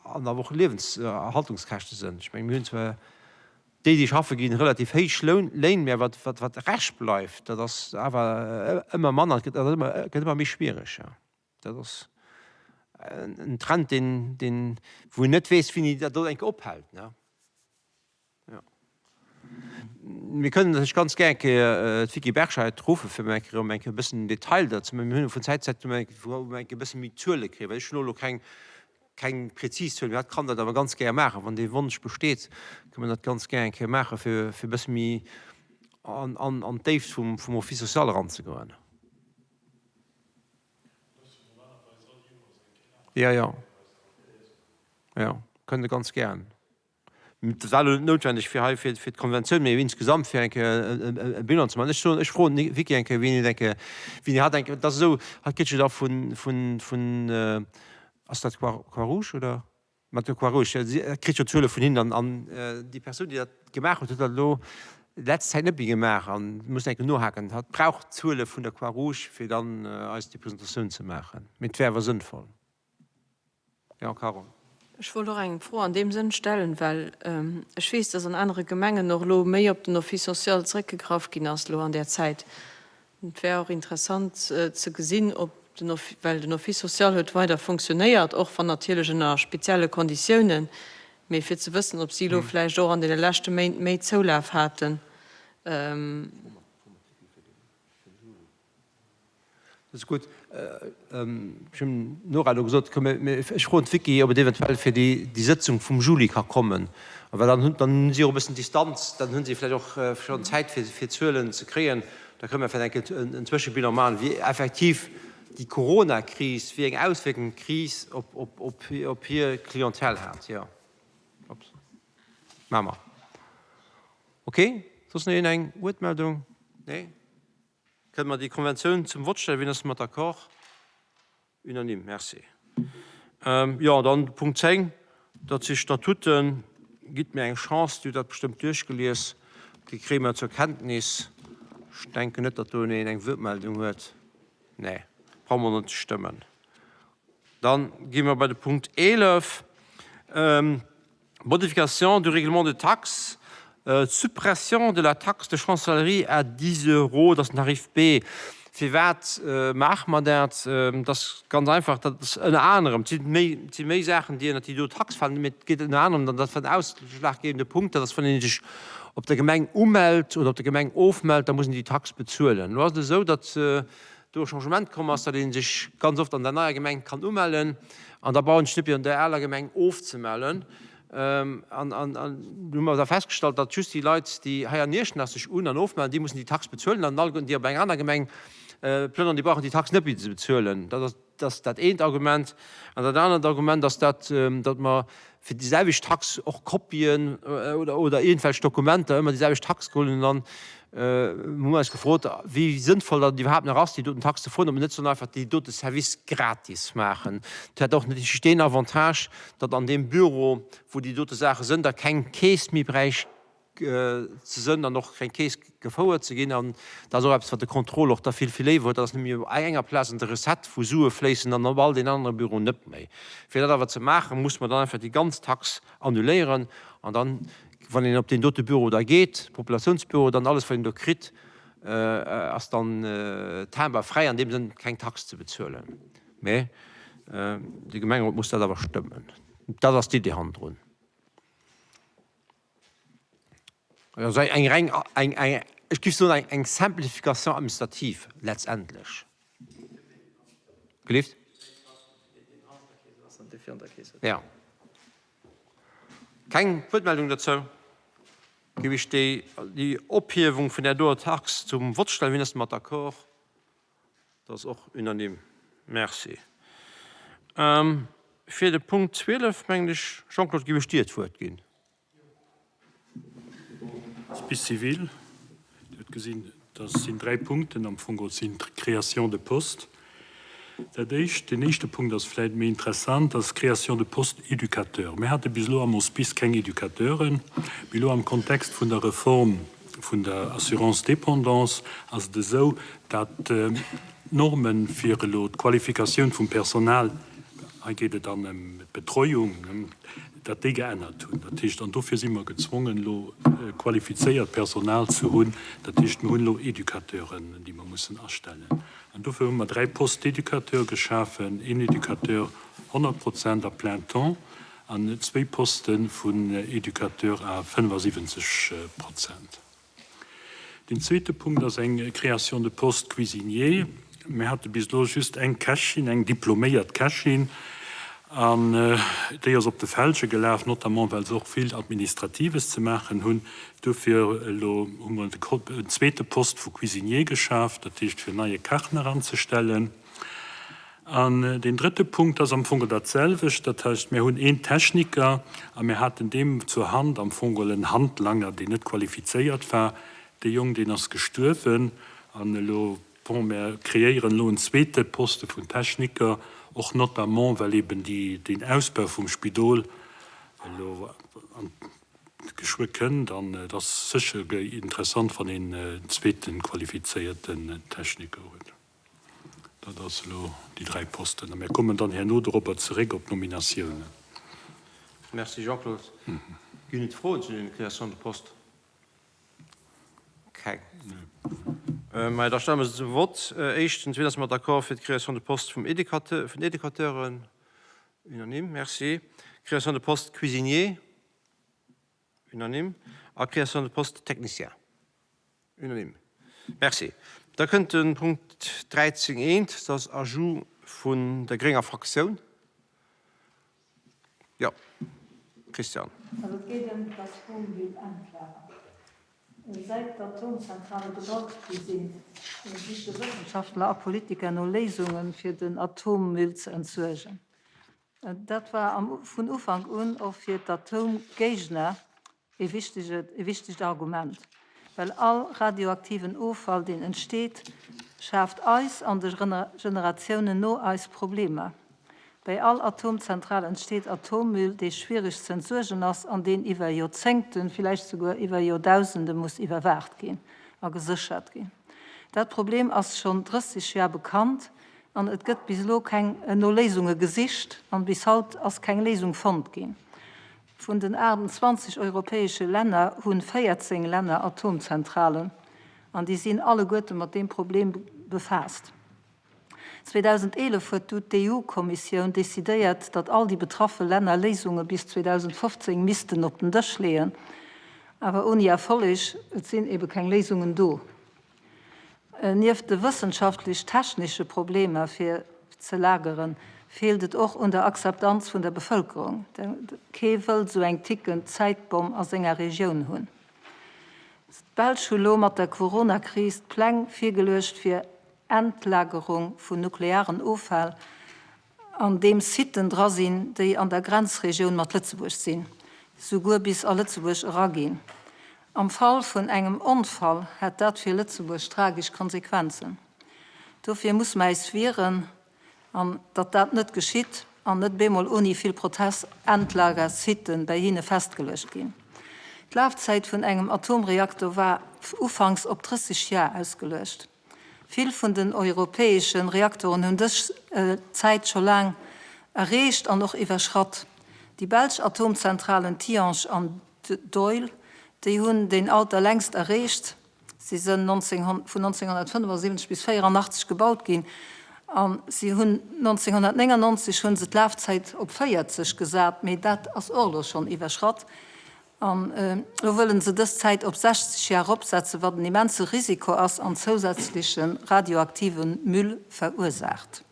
an awer och Liewenserhaltungskäschte sënn. Ech menge mir hunn zwar déi, déi schaffe ginn, relativ héich Léin, mä wat, wat rescht bleift, dat ass awer ëmmer manner, et gëtt ëmmer méi schwiereg. Dat ass en Trend, deen, deen, wou een net weess, wéini dat do eng Kéier ophält, ne? Jo. Mir kënnen natierlech ganz gär eng Kéier d'Vicky Berscheid ruffen, fir emol eng Kéier erëm eng Kéier e bëssen den Detail dat ze. Mir hunn vun Zäit zu Zäit hu mer eng Kéier e bësse méi Zuele kritt, well ech hunn och elo keng, keng prezis Zuelen. Mee hatt kann dat awer ganz gär maachen. Wann dee Wonsch besteet, kënne mer dat ganz gär eng Kéier maachen, fir, fir e bësse méi an, an, an d'Déift vum, vum Office social eranzegoen. Jo, jo. Jo, kënnt e ganz gären. Dat war elo net noutwendeg fir hei fir d'Konventioun, mee insgesamt fir eng Kéier e Bilan ze maachen. Ech soen, ech froen d'Vicky eng Kéier, wéini et eng Kéier, wéini hatt eng Kéier, dat ass esou, hatt kritt jo da vun, vun, vun, ass dat Croix-Rouge oder? Mat der Croix-Rouge, si kritt jo Zuele vun hinnen an déi Persoun, déi dat gemaach huet, huet dat elo déi letzt Zäit net méi gemaach an muss eng Kéier nohaken. Hatt brauch d'Zuele vun der Croix-Rouge, fir dann eis déi Presentatioun ze maachen. Mee et wär awer sënnvoll. Jo, Carole. Ech wollt och eng Fro an deem Sënn stellen, well ech weess, dass an anere Gemengen och elo méi op den Office social zrëckgegraff ginn ass elo an där Zäit. Et wär och interessant ze gesinn, ob den, well den Office social huet weider fonctionnéiert, och wann natierlech ënner spezielle Konditiounen, mee fir ze wëssen, ob si elo vläicht och an deene leschte Méint méi Zoulaf haten. Dat ass gutt. Ech hunn Nora elo gesot, komm mir, ech froen d'Vicky, ob et eventuell fir déi Sëtzung vum Juli ka kommen, well dann hunn, dann hunn si och e bëssen Distanz, dann hu si vläicht och schonn Zäit fir fir Zuelen ze kréien. Da kënne mer vläicht eng Kéier en Zwëschebilan maachen, wéi effektiv déi Coronakris, wéi eng Auswierkung d'Kris op op op hir Clientèle hat. Jo, maache mer. Okay. Soss nach een eng Wuertmeldung? Nee? Kënne mer déi Konventioun zum Vott stellen? Wien ass domat d'accord? Unanime. Merci. Jo, dann de Punkt 10, dat si Statuten. Gitt mir eng Chance, Dir hutt dat bestëmmt duerchgelies. Déi kréie mer zur Kenntnis. Ech denken net, datt do een eng Wuertmeldung huet. Nee, brauche mer net ze stëmmen. Dann gi mer bei de Punkt 11. Modification du règlement de taxes, Suppression de la taxe de chancellerie à 10 euros, dat ass den Tarif B. Firwat maache mer dat? Dat ass ganz einfach, dat ass ënner anerem, et si méi, et si méi Saachen, déi ënnert déi do Tax falen, mee et geet ënner anerem dann, dat war den ausschlaggebende Punkt, dat ass, wann ee sech op der Gemeng umellt oder op der Gemeng ofmellt, da muss een déi Tax bezuelen. Elo ass et esou, datt do e Changement komm ass, datt ee sech ganz oft an der neier Gemeng kann umellen an da brauch een sech net méi an der aler Gemeng ofzemellen. An do hu mer da festgestallt, datt just déi Leit, déi hei an Iechternach sech un an ofmellen, déi mussen déi Tax bezuelen an alleguerten déi op enger aner Gemeng plënnern, déi brauchen déi Tax net méi ze bezuelen. Dat ass Dat ass dat eent Argument. An dat anert Argument ass dat, datt mer fir déi selwecht Tax och Kopien oder, oder iergendwelch Dokumenter ëmmer déi selwecht Tax geholl hunn. An dann hu mer eis gefrot, wéi sënnvoll dat iwwerhaapt nach ass, déi doten Tax ze froen, ob mer net sollen einfach déi dote Service gratis maachen. Dat hätt och natierlech deen Avantage, datt an deem Büro, wou déi dote Saache sënn, da keng Keess méi bräicht ze sënn an och keng Keess gefouert ze ginn. An dat ass och eppes, wat de Contrôle och da vill, vill léiwer huet. Dat ass nëmme op enger Plaz an der Recette, wou Sue fléissen, an op all den anere Büroen net méi. Fir dat awer ze maachen, muss mer dann einfach déi ganz Tax annuléieren. An dann, wann een op deen dote Büro da geet, Populationsbüro, dann alles, wat een do kritt, ass dann timberfräi, an deem Sënn keng Tax ze bezuelen. Mä de Gemengerot muss dat awer stëmmen. Dat ass d'Idee hannendrun. Also eng reng, eng, eng, ech géif soen, eng, eng Simplification administrative letztendlech. Gelift? Ja. Keng Wuertmeldung dozou? Géif ech déi, déi Ophiewung vun där doer Tax zum Vott stellen. Wien ass domat d'accord? Dat ass och unanime. Merci. Fir de Punkt 12, mengen ech, Jean-Claude, géif ech dir d'Wuert ginn. Hospice civil, Dir hutt gesinn, dat sinn dräi Punkten am Fong, et sinn Créations de postes. Dat éischt, deen éischte Punkt ass vläicht méi interessant, dat ass d'Création de postes éducateurs. Mir hate bis elo am Hospice keng Educateuren. Mee elo am Kontext vun der Reform vun der Assurance dépendance ass et esou, dat d'Normen, fir elo d'Qualifikatioun vum Personal, hei geet et dann ëm d'Betreuung, dat déi geännert hunn. Dat heescht, an dofir si mer gezwongen, elo qualifizéiert Personal ze hunn. Dat heescht, mir hunn elo Educateuren, déi mer mussen astellen. An dofir hu mer dräi Postes d'éducateur geschafen, een Educateur 100 Prozent à plein temps an zwéi Poste vun Educateur à 75 Prozent. Deen zweete Punkt ass eng Création de poste cuisinier. Mir hate bis elo just eng Kächin, eng diploméiert Kächin, an déi ass op de Felge gelaf, notamment well se och vill Administratives ze maachen hunn. Dofir elo hu mer en zweete Poste vu Cuisinier geschaf, dat heescht fir en neie Kach nach anzestellen. An deen drëtte Punkt ass am Fong dat selwecht. Dat heescht, mir hunn een Techniker a mir haten deem zur Hand am Fong en Handlanger, deen net qualifizéiert war. Dee Jong, deen ass gestuerwen. An elo, bon, mir kreéieren elo en zweete Poste vun Techniker, och notamment well eben déi, deen Ausbau vum Spidol elo an geschwë kënnt. An et ass sécher interessant, wann een en zweete qualifizéierten Techniker huet. Dat ass elo déi dräi Posten. A mir kommen dann herno dorobber zeréck op d'Nominatiounen. Merci Jean-Claude. Ginn et Froen zu den Créations de postes? Keng. Majo, da stelle mer se zum Vott. Éischtens, Wien ass mat d'accord fir d'Création de poste vum Educateur, vun den Educateuren? Unanime, merci. Création de poste cuisinier? Unanime. A Création de poste technicien? Unanime. Merci. Da kënnt de Punkt 13 eent, dat ass Ajout vun der grénger Fraktioun. Jo, Christian. Also et geet ëm d'Atommüll-Endlager. Säit d'Atomzentrale gebaut gi sinn, siche Wëssenschaftler a Politiker no Léisunge fir den Atommüll ze entsuergen. Dat war vun Ufank un och fir d'Atomgéigner E wichtegt Argument. Well all radioaktiven Offall, deen entsteet, schaaft eis an de Generatiounen no eis Problemer. Bäi all Atomzentral entsteet Atommüll, dee schwiereg z'entsuergen ass an deen iwwer Joerzéngten, villäicht souguer iwwer Joerdausende muss iwwerwaacht ginn a geséchert ginn. Dat Problem ass schonn 30 Jar bekannt an et gëtt bis elo keng no Léisunge gesicht an bis haut ass keng Léisung fonnt ginn. Vun den 28 europäesche Länner hunn 14 Länner Atomzentralen an déi sinn alleguerte mat deem Problem befaasst. 2011 huet du d'EU-Kommissioun decidéiert, datt all déi betraffe Länner Léisunge bis 2015 missten op den Dësch leeën, awer ouni Erfolleg, et sinn ebe keng Léisungen do. Nieft de wëssenschaftlech-technesche Problemer fir ze lageren, feelt et och un der Akzeptanz vun der Bevëlkerung. Kee wëllt esou eng tickend Zäitbomm a senger Regioun hunn. D'Belsch hu lo mat der Corona-Kris d'Pläng virgeluecht fir Endlagerung vun nuklearen Offäll, an deem Siten dra sinn, déi an der Grenzregioun mat Lëtzebuerg sinn, souguer bis a Lëtzebuerg eraginn. Am Fall vun engem Onfall hätt dat fir Lëtzebuerg tragesch Konsequenzen. Dofir muss mer äis wieren, an datt dat net geschitt an net bemol oni vill Protest Endlagersite bäi hinne festgeluecht ginn. D'Lafzäit vun engem Atomreaktor war ufanks op 30 Jar ausgeluecht. Vill vun den europäesche Reaktoren hunn dës Zäit scho laang erreecht an och iwwerschratt. Déi belsch Atomzentralen Tihange an Doel, déi hunn deen Alter längst erreecht. Si sënn vun 1975 bis 84 gebaut ginn a si hunn 1999 hu se d'Lafzäit op 40 gesat, mee dat ass och elo schonn iwwerschratt. An elo wëllen se dës Zäit op 60 Jar eropsetzen, wat en immense Risiko ass an zousätzleche radioaktive Müll verursaacht.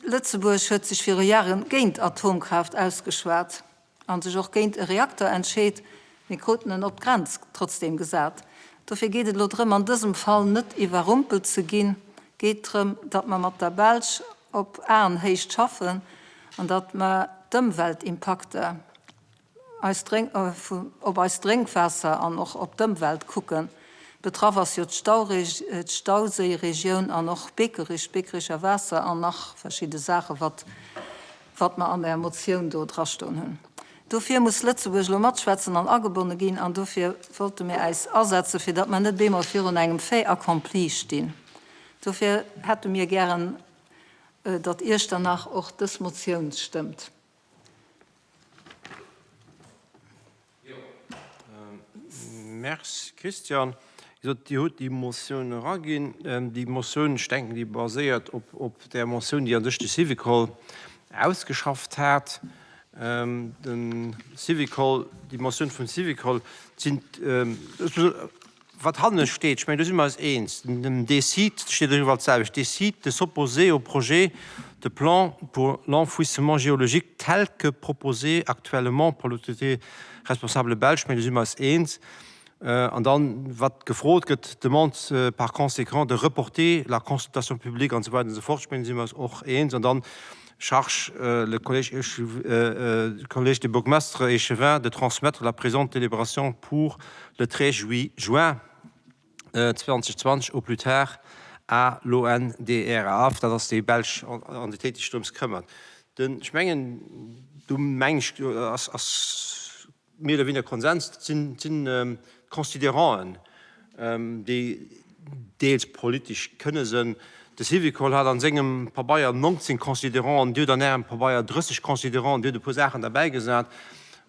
Lëtzebuerg huet sech viru Jahre géint Atomkraaft ausgeschwat a sech och géint e Reakter entscheet. Mir kruten en op d'Grenz trotzdeem gesat. Dofir geet et elo drëm, an dësem Fall net iwwerrumpelt ze ginn. Geet drëm, datt mer mat der Belsch op Aenhéicht schaffen an datt mer d'Ëmweltimpakter op eist Drénkwaasser an och op d'Ëmwelt kucken. Betraff ass jo d'Stauséiregioun an och Bekerich, d'Bekericher Waasser an nach verschidde Saachen, wat wat mer an där Motioun do drastoen hunn. Dofir muss Lëtzebuerg elo matschwätzen an agebonne ginn an dofir wollte mir äis asetzen, fir datt mer net bemol virun engem Fait accompli stinn. Dofir hätte mir gären, datt Iechternach och dës Motioun stëmmt. Merci, Christian. Wéi gesot, Dir hutt déi Motioun eraginn. Déi Motioun, ech denken, déi baséiert op där Motioun, déi a sech de Syvicol ausgeschafft hat. De Syvicol, déi Motioun vum Syvicol sinn, Wat hanne steet, ech mengen, do si mer eis eens, den décide, steet och iwwerall d'selwecht, décide de s'opposer au projet de plan pour l'enfouissement géologique tel que proposé actuellement par l'autorité responsable belge, ech mengen, do si mer eis eens. An dann, wat gefrot gëtt, demande par conséquent de reporter la consultation publique an esou weider an esou fort, ech mengen, do si mer eis och eens. An dann charge le collège, collège des bourgmestres et échevins de transmettre la présente délibération pour le 13 juin 2020 au plus tard à l'ONDRAF, dat ass déi belsch Entitéit, déi sech drëms këmmert. Den, ech mengen, do meng ech, ass, ass méi oder weniger Konsens, dat sinn, sinn d'Considéranten, déi deels politesch kënne sënn. De Syvicol hat an sengem Pabeier 19 Considéranten, Dir hutt an Ärem Pabeier 30 Considéranten, Dir hutt e puer Saachen derbäigesat.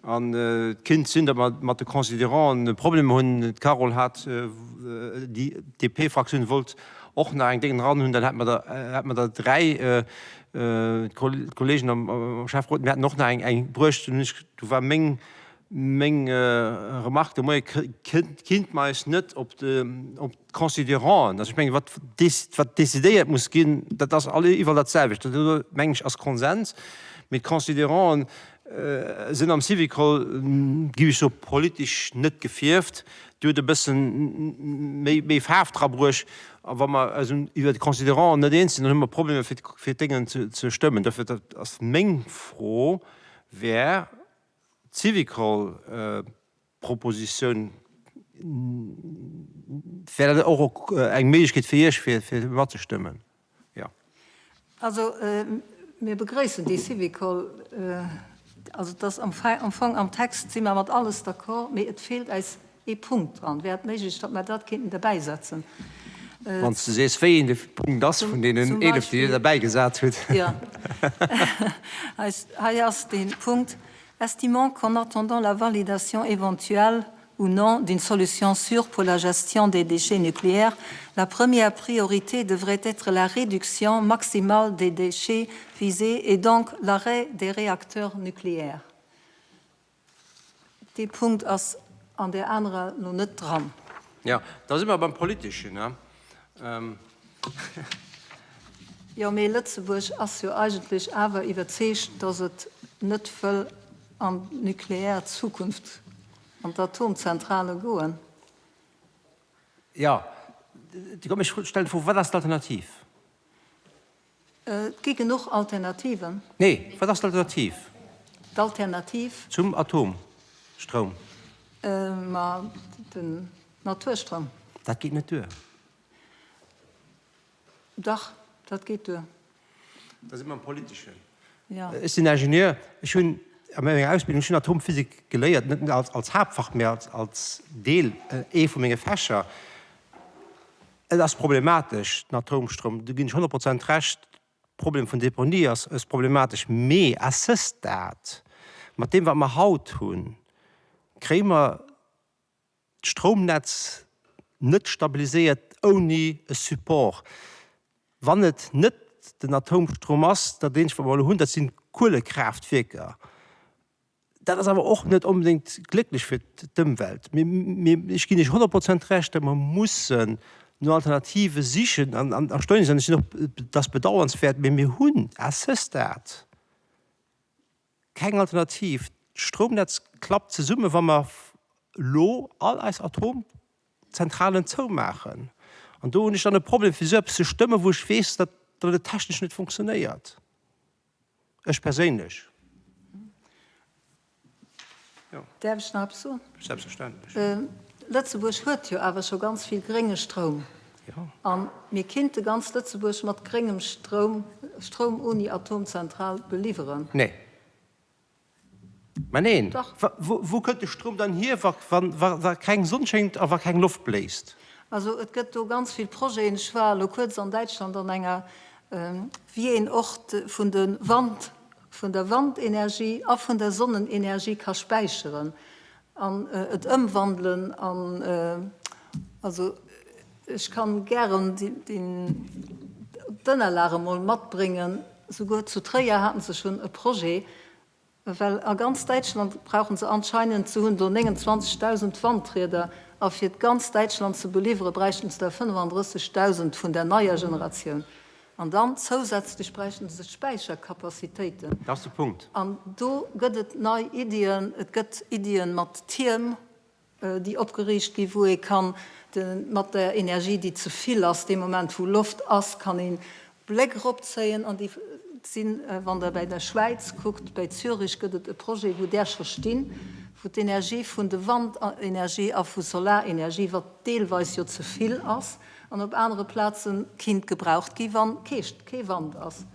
An et kinnt sinn, datt mer mat de Considéranten e Problem hunn. D'Carole hat, déi DP-Fraktioun wollt och nach eng Déngen dran hunn, dann hätte mer der, hätte mer der dräi. D'Kollegen am Schäfferot, mir hätten och nach eng, eng bruecht. Dunn hunn ech, du war meng, meng Remarque de Moie, kinnt mer eis net op de, op d'Considéranten, also ech mengen, wat wat decidéiert muss ginn, dat ass all iwwerall dat selwecht, dat do mengen ech ass Konsens, mee d'Considéranten sinn am Syvicol, géif ech soen, politesch net gefierft. Dir hutt e bëssen méi méi Faarf dra bruecht. A wa mer eis iwwer d'Considéranten net eens sinn, dann hu mer Problemer fir fir d'Déngen ze ze stëmmen. Dofir, dat ass meng Fro, wär d'Syvicol-Propositioun. Wär dat och eng Méiglechkeet fir Iech, fir matzestëmmen? Jo. Also, mir begrëissen dee Syvicol. Also, et ass am Fong, am Text si mer mat alles d'accord, mee et feelt äis ee Punkt dran. Wär et méiglech, datt mer dat kéinten derbäisetzen? Wann s de sees, wéi een de Punkt ass vun deenen 11, déi Dir derbäigesat hutt. Jo. Hei ass dee Punkt, Estimant qu'en attendant la validation éventuelle ou non d'une solution sûre pour la gestion des déchets nucléaires, la première priorité devrait être la réduction maximale des déchets visés et donc l'arrêt des réacteurs nucléaires. Dee Punkt ass an där anerer lo net dran. Jo, da si mer beim Politeschen, ne? Jo, mee Lëtzebuerg ass jo eigentlech awer iwwerzeegt, datt et net wëll an d'nukleär Zukunft, an d'Atomzentrale goen. Jo, komm ech stellen d'Fro, Wat ass d'Alternativ? Et gi genuch Alternativen. Nee, wat ass d'Alternativ? D'Alternativ? Zum Atomstroum. Ma den Naturstroum. Dat geet net duer. Dach, dat geet duer. Da si mer am Politeschen. Jo. Ech sinn Ingenieur. Ech hunn a menger Ausbildung, ech hunn Atomphysik geléiert, net als Haaptfach, mä als Deel, ee vu menge Fächer. Et ass problematesch, den Atomstroum, do ginn ech 100 Prozent Recht. De Problem vun Deponie ass ass problematesch. Mee à ce stade, mat deem wat mer haut hunn, kréie mer d'Stroumnetz net stabiliséiert ouni e Support. Wann et net den Atomstroum ass, dat eenzegt wat mer elo hunn, dat sinn d'Kuelekraaftwierker. Dat ass awer och net onbedéngt glécklech fir d'Ëmwelt. Mee ech ginn Iech 100 Prozent Recht, datt mer mussen no Alternative sichen an erstaunlech sinn. Ech sinn och, et ass bedauernswäert, mee mir hunn à ce stade keng Alternativ. D'Stroumnetz klappt zesumme wa mer elo all eis Atomzentralen zoumaachen. An do hunn ech dann e Problem, fir esou eppes ze stëmmen, wou ech weess, datt et technesch net funktionéiert. Ech perséinlech. Jo. Däerf ech nach eppes soen? Selbstverständlech. Lëtzebuerg huet jo awer scho ganz vill grénge Stroum. Jo. A mir kinnte ganz Lëtzebuerg mat gréngem Stroum, Stroum ouni Atomzentral, beliwweren. Nee. Mä neen. Dach. Wou kënnt de Stroum dann hier, wa keng Sonn schéngt a wa keng Loft bléist? Also et gëtt do ganz vill Projeten. Ech war elo kuerz an Däitschland an enger, wéi een och vun de Wand, vun der Wandenergie a vun der Sonnenenergie ka späicheren an et ëmwandelen an, also ech kann gären d'Ënnerlage mol matbréngen. Souguer zu Tréier haten se schonn e Projet, Well a ganz Däitschland brauchen se anscheinend, se hunn do 29.000 Wandrieder, a fir ganz Däitschland ze beliwwere bräichten se der 35.000 vun der neier Generatioun. An dann zousätzlech bräichten se Späichercapacitéiten. Dat ass de Punkt. An do gëtt et nei Iddien. Et gëtt Iddien mat Tierm. déi opgeriicht gi wou ee kann mat der Energie déi ze vill ass, dee Moment wou Loft ass, kann een Bléck eropzéien an déi sinn, wann Der bäi der Schwäiz kuckt, bäi Zürich gëtt et e Projet wou där scho stinn, wou d'Energie vun de Wandenergie a vu Solarenergie, wat deelweis jo ze vill ass, an op anere Plaze kinnt gebraucht gi wann kee Wand ass,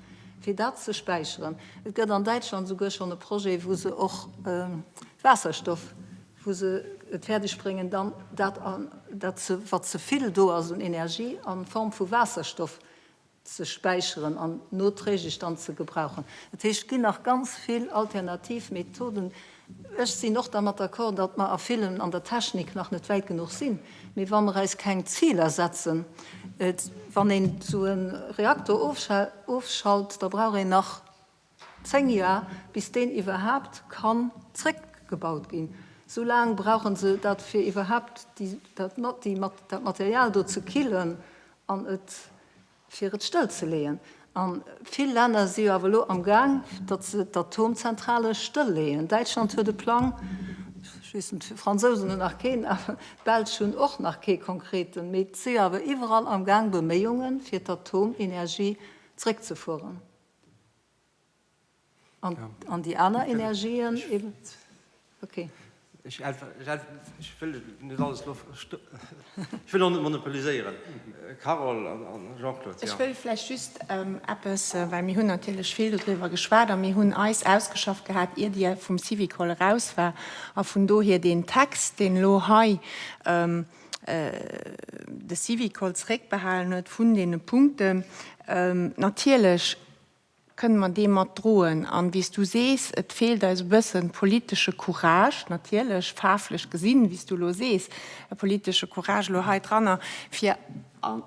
fir dat ze späicheren. Et gëtt an Däitschland esouguer schonn e Projet wou se och Waasserstoff wou se et fäerdeg bréngen, dann dat, dat wat ze vill do ass un Energie, a Form vu Waasserstoff ze späicheren an noträglech dann ze gebrauchen. Dat heescht, et ginn nach ganz vill alternativ Methoden. Ech sinn och dermat d'accord, datt mer a villem an der Technik nach net wäit genuch sinn. Mee wa mer eis keng Ziler setzen, wann een esou e Reaktor ofschalt, da brauch een nach 10 Jar bis deen iwwerhaapt kann zréckgebaut ginn. Sou laang brauchen se dat fir iwwerhaapt dat Material do ze killen an et fir et stëll ze leeën. A vill Länner si jo awer elo am Gaang, datt se d'Atomzentrale stëll leeën. Däitschland huet e Plang, ech weess net, d'Fransousen hunn nach keen, awer d'Belsch hunn och nach kee konkreten, mee et si jo awer iwwerall am Gaang Beméiungen, fir d'Atomenergie zréckzefueren. An déi aner Energien eben. Okay. Ech wëll net alles elo, ech wëll och net monopoliséieren. Carole an Jean-Claude, jo. Ech wëll vläicht just eppes, well mir hunn natierlech vill dodriwwer geschwat a mir hunn eis ausgeschafft gehat, ier Dir vum Syvicol eraus war, a vun dohier deen Text, deen elo hei de Syvicol zeréckbehalen huet vun deene Punkten, natierlech kënne mer dee mat droen. An, wéi s du sees, et feelt eis e bëssen politesche Courage, natierlech, faarflech gesinn, wéi s du elo sees, e politesche Courage elo hei dranner, fir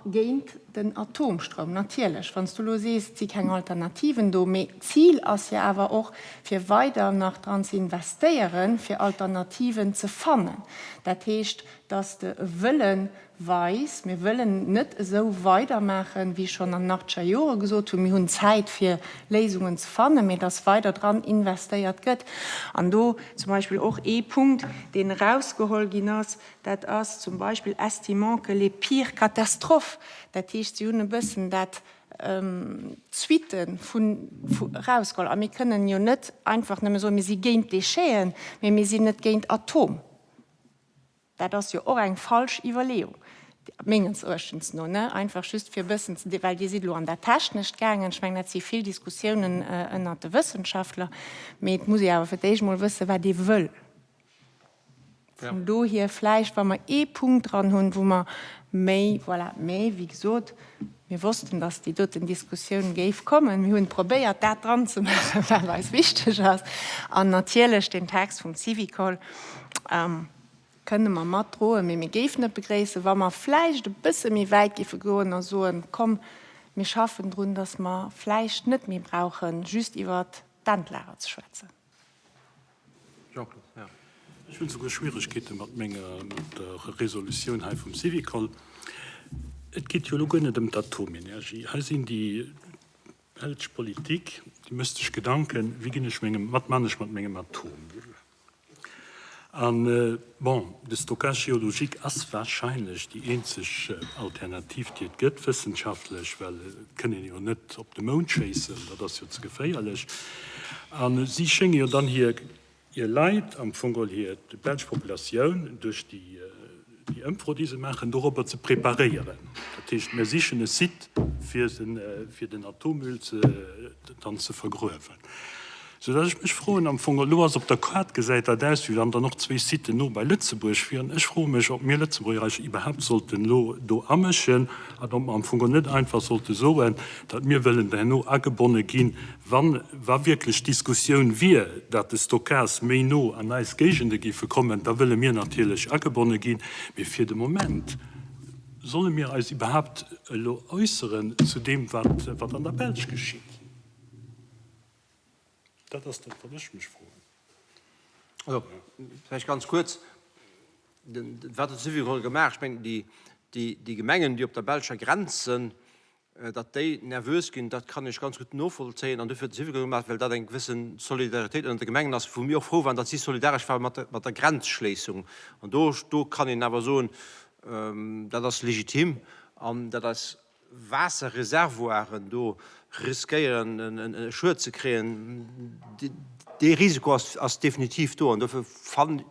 géint den Atomstroum. Natierlech, wann s du elo sees, et si keng Alternativen do, mee d'Zil ass jo awer och, fir weider nach dran ze investéieren, fir Alternativen ze fannen. Dat heescht, dass de e Wëlle weis, mir wëllen net esou weidermaachen, wéi schonn an den achtscher Jore gesot hunn, mir hunn Zäit fir Léisungen ze fannen, mee dass weider dran investéiert gëtt. An do zum Beispill och ee Punkt, deen erausgeholl ginn ass, dat ass zum Beispill estimant que les pires catastrophes, dat heescht, si hunn e bëssen dat d'Suitte vun erausgeholl. A mir kënnen jo net einfach nëmme soen, mir si géint Décheten, mee mir sinn net géint Atom. Dat ass jo och eng falsch Iwwerleeung, menges Uerchtens no, ne? Einfach just fir e bëssen ze, well Dir sidd elo an dat Technescht gaangen. Ech mengen, dat si vill Diskussiounen ënnert de Wëssenschaftler, mee et muss ee awer fir d'éischt emol wëssen, wat ee wëll. Vun dohier vläicht, wa mer ee Punkt dran hunn, wou mer méi, voilà, mee wéi gesot, mir wossten, dass déi doten Diskussioun géif kommen. Mir hunn probéiert, dat dranzemaachen, wat eis wichteg ass. An natierlech deen Text vum Syvicol kënne mer matdroen, mee mir géifen et begréissen, wa mer vläicht e bësse méi wäit géife goen a soen, Komm, mir schaffen drun, dass mer vläicht net méi brauchen, just iwwert d'Endlager ze schwätzen. Jean-Claude, jo. Ech hunn souguer Schwieregkeete mat menger, mat der Resolutioun hei vum Syvicol. Et geet jo elo guer net ëm d'Atomenergie. Hei sinn déi belsch Politik, déi mécht sech Gedanken, wéi ginn ech mengem, wat man ech mat mengem Atommüll? An, bon, de Stockage géologique ass wahrscheinlech déi eenzeg Alternativ, déi et gëtt, wëssenschaftlech, well et kënn een jo net op de Mound schéissen, dat ass jo ze geféierlech. A si schénge jo dann hir Leit, am Fong geholl hir, d'belsch Populatioun duerch déi Ëmfro, déi se maachen, dorobber ze preparéieren. Dat heescht, mir sichen e Site, fir den Atommüll dann ze vergruewen. Sou dass ech mech froen, am Fong, elo ass op der Kaart, gesäit dat aus, wéi wann dann och zwee Siten no bei Lëtzebuerg wieren. Ech froe mech, ob mir Lëtzebuerger eis iwwerhaapt sollten elo do amëschen an ob mer am Fong net einfach sollte soen, datt mir wëllen herno agebonne ginn, wann, wa wierklech d'Diskussioun wier, datt de Stockage méi no an eis Géigende géife kommen, da wëlle mir natierlech agebonne ginn. Mee fir de Moment solle mir eis iwwerhaapt elo äusseren zu deem, wat, wat an der Belsch geschitt? Dat ass dat, wat ech mech froen. Also, vläicht ganz kuerz, Wat huet de Syvicol gemaach? Ech mengen, déi Gemengen, déi op der belscher Grenz sinn, datt déi nervös ginn, dat kann ech ganz gutt novollzéien. An dofir huet de Syvicol gemaach, well dat eng gewësse Solidaritéit ënnert de Gemengen ass, wou mir och frou waren, datt si solidaresch ware mat der Grenzschléissung. An do, do kann een awer soen, dat ass legitim an dat ass Waasserreservoiren do riskéieren e Schued ze kréien, dee Risiko ass definitiv do an dofir fann,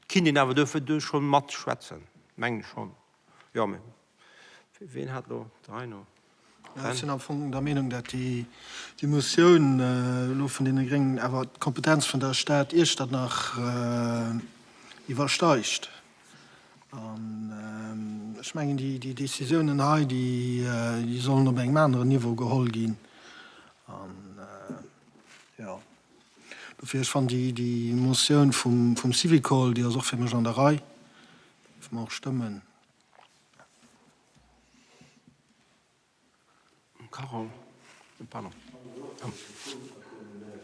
kinnt een awer dofir do scho matschwätzen, mengen ech schonn. Jo, mee ween hat elo de Reino? Ech sinn am Fong der Meenung, datt déi Motioun elo vun deene Gréngen awer d'Kompetenz vun der Stad Iechternach iwwersteigt. An ech mengen, déi Décisiounen hei, déi sollen op engem aneren Niveau geholl ginn. An, jo, dofir, ech fannen déi Motioun vum Syvicol, déi ass och fir mech an der Rei, déi géife mer och stëmmen. Carole, pardon. De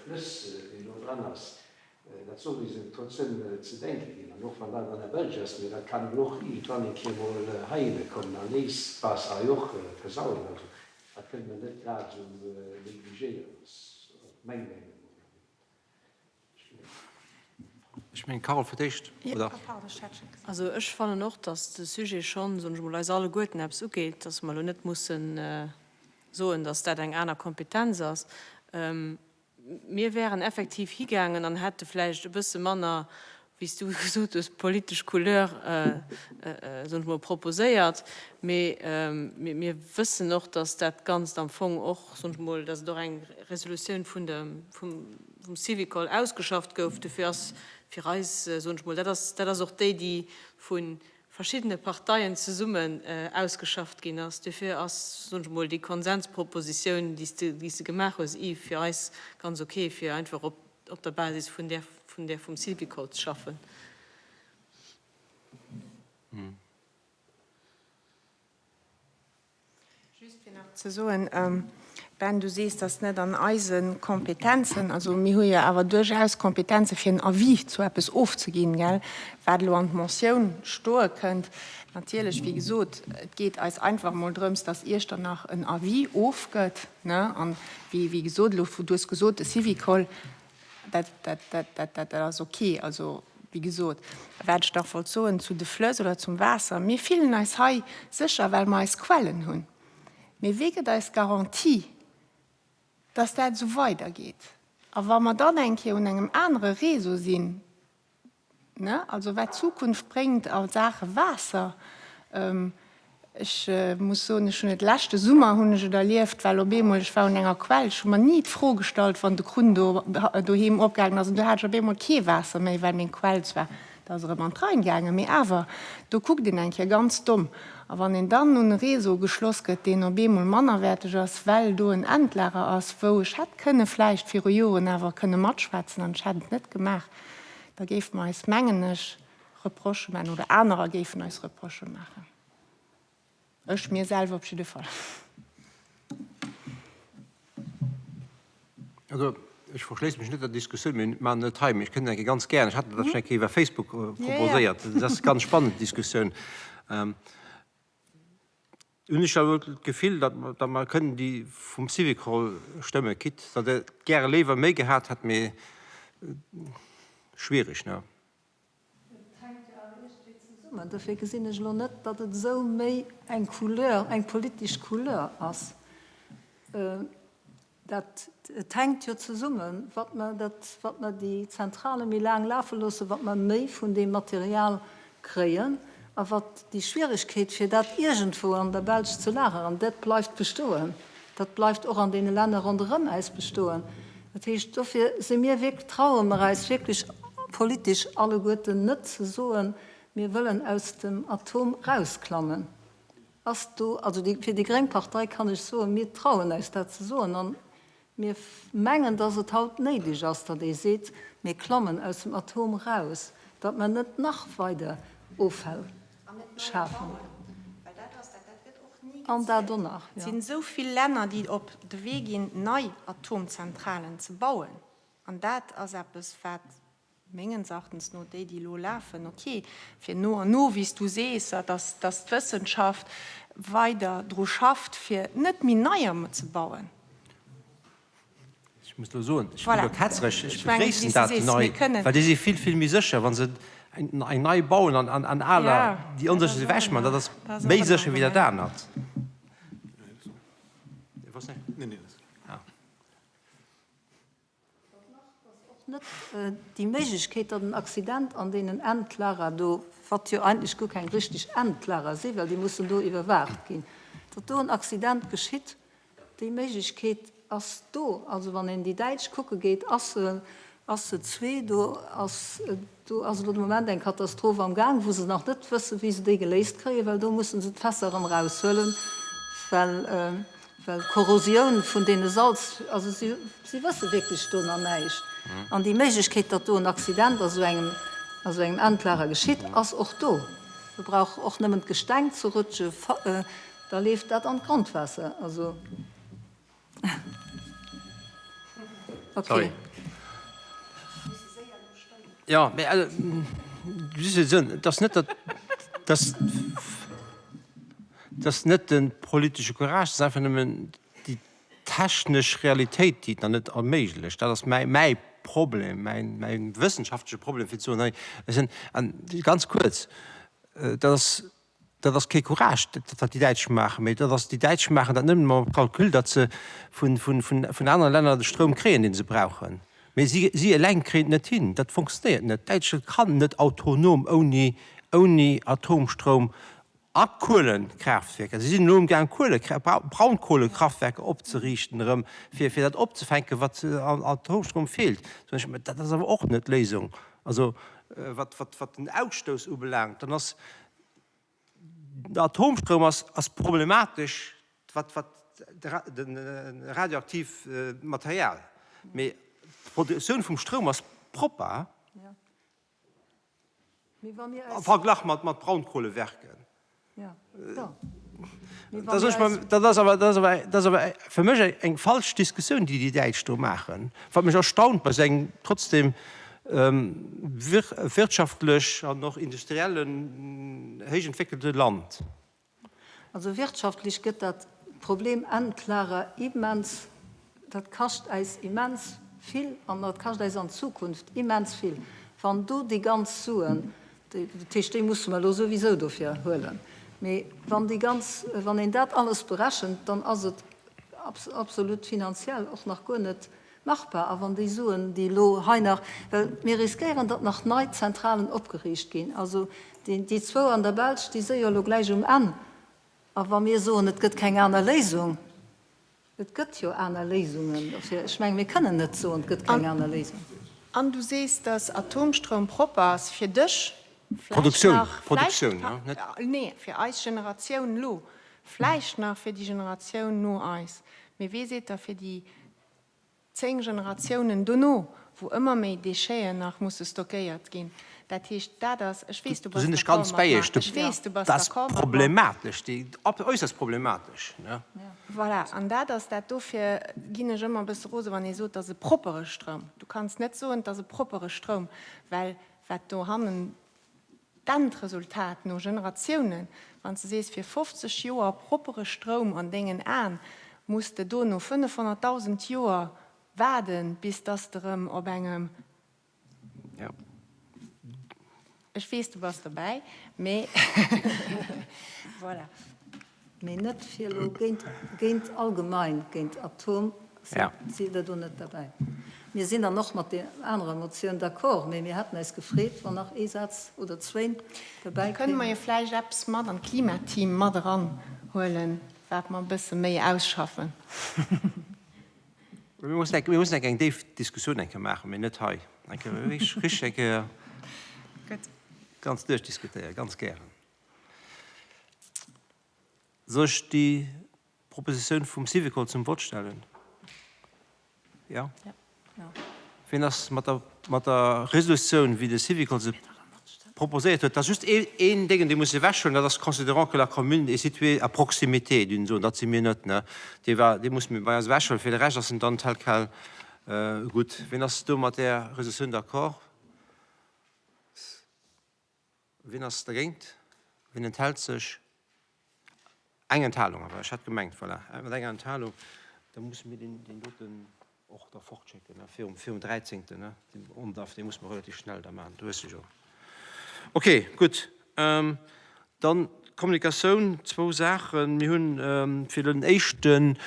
Flëss, deen do dran ass, dat soll eis trotzdem ze denke ginn. An och wann dat an der Belsch ass, mee dat kann eben och iergendwann eng Kéier mol heihinne kommen an éist Waasser hei och versauen. Also dat kënne mer net grad esou negligéieren, ass meng Meenung. Ech mengen, Carole, fir d'éischt, oder? Also ech fannen och, datt de Sujet schonn, soen ech emol, eis alleguerten eppes ugeet, datt mer elo net mussen soen, datt dat eng aner Kompetenz ass. Mir wären effektiv higaangen an hätte vläicht e bësse manner. Wéi s du gesot hues, politesch Couleur, soen ech mol, proposéiert. Mee mir wëssen och, datt dat Ganzt am Fong och, soen ech mol, datt et och eng Resolutioun vun dem, vum Syvicol ausgeschafft gouf. Dofir ass fir eis, soen ech mol, dat ass, dat ass och déi, déi vu verschiddene Parteien zesummen ausgeschafft ginn ass. Dofir ass, soen ech mol, déi Konsenspropositioun, déi s de, déi s de gemaach hues, Yves, fir eis ganz okay, fir einfach op op der Basis vun där vun där vum Syvicol ze schaffen. Just fir nach ze soen, Ben, du sees, dass net an eise Kompetenzen, also mir hu jo awer duerchaus Kompetenze fir en Avis zu eppes ofzeginn, gell, wat elo an d'Motioun stoe kënnt. Natierlech, wéi gesot, et geet eis einfach emol drëms, dass Iechternach en Avis ofgëtt. Ne? An wéi, wéi gesot, elo, du hues gesot, de Syvicol, dat, dat, dat, dat, dat ass ok. Also, wéi gesot, wat ech nach wollt soen zu de Flëss oder zum Waasser, Mir fillen eis hei sécher, well mer eis Quellen hunn. Mee wee gëtt eis d'Garantie, dass dat esou weidergeet? A wa mer dann eng Kéier un engem anere Réseau sinn, Ne? Also wat d'Zukunft bréngt a Saache Waasser, ech muss soen, ech hunn et leschte Summer hunn ech et erlieft, well op eemol, ech war un enger Quell, ech hu mer ni d'Fro gestallt, wann de Krunn do doheem opgaangen ass, an do hat ech op eemol kee Waasser méi, well meng Quell zwar, dat ass erëm an d'Rein gaangen, mee awer, do kuckt een eng Kéier ganz domm. A wann een dann un e Réseau geschloss gëtt, deen op eemol mannerwäerteg ass, well do en Endlager ass, wou ech hätt kënne vläicht viru Joren awer kënne matschwätzen an ech hätt et net gemaach, Da géife mer eis, mengen ech, Reprochë maachen, oder anerer géifen eis Reprochë maachen. Ech mir selwer op jidde Fall. Also, ech verschléisse mech net der Diskussioun, mir maachen net hei, mee ech kënnt eng Kéier ganz gären, ech hat dat schonn eng Kéier iwwer Facebook proposéiert, dat ass ganz spannend Diskussioun. Hunn ech awer d'Gefill, datt datt mer kënnen déi vum Syvicol stëmmen, quitte datt e gäre léiwer méi gehat hätt, mee schwierig, ne? Et hänkt jo awer iergendwéi zesummen. Dofir gesinn ech elo net, datt et esou méi eng Couleur, eng politesch Couleur ass. Dat, et hänkt jo zesummen, wat mer dat, wat mer déi Zentrale méi laang lafe loossen, wat mer méi vun deem Material kréien a wat déi Schwieregkeet, fir dat iergendwou an der Belsch ze lageren, dat bleift bestoen. Dat bleift och an deene Länner ronderëm äis bestoen. Dat heescht, dofir si mir wierk, traue mer äis wierklech politesch alleguerten net ze soen, mir wëllen aus dem Atom rausklammen. Ass do, also déi, fir déi gréng Partei kann ech soen, mir trauen äis dat ze soen an mir mengen, dass et haut néideg ass, datt ee seet, mir klammen aus dem Atom raus, datt mer net nach weider Offäll schafen. An dat och nach, jo. Et sinn esou vill Länner, déi op de Wee ginn, nei Atomzentralen ze bauen. An dat ass eppes, wat Mengens Erachtens no, déi, déi elo lafen, ok, fir no an no, wéi s du sees, dass, dass d'Wëssenschaft weider dru schafft, fir net méi neier ze bauen. Ech muss elo soen, ech ginn elo ketzereg, ech begréissen dat nei, well déi si vill, vill méi sécher, wa se eng nei bauen an an aler, déi onsécher si, ewechmaachen. Dat ass méi sécher wéi dat anert. Och net déi Méiglechkeet, datt en Accident an deenen Endlager do, wat jo eigentlech guer keng richteg Endlager sinn, well déi mussen do iwwerwaacht ginn, datt do en Accident geschitt, déi Méiglechkeet ass do. Also wann een déi Däitsch kucke geet, Asse, Asse zwee, do ass, do ass elo de Moment eng Katastroph am Gaang, wou se nach net wëssen, wéi se déi geléist kréien, well do musse se d'Fässer erëm eraushuelen, well, Well d'Korrosioun vun deene Salz, also si, si wësse wierklech do nach näischt. An déi Méiglechkeet, datt do en Accident a sou engem, a sou engem Endlager geschitt, ass och do. Do brauch och nëmmen d'Gesteng ze rutschen, da leeft dat an d'Grondwaasser. Also, okay. Jo, mä just fir ze soen, et ass net, datt, datt, Et ass net de politesche Courage, et ass einfach nëmmen déi technesch Realitéit, déi et nach net erméiglecht. Dat ass mäi, mäi Problem, mäi, mäi wëssenschaftleche Problem, fir ze soen, hei, ech sinn, an ganz kuerz, dat ass, dat ass kee Courage, dat, wat déi Däitsch maachen, mee dat ass, déi Däitsch maachen dat nëmmen mam Calcul, datt se vun, vun, vun, vun anere Länner de Stroum kréien, dee se brauchen. Mee si, si eleng kréien et net hin. Dat fonctionnéiert net. Däitschland kann net autonom ouni, ouni Atomstroum a Kuelekraaftwierker. Si sinn elo amgaang Kuele, Braunkohlekraftwerker opzeriichten erëm, fir, fir dat opzefänken, wat an Atomstroum feelt. Soen ech, mä dat ass awer och net d'Léisung. Also wat, wat, wat den Ausstouss ubelaangt, dann ass den Atomstroum ass, ass problematesch, wat, wat de radioaktiv Material, mee d'Produktioun vum Stroum ass propper am Verglach mat, mat Braunkohlewerken. Dat ass awer, dat ass awer, dat ass awer fir mech eng falsch Diskussioun, déi déi Däitsch do maachen, wat mech erstaunt bei esou engem trotzdem wirtschaftlech an och industriellen héich entwéckelte Land. Also wirtschaftlech gëtt dat Problem Endlager immens, dat kascht äis immens vill an dat kascht äis an Zukunft immens vill, wann do déi ganz Suen, dat heescht déi musse mer elo souwisou dofir huelen, mee wann déi ganz, wann een dat alles berechent, dann ass et absolut finanziell och nach guer net machbar. A wann déi Suen, déi elo hei nach, well mir riskéieren, datt nach nei Zentralen opgeriicht ginn, also déi zwou an der Belsch, déi si jo elo gläich um Enn, a wa mir soen, et gëtt keng aner Léisung, et gëtt jo aner Léisungen, dofir, ech mengen, mir kënnen net soen, et gëtt keng aner Léisung. An du sees, datt Atomstroum propper ass fir dech, vläicht nach, vläicht, nee, fir eis Generatioun elo, vläicht nach fir déi Generatioun no eis, mee wee seet da fir déi 10 Generatiounen dono, wou ëmmer méi Décheten nach musse stockéiert ginn. Dat heescht, dat ass, ech weess, du Do bass sinn ech ganz d'accord bäi mat Iech. mer, ech weess, du bass Dat ass d'accord mat mer. problematesch, déi, äusserst problematesch, ne? Voilà, an dat ass dat, dofir ginn ech ëmmer e bësse rose wann ee sot, dat ass e proppere Stroum. Du kanns net soen, dat ass e proppere Stroum, well wat dohannen D'Endresultat no Generatiounen, wann s de sees fir 50 Joer proppere Stroum an dengen Aen, muss de do no 500.000 Joer waarden, bis dass de rëm op engem, ech weess du bass dobäi, mee voilà. Mee net fir elo géint, géint allgemein géint Atom si der do net derbäi. Mir sinn dann och mat där anerer Motioun d'accord, mee mir hätten eis gefreet, wann nach ee Saz oder zwéin derbäi Da kënne mer kéimen. jo vläicht eppes mat an d'Klimateam mat eranhuelen, wat mer e bësse méi ausschaffen. Mir mussen eng, mir mussen eng déif Diskussioun eng Kéier maachen, mee net hei. Eng Kéier richteg eng Kéier ganz duerchdiskutéieren, ganz gären. Soll ech déi Propositioun vum Syvicol zum Vott stellen? Jo? Wien ass mat der, mat der Resolutioun, wéi de Syvicol se proposéiert huet? Et ass just een Déngen, dee muss ewechhuelen, dat ass considérant que la commune est située à proximité d'une zone. Dat si mir net, ne? Dee war, dee musse mir bei eis ewechhuelen. Fir de Rescht ass en dann tel quel gutt. Wien ass do mat där Resolutioun d'accord? Wien ass dergéint? Wien enthält sech? Eng Enthalung awer, ech hat gemengt, voilà, mat enger Enthalung. Da musse mir deen, deen doten och da fortschécken, ne, virum, virum dräizéngten, ne, deen ONDAF, dee musse mer relativ schnell da maachen, du hues e jo. Okay, gutt. Dann d'Kommunikatioun, zwou Saachen. Mir hunn fir den éischten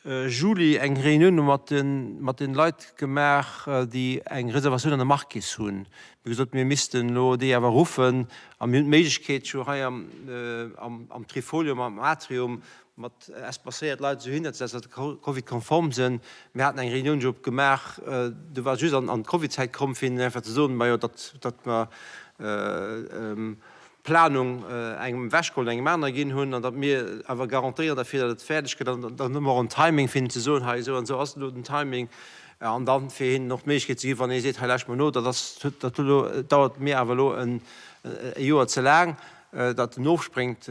Juli eng Reunioun mat den mat den Leit gemaach, déi eng Reservatioun an der Marquise hunn. Mir hu gesot, mir missten elo déi awer ruffen a mir hunn d'Méiglechkeet jo hei am am Trifolium, am Atrium mat espacéiert Leit esou hinnerzesetzen, datt se Covid-konform sinn. Mir haten eng Reunioun jo gemaach, do war just an an d'Covidzäit komm, fir hinnen einfach ze soen, majo, datt datt mer Planung engem ewechgeholl an engem anere ginn hunn an datt mir awer garantéieren derfir, datt et fäerdeg gëtt an dann hu mer och en Timing fir hinnen ze soen, hei esou an esou ass elo den Timing an dann fir hinnen och d'Méiglechkeet ze ginn, wann ee seet, hei lauscht mol no, dat ass, dat elo dauert mir awer elo e Joer ze laang, datt en ofspréngt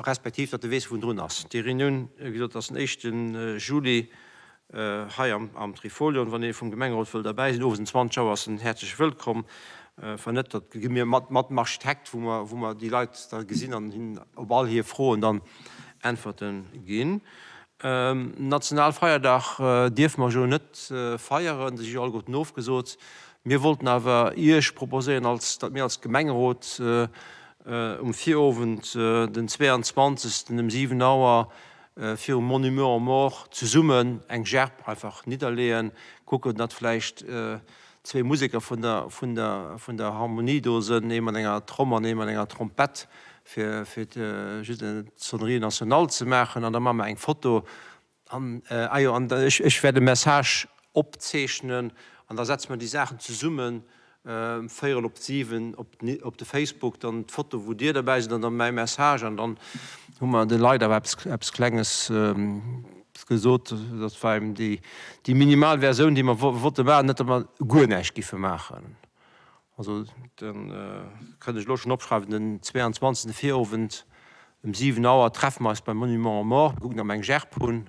respektiv datt e weess wou en drun ass. Déi Reunioun, wéi gesot, ass den éischte Juli Hei am Trifolion, wann ee vum Gemengerot wëll derbäi sinn, owes um 20 Auer ass en häerzlech wëllkomm. Wann net, da gi mir mat dem Architekt, wou mer, wou mer déi Leit da gesinn an hinnen op all hir Froen dann Äntwerte ginn. Nationalfeierdag dierfe mer jo net feieren, si jo alleguerten ofgesot. Mir wollten awer Iech proposéieren, als, datt mir als Gemengerot um Virowend den 22. um 7 Auer. virum Monument aux Morts zesummen eng Gerb einfach nidderleeën, kucken, datt vläicht zwéi Museker vun der, vun der, vun der Harmonie do sënn, ee mat enger Tromm an ee mat enger Trompett, fir, fir just d'Sonnerie nationale ze maachen an da maache mer eng Foto. An, ah jo, an ech, ech wäert e Message opzeechnen an da setze mer déi Saachen zesummen ëm véierel op 7 op, op de Facebook, dann d'Foto wou Dir derbäi sidd an dann mäi Message an dann hu mer de Leit awer eppes, eppes Klenges gesot. Dat war eben déi, déi minimal Versioun, déi mer wollte maachen, net datt mer guer näischt giffe maachen. Also dann kënnt ech elo schonn opschreiwen, den 22. Virowend ëm 7 Auer treffe mer eis beim Monument aux Morts, mir kucken, datt mer eng Gerb hunn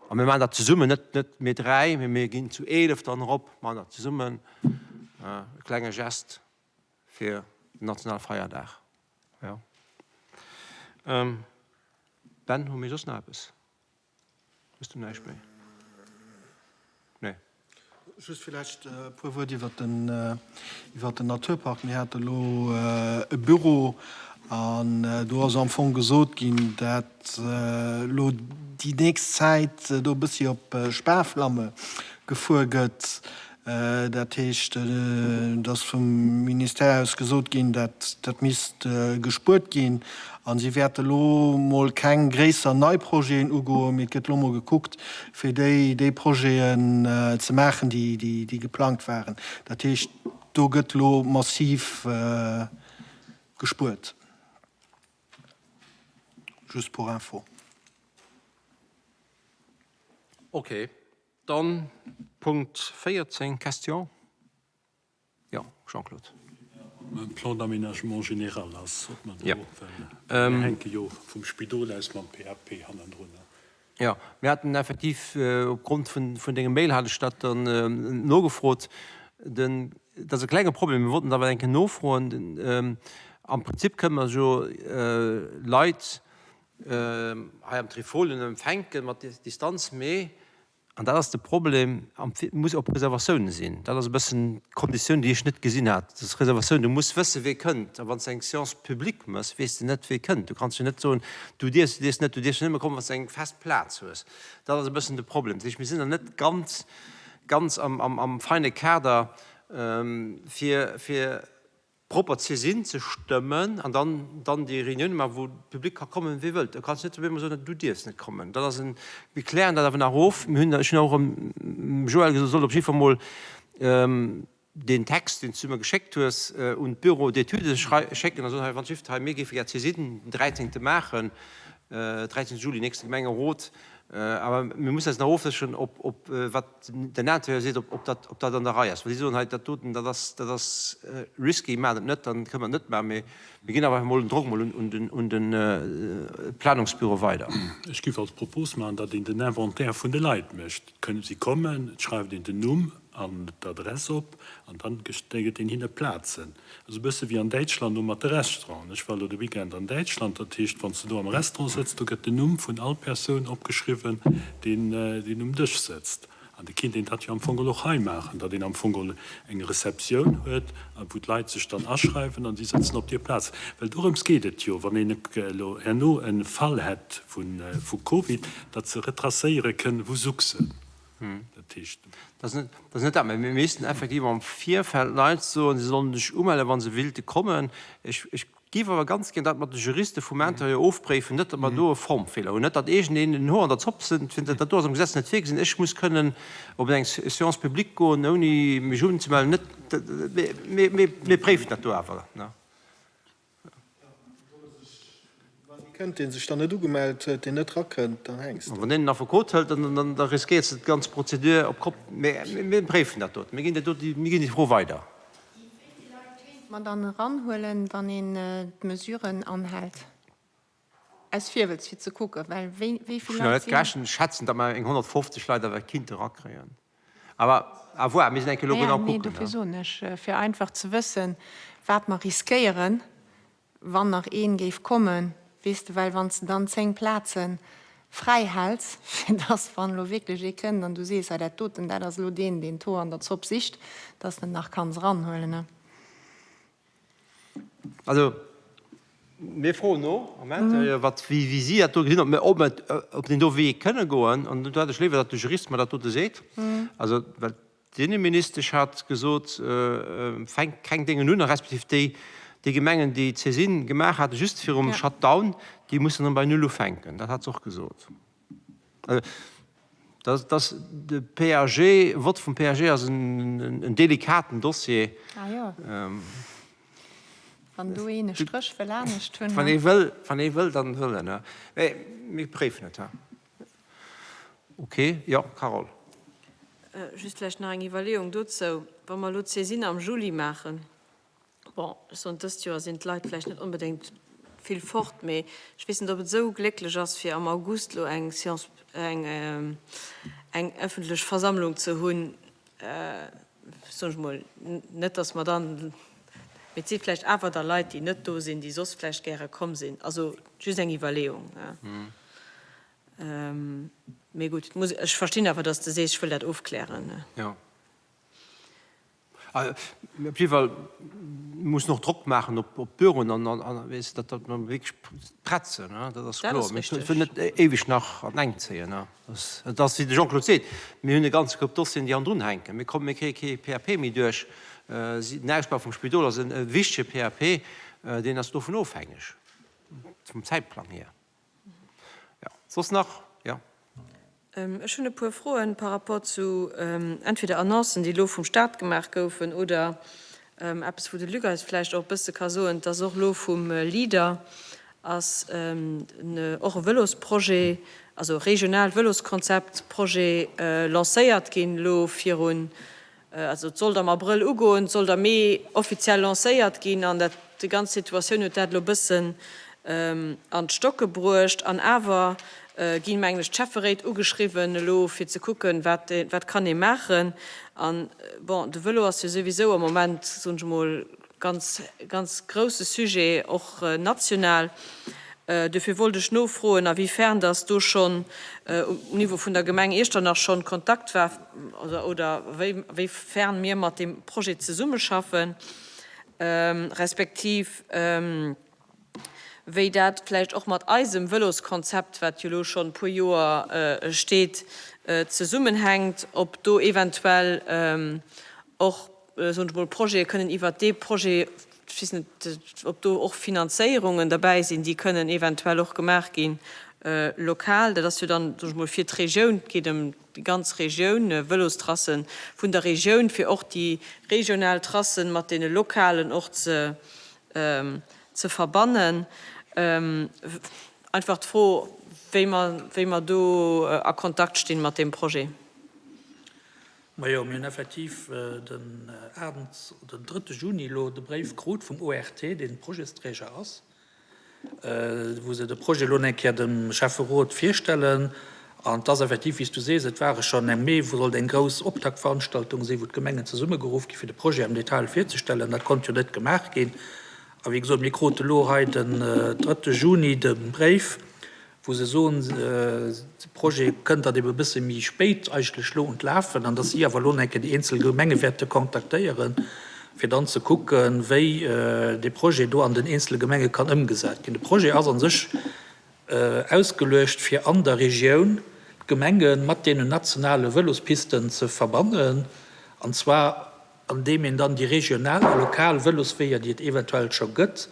a mir maachen dat zesummen, net net mir 3, mee mir ginn zu 11 dann erop, maachen dat zesummen, e klenge Gest fir den Nationalfeierdag. Jo. Ben, hu mir soss nach eppes? Hues du näischt méi? Nee. Just villäicht e puer Wuert iwwert den, iwwert den Naturpark. Mir hate lo e Büro an do ass am Fong gesot ginn, dat elo déi nächst Zäit do e bëssi op Sparflamme gefuer gëtt. Dat heescht, et ass vum Ministère aus gesot ginn, dat dat misst gespuert ginn. A si wäerte lo mol keng gréisser nei Projeten ugoen, mee et gëtt lo mol gekuckt, fir déi déi Projeten ze maachen, déi déi geplangt waren. Dat heescht, do gëtt lo massiv gespuert. Just pour info. Okay. Dann Punkt 14, Question. Jo, Jean-Claude. Plan d'aménagement général ass, ob mer do, well mir hänke jo vum Spidol aus mam PAP hannendrun. Jo, mir haten effektiv opgrond vun dengem Mail hat ech dat dann nogefrot. Den, dat ass e klenge Problem, mir wollten dat awer eng Kéier nofroen. Am Prinzip kënne mer jo Leit hei am Trifolien empfänken mat Distanz, mee, an dat ass de Problem, et muss op Reservatioune sinn. Dat ass e bëssen d'Konditioun, déi ech net gesinn hat, dass Reservatioun, du muss wësse wee kënnt. A wann s de eng Séance publique méchs, weess de net wee kënnt. Du kanns jo net soen, du dierfs, du dierfs net, du dierfs jo nëmme kommen, wann s de eng fest Plaz hues. Dat ass e bëssen de Problem. Dat heescht, mir sinn nach net ganz, ganz am feine Kader fir, fir propper Saisine ze stëmmen an dann dann déi Reunioune maachen, wou de Public ka kommen, wee wëllt. Da kanns du net op eemol soen, du dierfs net kommen. Dat ass en, mir klären dat awer nach of. Mir hunn, ech hunn och dem Joël gesot, e soll op jiddwer Fall mol deen Text, deen s du mer geschéckt hues, un d'Bureau d'études schécken a soen, hei wann d'Jift hei, mir géife gär d'Saisine den 13. maachen, 13. Juli, nächste Gemengerot. Awer mir mussen eis nach ofsécheren, ob, ob wat den Intérieur seet, ob dat, ob dat an der Rei ass. Wa si soen, hei dat doten, dat ass, dat ass risky, maacht et net, dann kënne mer et net maachen. Mee mir ginn awer einfach mol den Drock mol un den, un de Planungsbüro weider. Ech géif als Propos maachen, datt een den Inventaire vun de Leit mécht. Et kënnen si kommen, et schreift een den Numm an d'Adress op an dann gëtt een hinne Plazen. Also e bësse wéi an Däitschland elo mat de Restauranten. Ech war elo de Weekend an Däitschland, dat heescht, wann s de do am Restaurant sëtz, do gëtt den Numm vun all Persoun opgeschriwwen, deen, deen um Dësch sëtzt. An da kinnt een dat jo am Fong geholl och hei maachen, datt een am Fong geholl eng Receptioun huet, wou d'Leit sech dann aschreiwen an si sëtzen op hir Plaz. Well dorëms geet et jo, wann een elo herno e Fall hätt vu Covid, datt se retracéiere kënnen, wou souch se. Dat heescht. Dat ass net dat, mä mir missten effektiv am Virfeld Leit soen, se sollen sech umellen, wa se willte kommen. Ech géif awer ganz gär dat mat de Juriste vum Intérieur ofpréifen, net datt mer do e Formfeeler hunn, net datt iergendeen den Hoer an der Zopp fënnt, dat do ass am Gesetz net virgesinn, ech muss kënnen op eng Séance publique goen, ouni mech unzemellen. Net, mir préifen dat do awer. Wann ee kënnt, dee sech dann net ugemellt huet, deen net rakënnt, dann hänks de. Wann een en Affekot hëlt, dann da riskéiers de d'ganz Prozedur op d'Kopp. Mä mir préifen dat doten. Mir ginn dat do, mir ginn déi Fro weider. Wéi vill Leit kéint mer dann eranhuelen, wann een d'Mesuren anhält? Aus Virwëlz fir ze kucken, well wéi vill Ech hunn nach Leit net sinn. gerechent. Ech schätzen, datt mer eng 150 Leit awer kinnte erakréien. Awer à voir, mir sinn eng Kéier elo Ja, genau nee, kucken. dofir soen ech, fir einfach ze wëssen, wat mer riskéieren, wann nach ee géif kommen, weess de, well wann s de dann 10 Plaze fräi häls, fir dass, wann elo wierklech ee kënnt an du sees, hei dat doten, dat ass elo deen, deen d'Hoer an der Zopp sicht, dass de en nach kanns eranhuelen. Also. Mir froen no am Intérieur, wat, wéi, wéi si dat do gesinn, ob mir, ob et, ob deen do Wee kënne goen. An do hätt ech léiwer, datt de Jurist mer dat dote seet. Also, well d'Inneministesch hat gesot, fänkt keng Déngen un, a respektiv déi, déi Gemengen, déi d'Saisine gemaach haten, just virum Shutdown, déi mussen erëm bei Null ufänken. Dat hat se och gesot. Also, dat, dat, de PAG, Vott vum PAG ass en, en delikaten Dossier. Ah jo. Wann do een e Stréch wëll anescht hunn. Wann ee wëll, wann ee wëll, dann wëll en. Mä mir préifen et. Ok, jo, Carole. Just vläicht nach eng Iwwerleeung dozou. Wa mer elo d'Saisine am Juli maachen, bon, ech soen, dëst Joer sinn d'Leit vläicht net onbedéngt vill fort, mee ech weess net, ob et esou glécklech ass, fir am August elo eng Séance, eng, eng ëffentlech Versammlung ze hunn, soen ech mol, net datt mer dann, mee et si vläicht awer da Leit, déi net do sinn, déi soss vläicht gäre komm sinn. Also just eng Iwwerleeung. Mee gutt, et muss, ech verstinn awer, datt s de sees, ech wëll dat ofklären. Jo. Op jidde Fall, mir mussen och Drock maachen op d'Büroen an, weess de, datt mer wierklech prett sinn, dat ass kloer. Mir wëllen net éiweg nach an d'Engt zéien. Et ass, wéi de Jean-Claude seet, mir hunn e ganze Koup Dossieren, déi hannendrun hänken. Mir kommen, mir kréie kee PAP méi duerch. Den Ausbau vum Spidol ass e wichtege PAP, deen ass dovun ofhängeg, vum Zäitplang hier. Jo, soss nach? Jo. Ech hunn e puer Froen par rapport zu entweder Annoncen, déi elo vum Stat gemaach goufen, oder eppes, wou de Luc eis vläicht och e bësse ka soen. Et ass och elo vum Leader ass och e Vëlosprojet, also e regionaalt Vëloskonzept-Projet lancéiert ginn elo virun Also et sollt am Abrëll ugoen, et sollt am Mee offiziell lancéiert ginn an dat, déi ganz Situatioun huet dat elo e bëssen an d'Stocke bruecht. An awer ginn, mengen ech, d'Schäfferéit ugeschriwwen elo fir ze kucken, wat, wat kann ee maachen. An, bon, de Vëlo ass jo souwisou am Moment, soen ech emol, Ganz, ganz grousse Sujet, och national. Dofir wollt ech nofroen, a wéi fern dass do schonn um Niveau vun der Gemeng Iechternach schonn Kontakt war oder a wéi fern mir mat deem Projet zesummeschaffen, respektiv wéi dat vläicht och mat eisem Vëloskonzept, wat jo elo schonn e puer Joer steet, zesummenhänkt, ob do eventuell och soen ech mol, Projete kënnen iwwert dee Projet, ech weess net, ob do och Finanzéierungen derbäi sinn, déi kënnen eventuell och gemaach ginn lokal. Dat ass jo dann, soen ech mol, fir d'Regioun, et geet ëm déi ganz Regioun, Vëlostracen vun der Regioun, fir och déi regional Tracen mat deene lokalen och ze ze verbannen. Einfach d'Fro, wéi mer, wéi mer do a Kontakt stinn mat deem Projet. Majo, mir hunn effektiv den den drëtte Juni elo de Bréif krut vum ORT, deen Projetsträger ass, wou se de Projet elo eng Kéier dem Schäfferot virstellen. An et ass effektiv, wéi s du sees, et ware schonn am Mee, wou sollt eng grouss Optaktveranstaltung sinn, wou d'Gemengen zesummegeruff gi fir de Projet am Detail virzestellen. Dat konnt jo net gemaach ginn. A wéi gesot, mir krute elo hei den drëtte Juni de Bréif, wou se soen, de Projet kënnt dann ebe e bësse méi spéit eigentlech elo un d'Lafen an datt si awer elo nach eng Kéier déi eenzel Gemenge wäerte kontaktéieren, fir dann ze kucken, wéi dee Projet do an den eenzele Gemenge kann ëmgesat ginn. De Projet ass a sech ausgeluecht, fir an der Regioun d'Gemenge mat deenen nationale Vëlospisten ze verbannen, an zwar andeem een dann déi regional a lokal Vëlosweeër, déi et eventuell scho gëtt,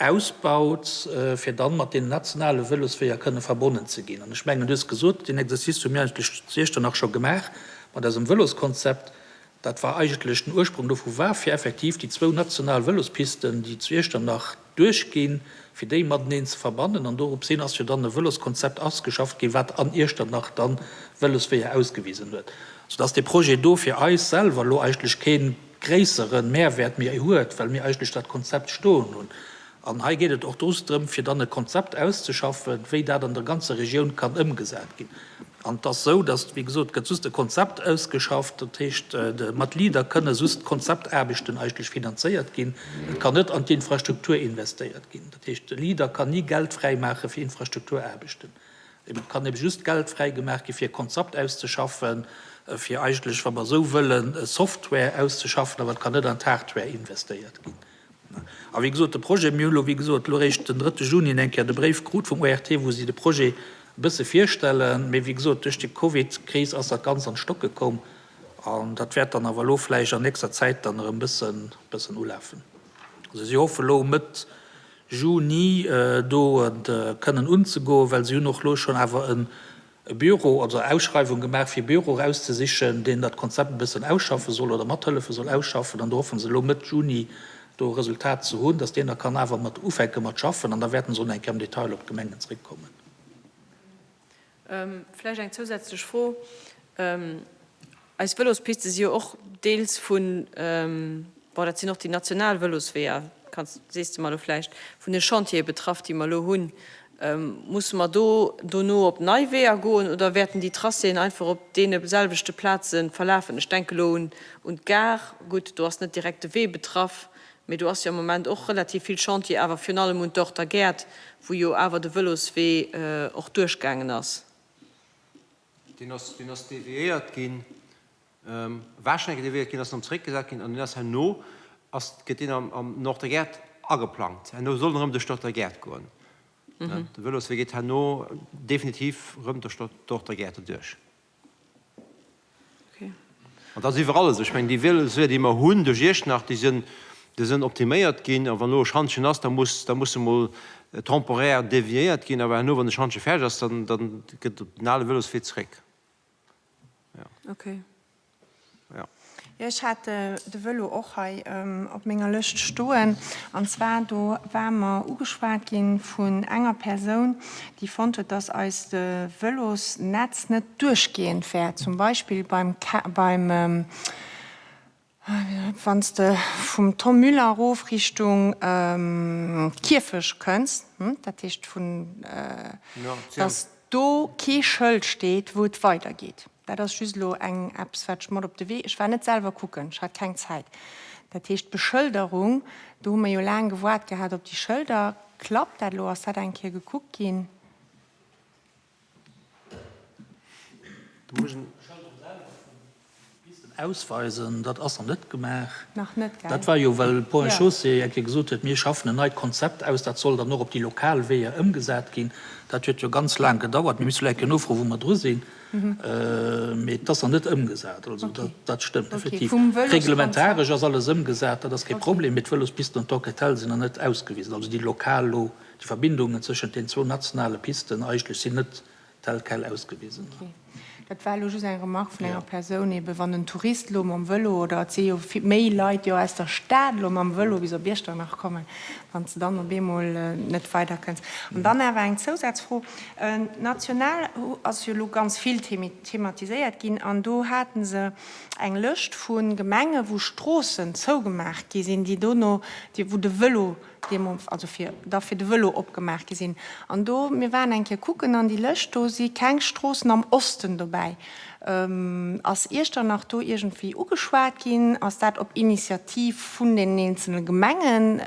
ausbaut, fir dann mat deenen nationale Vëlosweeër kënne verbonnen ze ginn. An ech mengen, du hues gesot, deen Exercice hu mir eigentlech zu Iechternach scho gemaach mat eisem Vëloskonzept. Dat war eigentlech, den Ursprung dovu war, fir effektiv déi zwou national Vëlospisten, déi zu Iechternach duerchginn, fir déi mateneen ze verbannen. An dorops hin ass jo dann e Vëloskonzept ausgeschafft ginn, wat an Iechternach dann Vëlosweeër ausgewisen huet, soudass dee Projet do fir eis selwer elo eigentlech kee gréissere Mehrwäert méi huet, well mir eigentlech dat Konzept stoen hunn. An hei geet et och just drëm, fir dann e Konzept auszeschaffen, wéi dat an der ganzer Regioun kann ëmgesat ginn. An et ass esou, dass, wéi gesot, et gëtt just e Konzept ausgeschafft, dat heescht, mat Leader kënne just d'Konzeptaarbechten eigentlech finanzéiert ginn. Et kann net an d'Infrastruktur investéiert ginn. Dat heescht, de Leader kann ni Geld fräimaache fir Infrastrukturaarbechten. Et kann ebe just Geld fräigemaach gi fir e Konzept auszeschaffen, fir eigentlech, wa mer esou wëllen, Software auszeschaffen, awer et kann net an d'Hardware investéiert ginn. A wéi gesot, de Projet, mir hu lo wéi gesot elo eréischt den drëtte Juni eng Kéier de Bréif krut vum ORT, wou si de Projet e bësse virstellen. Mee wéi gesot, duerch déi Covid-Kris ass dat Ganzt an d'Stocke komm. An dat wäert dann awer elo vläicht an nächster Zäit dann erëm e bëssen, bëssen ulafen. Also si hoffe lo Mëtt Juni do kënnen unzegoen, well si hunn och elo schonn awer e Büro, also Ausschreiwung gemaach fir e Büro erauszesichen, deen dat Konzept e bëssen ausschaffe soll oder mathëllefe soll ausschaffen. An do hoffe se elo Mëtt Juni do e Resultat ze hunn, datt deen da kann awer mat ufänke mat schaffen an da wäerten se och nach eng Kéier am Detail op d'Gemengen zréckkommen. Vläicht eng zousätzlech Fro. Eis Vëlospiste si jo och deels vun, bon, dat sinn och déi national Vëlosweeër, kanns, sees de mer elo vläicht, vun de Chantiere betraff, déi mer elo hunn. Musse mer do dono op nei Weeër goen oder wäerten déi Tracéen einfach op deene selwechte Plaze verlafen? Ech denke elo un d'Gare, gutt, do ass net direkt de Wee betraff, Mee do ass jo am Moment och relativ vill Chantier, awer virun allem un d'Orter Gäert, wou jo awer de Vëloswee och duerchgaangen ass. Deen ass, deen ass deviéiert ginn, war schonn eng Kéier deviéiert ginn, ass erëm zeréckgesat ginn an deen ass herno, ass, gëtt deen am, am Norter Gäert ageplangt. Herno soll en erëm duerch d'Orter Gäert goen. De Vëloswee geet herno definitiv erëm duerch d'Orter Gäert erduerch. An dat ass iwwerall esou. Ech mengen, déi Vélosweeër, déi mer hunn duerch Iechternach, déi sinn, déi sinn optiméiert ginn. A wann elo e Schantjen ass, da muss, da muss emol temporaire deviéiert ginn. Awer herno, wann de Schantje fäerdeg ass, dann, dann gëtt op den ale Véloswee zeréck. Jo. Okay. Jo. Jo, ech hat de Vëlo och hei op menger Lëscht stoen. An zwar do war mer ugeschwat gi vun enger Persoun, déi fonnt huet, dass eist Vëlosnetz net duerchgehend wär. Zum Beispill beim, beim, wann s de vum Tom Müller erof Richtung Kierfech kënns, dat heescht vun, dass do kee Schëld steet, wou et weidergeet. Dat ass just elo eng eppes, wat ech mat op de Wee. Ech war net selwer kucken, ech hat keng Zäit. Dat heescht, d'Beschëlderung, do hu mer jo laang gewaart gehat op déi Schëlder. Klappt dat elo? Ass dat eng Kéier gekuckt ginn? Do muss een. D'Beschëlderung selwer vun de Pisten ausweisen, dat ass nach net gemaach. Nach net, gell? Dat war jo, well Ponts et Chaussées eng Kéier gesot huet, mir schaffen en neit Konzept aus, dat soll dann och op déi lokal Weeër ëmgesat ginn. Dat huet jo ganz laang gedauert. Mir musse elo eng Kéier nofroen, wou mer dru sinn. Mee et ass nach net ëmgesat. Also dat stëmmt effektiv. Reglementaresch ass alles ëmgesat, dat ass kee Problem. Mee d'Vëlospisten an d'Enquêtelle sinn nach net ausgewisen. Also déi lokal elo, déi Verbindungen tëschent den zwou nationale Pisten eigentlech sinn net tel quel ausgewisen. Dat war elo just eng Remark vun enger Persoun, eben wann en Tourist elo mam Vëlo, oder et si jo méi Leit jo aus der Stad elo mam Vëlo bis op Iechternach kommen, wann s de dann op eemol net weiderkënns. An dann awer eng Zousazfro, National ass jo elo ganz vill thematiséiert ginn an do hate se eng Lëscht vu Gemenge wou Stroossen zougemaach gi sinn, déi dono, wou de Vëlo deemo, also fir da fir de Vëlo opgemaach gi sinn. An do, mir waren eng Kéier kucken an déi Lëscht, do si keng Stroossen am Osten dobäi. Ass Iechternach do iergendwéi ugeschwat ginn? Ass dat op Initiativ vun den eenzele Gemengen?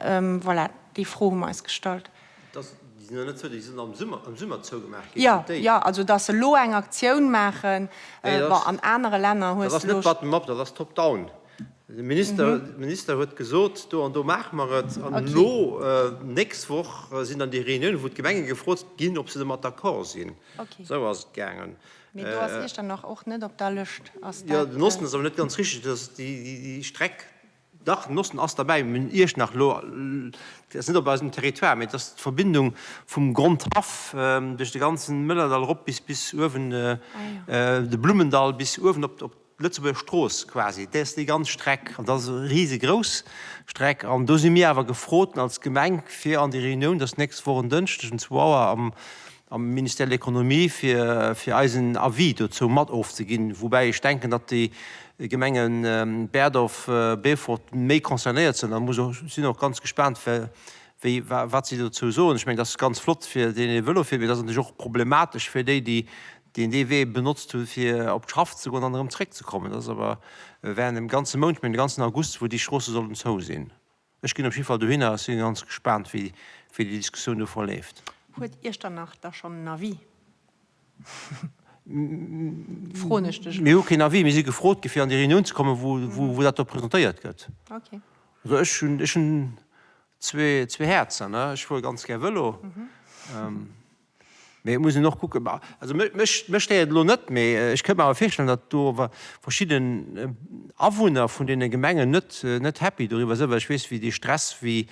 Voilà, déi Fro hu mer eis gestallt. Déi sinn nach net zou, déi sinn am Summer, am Summer zougemaach ginn. Jo, jo, also datt se elo eng Aktioun maachen, bon, an anere Länner hues de elo. Dat ass net bottom-up, dat ass top-down. De Minister, de Minister huet gesot, do an do maache mer et. An elo, nächst Woch sinn dann déi Reuniounen, wou d'Gemenge gefrot ginn, ob se domat d'accord sinn. Esou ass et gaangen. Mee do ass Iechternach och net op der Lëscht, ass dat. Jo, den Osten ass awer net ganz richteg, datt déi Streck Dach, den Osten ass derbäi, mir hunn Iechternach elo, dat ass net op eisem Territoire, mee et ass d'Verbindung vum Grondhaff duerch de ganzen Mëllerdall erop bis bis uewen de Blummendall bis uewen op d'Lëtzebuerger Strooss quasi. Dat ass déi ganz Streck an dat ass e risegrouss Streck an do si mir awer gefrot als Gemeng fir an déi Reunioun, dat ass d'nächst Woch en Dënschdeg um zwou Auer am am Ministère de l'Économie, fir fir eisen Avis dozou mat ofzeginn, woubäi ech denken, datt déi Gemenge Berdorf, Beefort méi concernéiert sinn a muss och, sinn och ganz gespaant wéi wat si dozou soen. Ech mengen, dat ass ganz flott fir deen dee Vëlo fiert, mee dat ass natierlech och problematesch fir déi, déi deen dee Wee benotzt hu fir op d'Schaff ze goen an erëm zréckzekommen. Dat ass awer während dem ganze Mount, ech mengen de ganzen August, wou déi Stroosse sollen zou sinn. Ech ginn op jidde Fall dohinner a si ganz gespaant, wéi déi Diskussioun do verleeft. Huet Iechternach da schonn en Avis? Froen ech dech elo. Mir hu keen Avis. Mir si gefrot gi fir an déi Reunioun ze kommen, wou dat do presentéiert gëtt. Okay. Also ech hunn, ech hunn. zwee Häerzer, ne. Ech fuere ganz gär Vëlo. Mee et muss een och kucken, also mech, mech stéiert et elo net, mee ech kënnt mer awer virstellen, datt do awer verschidden Awunner vun deene Gemengen net, net happy doriwwer sinn, well ech weess, wéi dee Stress, wéi,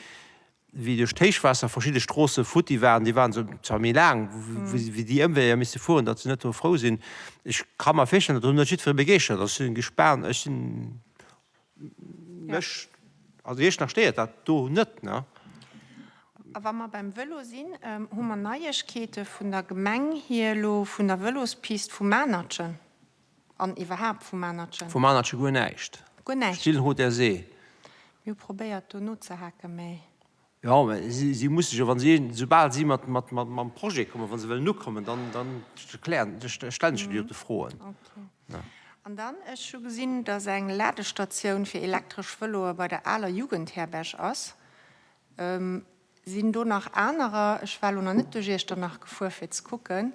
wéi duerch d'Héichwaasser verschidde Stroosse futti waren, déi waren zwar méi laang, wéi déi Ëmweeër misse fueren, datt se net do frou sinn. Ech ka mer virstellen, datt do net jiddweree begeeschtert ass. Ech sinn gespaant, ech sinn. Mech, also Iechternach stéiert dat do net, ne? A wa mer beim Vëlo sinn, hu mer Neiegkeete vun der Gemeng hier elo vun der Vëlospist vu Manertchen an iwwerhaapt vu Manertchen? Vu Manertchen guer näischt. Guer näischt? Still hot der See. Mir hu probéiert do nozehaken, mä. Jo, mä si musse jo, wa si, soubal si mat, mat, mat, mam Projet kommen, wa se wëllen ukommen, dann, dann klären, stellen sech déi dote Froen. Okay. An dann, ech hu gesinn, dass eng Ladestatioun fir elektresch Vëloe bei der aler Jugendherberg ass. Sinn do nach anerer? Ech war elo nach net duerch Iechternach gefuer, fir ze kucken.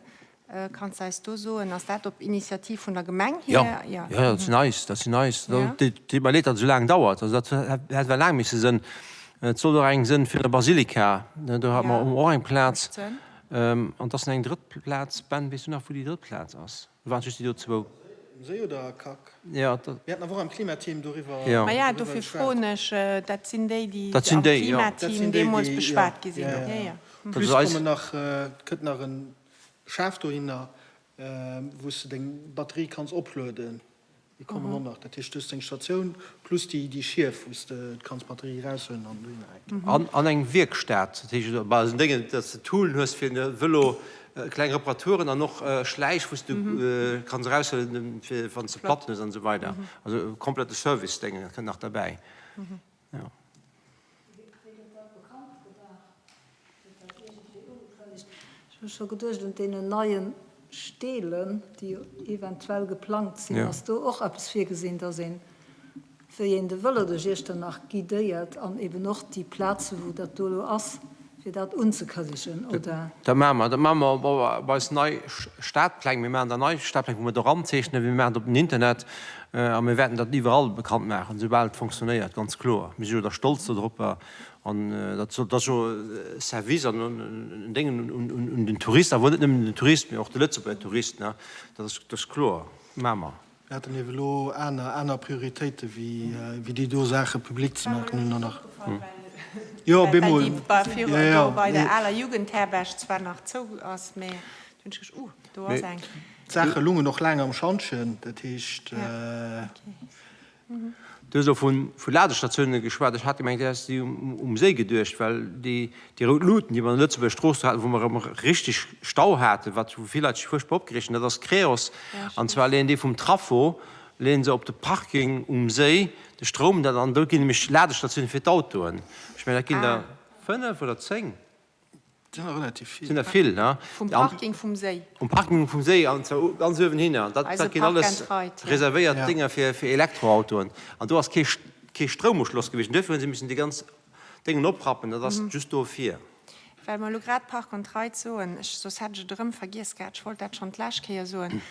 Kanns de eis do soen, ass dat op Initiativ vun der Gemeng hier? Jo, jo, dat sinn eis, dat sinn eis. Et deet mer leed, datt et esou laang dauert. Also dat hätt ewell laang misse sënn. Et sollt och eng sënn fir der Basilika, do hat mer och eng Plaz. An et ass nach eng drëtt Plaz. Ben, weess du nach, wou déi drëtt Plaz ass? Do waren just déi do zwou. Um Séi oder a Kack? Jo, dat. Mir haten awer och am Klimateam doriwwer Jo. Maja, dofir froen ech. Dat sinn déi, déi Dat sinn am déi, jo. Klimateam deemools beschwat gi sinn. Jo, jo. Plus kommen nach, kënnt nach en Schaf dohinner, wou s de deng Batterie kanns oplueden. Déi kommen och nach. Dat heescht, du hues deng Statioun plus déi Schief, wou s de kanns d'Batterie eraushuelen an dohinner hänken. An an eng Wierkstat, dat heescht bei eisen Déngen, datt s de Toolen hues fir de Vëlo, kleng Reparaturen an och Schläich, wou s de kanns eraushuelen, fir wann s de Platten hues an esou weider. Also e komplette Service-Déngen, dat kënnt nach derbäi. Jo. Wéi gëtt dat bekannt gemaach? Gëtt dat iergendwéi ugekënnegt? Ech hu scho geduecht un deenen neie Steelen, déi eventuell geplangt sinn. Ass do och eppes virgesinn, dass een, wéi een de Vëlo duerch Iechternach guidéiert an eben och déi Plaze wou dat do elo ass, fir dat unzekënnegen, oder? Dat maache mer. Dat maache mer op eis nei Stadpläng. Mir maachen da nei Stadpläng, wou mer do eranzeechnen. Mir maachen dat op den Internet a mir wäerten dat iwwerall bekannt maachen, soubal et fonctionnéiert, ganz kloer. Mir si jo da stolz dodropper an dat ass jo e Service an en Déngen un den Tourist, awer net nëmmen den Tourist, mee och de Lëtzebuerger Tourist, ne, dat ass kloer. Maache mer. Mir haten iewe elo aner, aner Prioritéite wéi déi do Saache public ze maachen. Hunn der nach. Jo, op eemol. Well déi do bei der aler Jugendherberg zwar nach zou ass, mä do hunn ech geduecht, Uh, do ass eng. D'Saache lungen och laang am Schantjen, dat heescht. Du hues elo vu Ladestatiounen geschwat. Ech hat gemengt, du häss déi um Séi geduecht, well déi rout Luuten, déi mer an der Lëtzebuerger Strooss do haten, wou mer erëm richteg Stau haten, wat wou vill Leit sech fuerchtbar opgereegt hunn, dat ass Creos. An zwar leeën déi vum Traffo, leeën se op de Parking um Séi de Stroum, dat an do ginn nämlech Ladestatiounen fir d'Autoen. Ech mengen, dat ginn der 5 oder 10. Sinn der relativ vill. Sinn der vill, ne? Vum Parking vum Séi. Um Parking vum Séi, an zwar ganz uewen hinner. Dat Eise ginn Park alles and Ride, ja. reservéiert Dénger fir, fir Elektroautoen. An do ass kee, kee Stroumuschloss gewiescht. An duerfir hu se missen déi ganz Déngen oprappen. Dat ass just dofir. Well mer elo grad Park and Ride soen, ech, soss hätt ech et erëm vergiess gehat, ech wollt dat schonn d'lescht Kéier soen,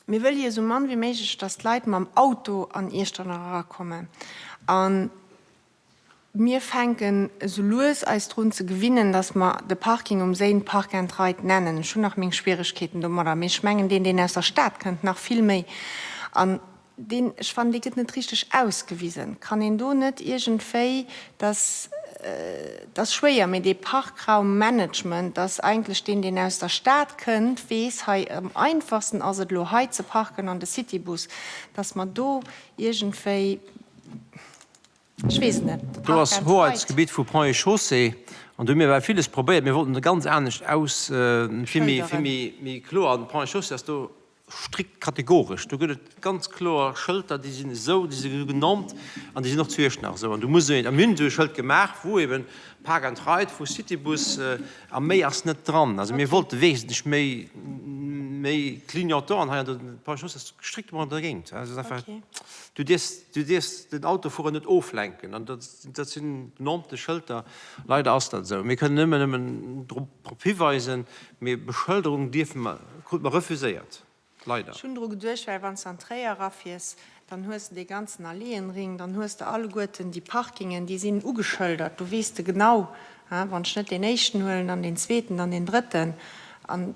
Mir wëlle jo esou mann wéi méiglech, dass d'Leit mam Auto an Iechternach erakommen. A mir fänken esou lues eis drun ze gewinnen, dass mer de Parking um Séin Park and Ride nennen. Ech hunn nach meng Schwieregkeeten domadder, mee ech mengen, deen, deen aus der Stad kënnt, nach vill méi. An Deen, ech fannen, dee gëtt net richteg ausgewisen. Kann een do net iergendwéi, dass, et ass schwéier, mee dee Parkraummanagement, dass eigentlech deen, deen aus der Stad kënnt, weess, hei am einfachsten ass et elo hei ze parken an de Citybus, dass mer do iergendwéi, ech weess et net, de Do ass Park and Ride. Hoheitsgebitt vu Ponts et Chaussées an do hu mir ewell villes probéiert. Mir wollten e ganz anescht aus, vill méi, vill méi, méi kloer. An Ponts et Chaussées ass do Strikt kategoresch. Do gëtt et ganz kloer Schëlter, déi sinn esou, déi si esou genormt an déi sinn och zu Iechternach esou. An du muss esou een, a mir hunn esou e Schëld gemaach, wou eben Park and Ride vu Citybus a méi ass net dran. Also mir wollte wesentlech méi, méi Clignotant an hei an do. D'Ponts et Chaussées ass strictement dergéint. Also et ass einfach, du dierfs, du dierfs den Autofuerer net oflenken an dat, dat sinn genormte Schëlter. Leider ass dat esou. Mir kënnen nëmmen, nëmmen drop hiweisen, Mee Beschëlderung dierfe mer, krute mer refuséiert, leider. Ech hunn dru geduecht, well wann s de an Tréier erafiers, Dann hues de dee ganzen Alleeënring, dann hues de alleguerten déi Parkingen, déi sinn ugeschëldert, do weess de genau, wann ech net deen éischten huelen, dann deen zweeten, dann deen drëtten. An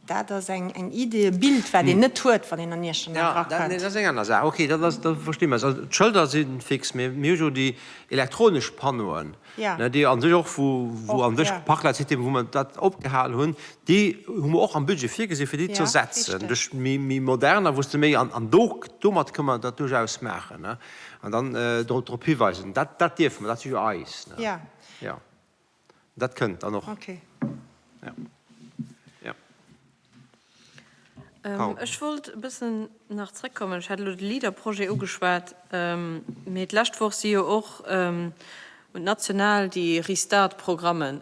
dat ass eng eng Idee, e Bild, wat een net huet, wann een an Iechternach erakënnt. Jo, dat ass eng aner Saach. Okay, dat ass, da versti mer es. Also d'Schëlder si fix, mee mir hu jo déi elektronesch Panneauen. Déi an sech och, wou, wou an sech Parkplatzsystem, wou mer dat opgehal hunn, déi hu mer och am Budget virgesinn, fir déi ze ersetzen duerch méi, méi moderner, wou s de méi, an, an do, domat kënne mer dat duerchaus maachen, ne, an dann drop hiweisen. Dat, dat dierfe mer, dat si jo eis, ne. Jo, dat kënnt dann och. Jo. Jo. Ech wollt e bëssen nach zrëckkommen, ech hat elo de LEADER-Projet ugeschwat, mee d'lescht Woch si jo och national déi Restart-Programmen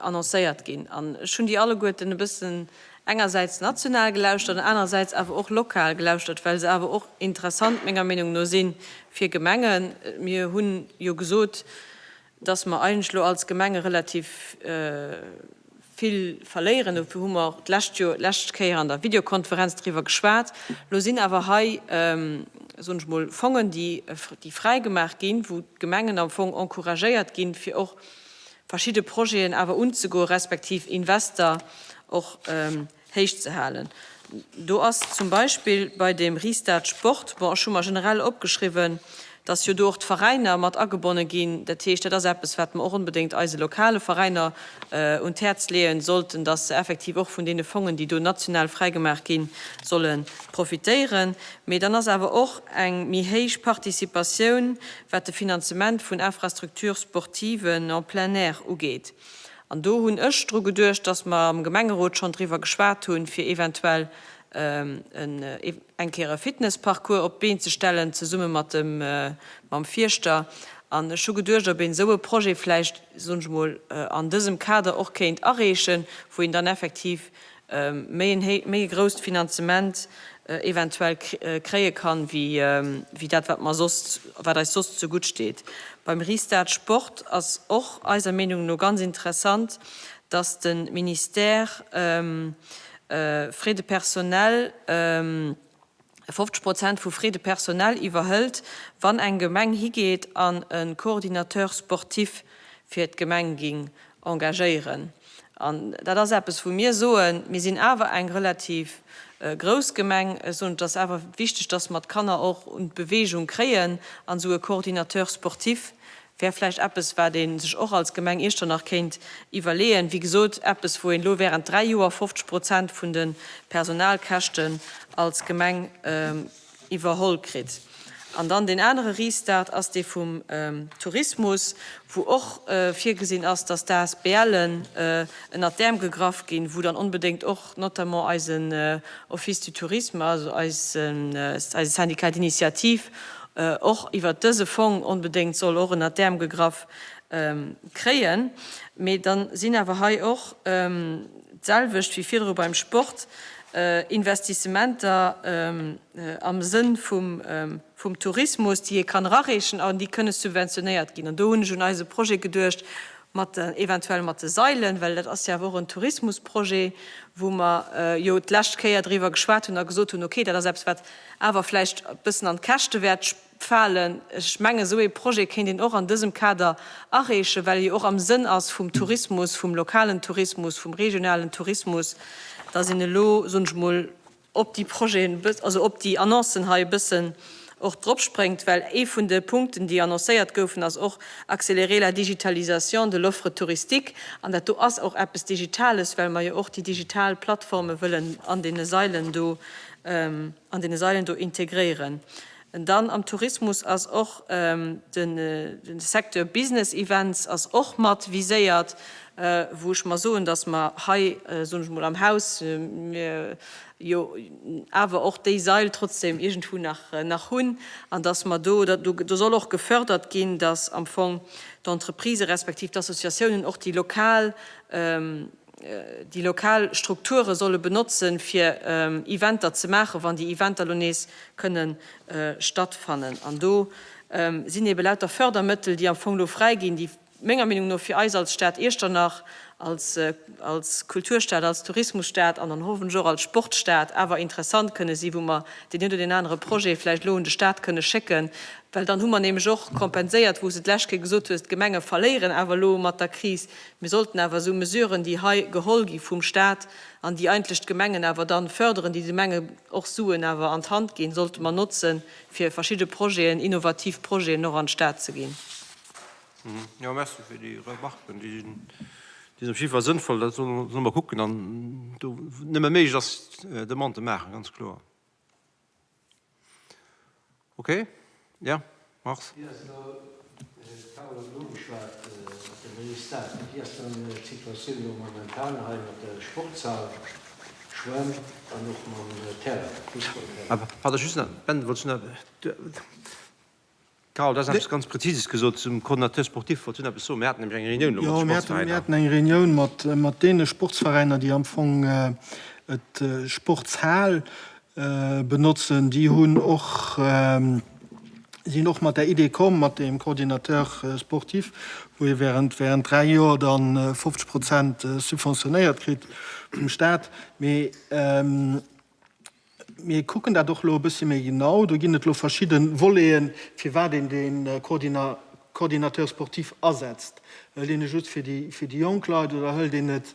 annoncéiert ginn. An ech hunn déi alleguerten e bëssen engersäits national gelauschtert an anerersäits awer och lokal gelauschtert, well se awer och interessant menger Meenung no si fir Gemengen. Mir hunn jo gesot, dass mer eigentlech elo als Gemenge relativ vill verléieren. Dofir hu mer och d'lescht Joer, d'lescht Kéier an der Videokonferenz driwwer geschwat. Elo sinn awer hei, soen ech mol, Fongen, déi, déi fräigemaach ginn, wou d'Gemengen am Fong encouragéiert ginn, fir och verschidde Projeten awer unzegoen, respektiv Invester och héich ze halen. Do ass zum Beispill bei dem Restart Sport, bon, ech hu mer generell opgeschriwwen, dass jo do och d'Veräiner mat agebonne ginn. Dat heescht, dat ass eppes, wat mer och onbedéngt eise lokale Veräiner un d'Häerz leeën sollten, dass se effektiv och vun deene Fongen, déi do national fräigemaach ginn, solle profitéieren. Mee dann ass awer och eng méi héich Participatioun, wat de Finanzement vun Infrastructures sportives en plein air ugeet. An do hunn ech dru geduecht, dass mer am Gemengerot schonn driwwer geschwat hunn, fir eventuell eng Kéier e Fitnessparcours op d'Been ze stellen, zesumme mat dem, mam Fierschter. An ech hu geduecht, ob een esou e Projet vläicht, soen ech emol, an dësem Kader och kéint areechen, wou een dann effektiv méi en méi e grousst Finanzement eventuell kréie kann, wéi dat, wat mer soss, wat eis soss zegutt steet. Beim Restart Sport ass och eiser Meenung no ganz interessant, dass de Ministère Frais de personnel, 50 Prozent vu Frais de personnel iwwerhëlt, wann eng Gemeng higeet an e Coordinateur sportif fir d'Gemeng ging engagéieren. An dat ass eppes, wou mir soen, mir sinn awer eng relativ grouss Gemeng. Ech soen, et ass awer wichteg, dass mer d'Kanner och un d'Bewegung kréien. An esou e Coordinateur sportif wär vläicht eppes, wat ee sech och als Gemeng Iechternach kéint iwwerleeën. Wéi gesot, eppes, wou een elo während 3 Joer 50 Prozent vun de Personalkäschten als Gemeng iwwerholl kritt. An dann deen anere Restart ass dee vum Tourismus, wou och virgesinn ass, dass d'ASBLen ënnert d'Äerm gegraff ginn, wou dann onbedéngt och notamment eisen Office du Tourisme, also eise Syndicat d'initiative och iwwert dëse Fong onbedéngt soll och ënnert d'Äerm gegraff kréien. Mee da sinn awer hei och, d'selwecht wéi virdru beim Sport, Investissementer am Sënn vum Tourismus, déi ee kann erareechen an déi kënne subventionéiert ginn. An do hunn ech un eise Projet geduecht mat de, eventuell mat de Sailen, well dat ass jo awer och en Tourismusprojet, wou mer jo d'lescht Kéier driwwer geschwat hunn a gesot hunn, okay, dat ass eppes, wat awer vläicht e bëssen an d'Käschte wäert falen. Ech mengen, esou ee Projet kéint een och an dësem Kader areechen, well e jo och am Sënn ass vum Tourismus, vum lokalen Tourismus, vum regionalen Tourismus, dass een elo, soen ech emol, op déi Projeten, also op déi Annoncen hei e bëssen och dropspréngt, well ee vun de Punkten, déi annoncéiert goufen, ass och accélérer la digitalisation de l'offre touristique. An dat do ass och eppes Digitales, well mer jo och déi digital Plattforme wëllen an deene Sailen do, an deene Sailen do integréieren. Dann am Tourismus ass och de Secteur Business Events ass och mat viséiert, wou ech mer soen, datt mer hei, soen ech emol, am Haus jo awer och déi Sail trotzdem iergendwou nach hunn an datt mer do, do soll och gefördert ginn, datt am Fong d'Entreprisen respektiv d'Associatiounen och déi lokal, déi lokal Strukture solle benotzen, fir Eventer ze maachen, wann déi Eventer elo nees kënne stattfannen. An do sinn ebe lauter Fördermëttel, déi am Fong elo fräi ginn, déi menger Meenung no fir eis als Stad Iechternach. als, als Kulturstad, als Tourismusstad an dann hoffentlech och als Sportstad awer interessant kënne sinn, wou mer deen een oder deen anere Projet vläicht elo un de Stat kënne schécken, well dann hu mer nämlech och kompenséiert, wou s de d'lescht Kéier gesot hues, d'Gemenge verléieren awer elo mat der Kris. Mir sollten awer esou Mesuren, déi hei geholl gi vum Stat an déi eigentlech d'Gemengen awer dann förderen, déi de Gemenge och Suen awer an d'Hand ginn, sollte mer notzen, fir verschidde Projeten, innovativ Projeten och an d'Stad ze ginn. Jo, merci fir déi Remarken. Déi sinn op jidde Fall sënnvoll. Dat solle mer kucken an do nëmme méiglech ass, Demandë maachen, ganz kloer. Ok, jo, Mars. Wéi ass elo, d'Carole huet elo ugeschwat, mat dem Restart, wéi ass dann d'Situatioun elo momentan hei mat der Sportshal, Schwämm an och mam Terrain, Fussballterrain? Pardon, just nach, Ben, wollts du nach? Carole, du has eppes ganz Präzises gesot zum Coordinateur sportif. Wollts du nach eppes soen? Mir haten nämlech eng Reunioun elo mat de Sportsveräiner. Jo, mir haten eng Reunioun mat deene Sportsveräiner, déi am Fong d'Sportshal benotzen. Déi hunn och, sinn och mat der Idee komm, mat deem Coordinateur sportif, wou ee während, während 3 Joer dann 50 Prozent subventionéiert kritt vum Staat. Mee Mir kucken dat och elo e bëssche méi genau. Do ginn et elo verschidde Voleten, firwat een dee Coordinateur sportif asetzt. Hëlt een e just fir déi, fir déi jonk Leit oder hëlt een et,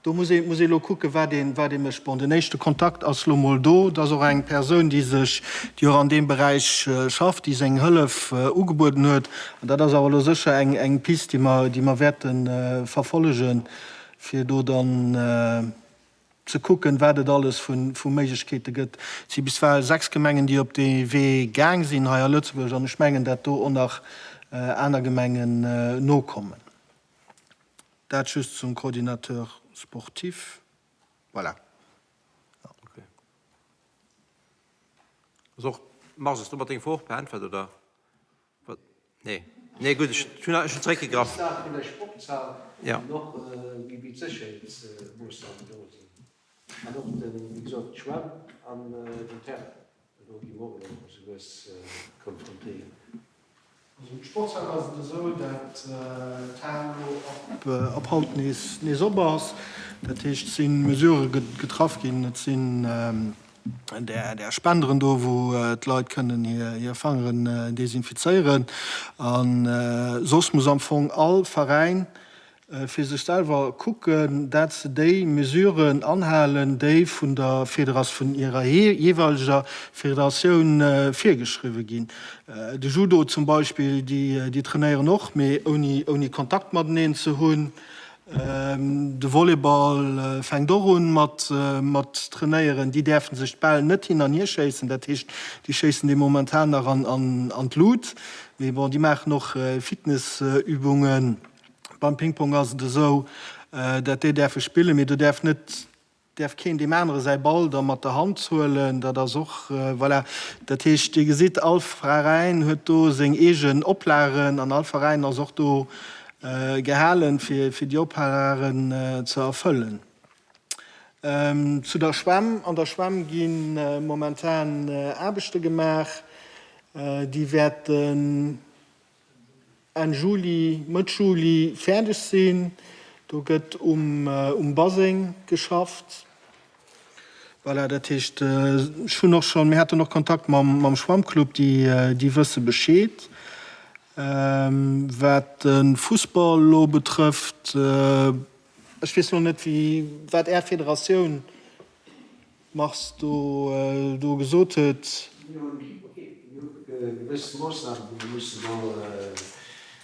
do muss ee, muss ee elo kucken, wat een, wat ee mécht. Bon, den éischte Kontakt ass elo mol do. Et ass och eng Persoun, déi sech, déi och an deem Beräich schafft, déi seng Hëllef ugebueden huet. An dat ass awer elo sécher eng, eng Pist, déi mer, déi mer wäerte verfollegen, fir do dann, ze kucken, wat et alles vu Méiglechkeete gëtt. Et si bisweilen 6 Gemengen, déi op dee Wee gaang sinn hei a Lëtzebuerg, an ech mengen, dat do och nach aner Gemengen nokommen. Dat just zum Coordinateur sportif. Voilà. Okay. Ass och, Mars, ass domat deng Fro och beäntwert, oder? Nee, nee, gutt, ech hunn ech hunn zeréckgegraff. D'Saach vun der Sportshal an och wéi d'Sécherheetsmoossnamen do sinn an och de, wéi gesot, d'Schwämm an den Terrain, well do gi mer och elo esou lues konfrontéiert. Also um Sportshal ass et esou, dat d'Hal elo ab haut nees op ass. Dat heescht, et si Mesurë getraff ginn, et sinn där Spenderen do, wou d'Leit kënnen hir Fangeren desinfizéieren. A soss muss am Fong all Veräin fir sech selwer kucken, dat se déi Mesuren anhalen, déi vun der Federatioun, vun hirer jeeweileger Federatioun virgeschriwwe ginn. De Judo zum Beispill, déi trainéieren och, mee ouni Kontakt mateneen ze hunn. De Volleyball fänkt och un mat mat trainéieren. Déi däerfen sech d'Bäll net hin an hier schéissen. Dat heescht, déi schéissen déi momentan nach an d'Lut. Mee bon, déi maachen och Fitnessübungen. Beim Ping-Pong ass et esou, dat déi däerfe spillen, mee do däerf net däerf keen deem anere säi Ball da mat der Hand huelen, dat ass och, voilà. Dat heescht, Dir gesitt, all Veräin huet do seng eegen Oplagen an all Veräin ass och do gehalen, fir déi Oplagen ze erfëllen. Zu der Schwämm, An der Schwämm gi momentan Aarbechte gemaach, déi wäerten Enn Juli, Mëtt Juli fäerdeg sinn. Do gëtt um Baseng geschafft. Voilà, dat heescht, ech hunn och schonn, mir haten och Kontakt mam Schwammclub, déi wësse Bescheed. Wat de Fussball elo betrëfft, ech weess elo net, wéi, wat Är Federatioun Mars do do gesot huet. Mir hunn, okay, mir hu gewëss Moossnamen, déi mir mussen do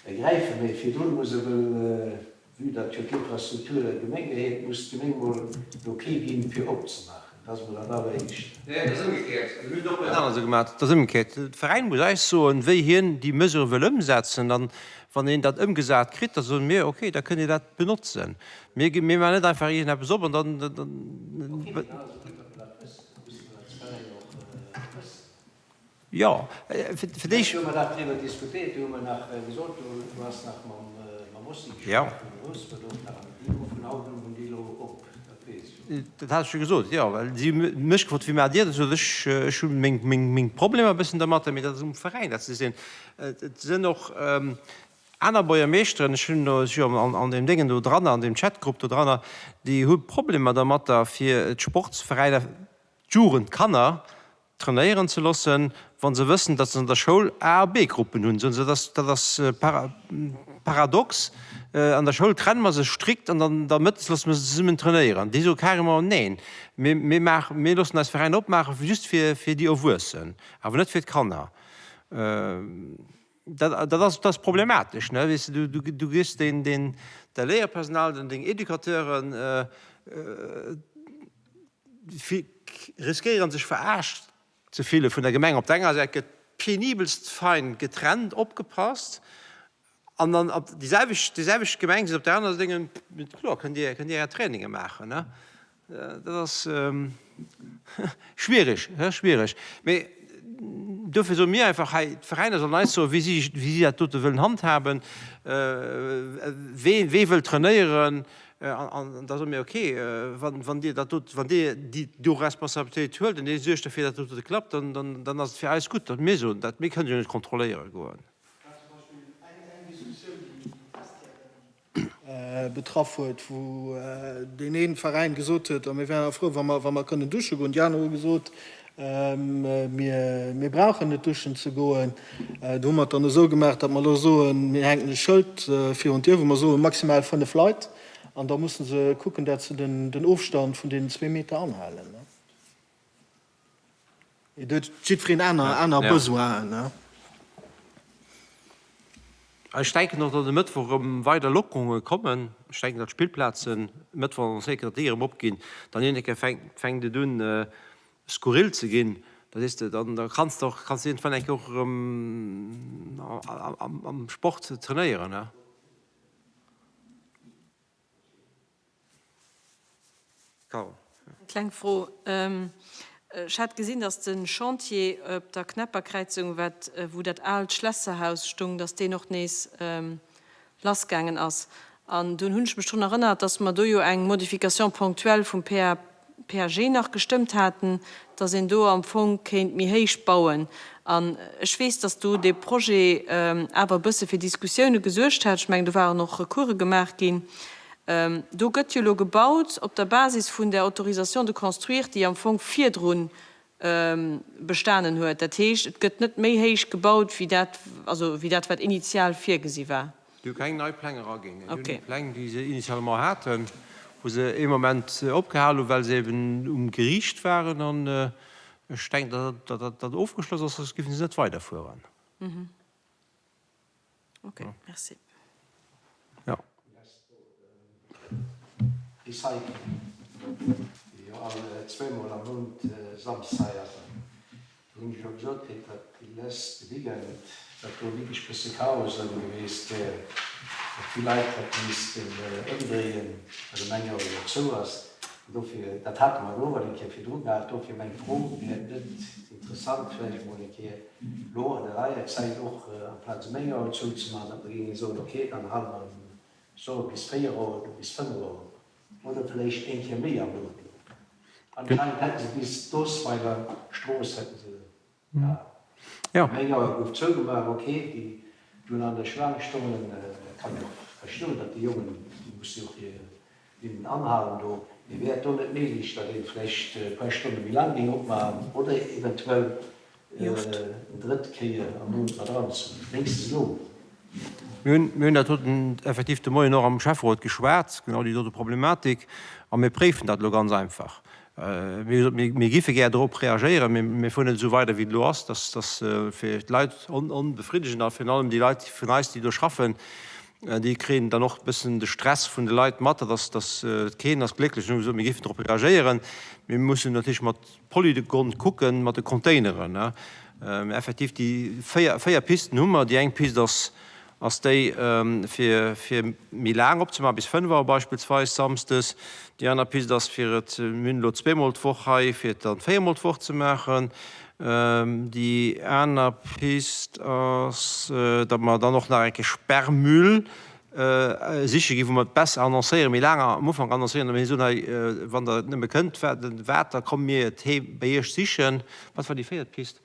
ergräifen, mee virdrun muss ewell, vue datt jo d'Infrastruktur der Gemeng gehéiert, muss d'Gemeng mol den Ok ginn, fir opzemaachen. Dat ass mol dat Alleréischt. Nee, et ass ëmgekéiert. Mir hunn et och bei den aneren esou gemaach. Et ass ëmgekéiert. De Veräin muss eis soen, wéi hien déi Mesure wëll ëmsetzen. An wann hien dat ëmgesat kritt, da soe mir, ok, da kënnt Dir dat benotzen. Mir maachen net einfach iergendeppes op an dann. Jo, fir d'éischt. Jo. Dat hat ech jo gesot, jo, well si hu mech gefrot, wéi maacht Dir dat? Sot ech, ech hu meng Problemer e bëssen dermatter, mee dat ass um Veräin dat ze sinn. Et sinn och. Aner Buergermeeschteren, ech hunn do, si jo an deem Déngen do dran, an deem Chatgrupp do dranner, déi hu Problemer dermatter, fir d'Sportsveräiner, d'Jugend, d'Kanner trainéieren ze loossen, wa se wëssen, datt se an der Schoul A a B-Gruppen hunn. Soen se, dat ass paradox, an der Schoul trenne mer se strikt an dann da mëttes loosse mer se zesummen trainéieren. Déi soe carrément, neen, mir maachen, mir loossen eis Veräiner opmaachen just fir déi Erwuessen, awer net fir d'Kanner. Dat ass, dat ass problematesch, ne, weess de, du, du gëss deen, deen, däi Léierpersonal, deng Educateuren, riskéieren sech verarscht ze fille vun der Gemeng. Op der enger Säit gëtt penibelst fein getrennt opgepasst an dann op déi selwecht, déi selwecht Gemeng seet op der anerer Säit, kloer kënnt Dir, kënnt Dir Är Traininge maachen, ne. Dat ass schwierig, schwierig. Mee dofir soe mir einfach hei, d'Veräiner sollen eis soen, wéi si, wéi si dat dote wëllen handhaben, wee, wee wëll trainéieren. An da soe mir, okay, wann, wann Dir dat dot, wann Dir déi do Responsabilitéit huelt an Dir suergt derfir, datt dat dote klappt, dann, dann, dann ass et fir eis gutt. Mir soen dat, mir kënnen jo net kontrolléiere goen. Dat war zum Beispill eng, eng Diskussioun, déi d'Vestiairen betraff huet, wou deen ee Veräin gesot huet, a mir wären awer frou, wa mer, wa mer kënnen dusche goen. Déi aner hu gesot, mir, mir brauchen net duschen ze goen. Do hu mer et dann esou gemaach, datt mer elo soen, mir hänken e Schëld virun d'Dier, wou mer soen, maximal 5 Leit, an da musse se kucken, datt se den Ofstand vun deenen zwee Meter anhalen. Et huet jiddwereen aner, aner Besoinen. Ech denken och, datt e Mëttwoch erëm weider Lockerunge kommen. Ech denken, datt d'Spillplazen e Mëttwoch annoncéiert ginn, datt déi erëm opginn. Dann iergendeng Kéier fänkt et un, skurril ze ginn. Da sees de, dann da kanns de och, kanns de iergendwann eng Kéier och erëm am Sport trainéieren. Carole. Eng kleng Fro. Ech hat gesinn, datt de Chantier op der Knepperkräizung, wat wou dat aalt Schlässerhaus stung, datt deen och nees lassgaangen ass. An dunn hunn ech mech drun erënnert, datt mer do jo eng Modification ponctuelle vum PAG nach gestëmmt haten, datt een do am Fong kéint méi héich bauen. An ech weess, datt do dee Projet awer e bësse fir Diskussioune gesuergt hat. Ech mengen, do waren och Recourse gemaach ginn. Do gëtt jo elo gebaut op der Basis vun där Autorisation de construire, déi am Fong virdru bestanen huet. Dat heescht, et gëtt net méi héich gebaut wéi dat, also wéi dat, wat initial virgesi war. Déi hu keng nei Pläng eraginn. Déi hunn déi Pläng, déi se initialement haten, wou se ee Moment opgehal hunn, well se eben um Geriicht waren. An ech denken, datt dat ofgeschloss ass, soss géife se net weiderfueren. Ok, merci. Jo. Recycling, dee jo all zweemol am Mount Samsdes hei ass. An do hunn ech elo gesot kritt, datt déi leschte Weekend, datt do wierklech bësse Chaos ëm geweest wär, datt vill Leit hätte missten ëmdréien, well um eng Auer jo zou ass. An dofir, dat hate mer elo awer eng Kéier virdru gehat, dofir meng Fro, Wär et net interessant vläicht emol eng Kéier elo an der neier Zäit och amplaz um eng Auer zouzemaachen, datt mer géinge soen, ok, dann hale mer en soe bis 4 Auer oder bis 5 Auer op oder vläicht eng Kéier méi am Mount. Anscheinend hätte se bis d'Osweiler Strooss hätte se gehalen. Um eng Auer gouf zougemaach, ok, déi dunn an der Schlaang stongen, kann ech och verstoen, datt déi Jongen, déi musse jo och hir Linnen anhalen do. Mee wär et do net méiglech, datt ee vläicht e puer Stonne méi laang géing opmaachen oder eventuell eng drëtt Kéier am Mount mat eranzehunn, wéinstens elo? Mir hunn dat doten effektiv de Moien och am Schäfferot geschwat, genau déi dote Problematik, a mir préifen dat elo ganz einfach. Wéi gesot, mir géife gär dorop reagéieren, mee mir fueren net esou weider, wéi et elo ass. Dat ass fir d'Leit onbefriddegend a virun allem déi Leit vun eis, déi do schaffen, déi kréien dann och e bëssen de Stress vun de Leit mat. Dat ass, dass keen ass glécklech. Mir hu gesot, mir géifen dorop reagéieren. Mir mussen natierlech mat Polygon kucken, mat de Containeren. Effektiv, déi 4 Pisten hu mer. Déi eng Pist ass ass déi fir fir méi laang opzemaachen, bis 5 Auer beispillsweis samsdes. Déi aner Pist ass fir et, mir hunn elo zweemol d'Woch hei, fir et dann véiermol d'Woch ze maachen. Déi aner Pist ass, datt mer dann och nach eng Kéier Sperrmüll siche ginn, wou mer et besser annoncéieren, méi laang am Ufank annoncéieren, datt mir soen, hei, wann Der et nëmme kënnt, waart, da komme mir et heem bei Iech sichen. Wat war déi véiert Pist?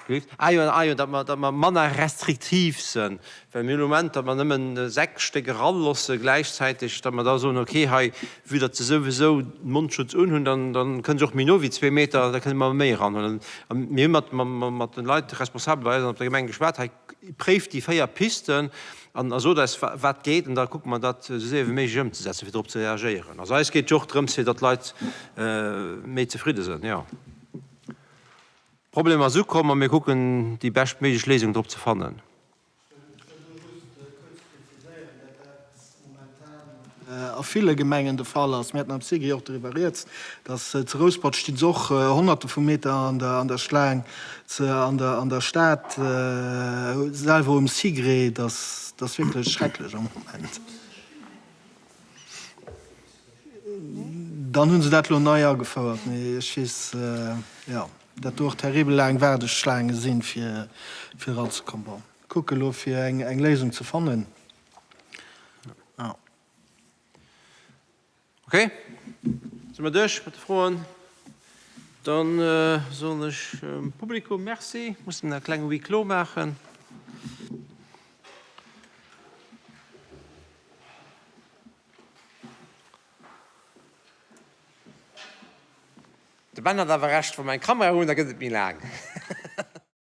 Gelift. Ah jo, ah jo, datt mer, datt mer manner restriktiv sënn, well mir hunn am Moment, datt mer nëmmen 6 Stéck eralosse gläichzäiteg, datt mer da soen, okay, hei, vue datt se souwisou Mondschutz unhunn, dann, dann kënne se och méi no wéi zwee Meter, da kënne mer méi eranhuelen. A mir hu mat, mat den Leit, Responsabele bei eis an op der Gemeng geschwat, hei, préift déi 4 Pisten an a sot eis, wat geet, an da kucke mer dat esou séier wéi méiglech ëmzesetzen, fir drop ze reagéieren. Also eis geet jo och drëms, fir datt d'Leit méi zefridde sënn, jo. Problem ass ukomm a mir kucken déi bescht méiglech Léisung drop ze fannen. Ech wëll do just kuerz präziséieren, dat dat momentan a ville Gemengen de Fall ass. Mir haten am SIGI och doriwwer rieds, dass zu Rouspert sti se och Honnerte vu Meter an der Schlaang, an der Stad selwer um SIGRE. Dat ass wierklech schrecklech am Moment. Dann hu se dat elo nei agefouert, mee ech weess, jo, dat do och terribel laang Waardeschlaange sinn, fir eranzekommen. Bon, kucke elo, fir eng Léisung ze fannen. Jo. Ok, si mer duerch mat de Froen? Dann soen ech dem Publikum Merci. Mussen e klenge Huis clos maachen. De Ben hat awer Recht, wa mer eng Kamera hunn, da gëtt et méi laang.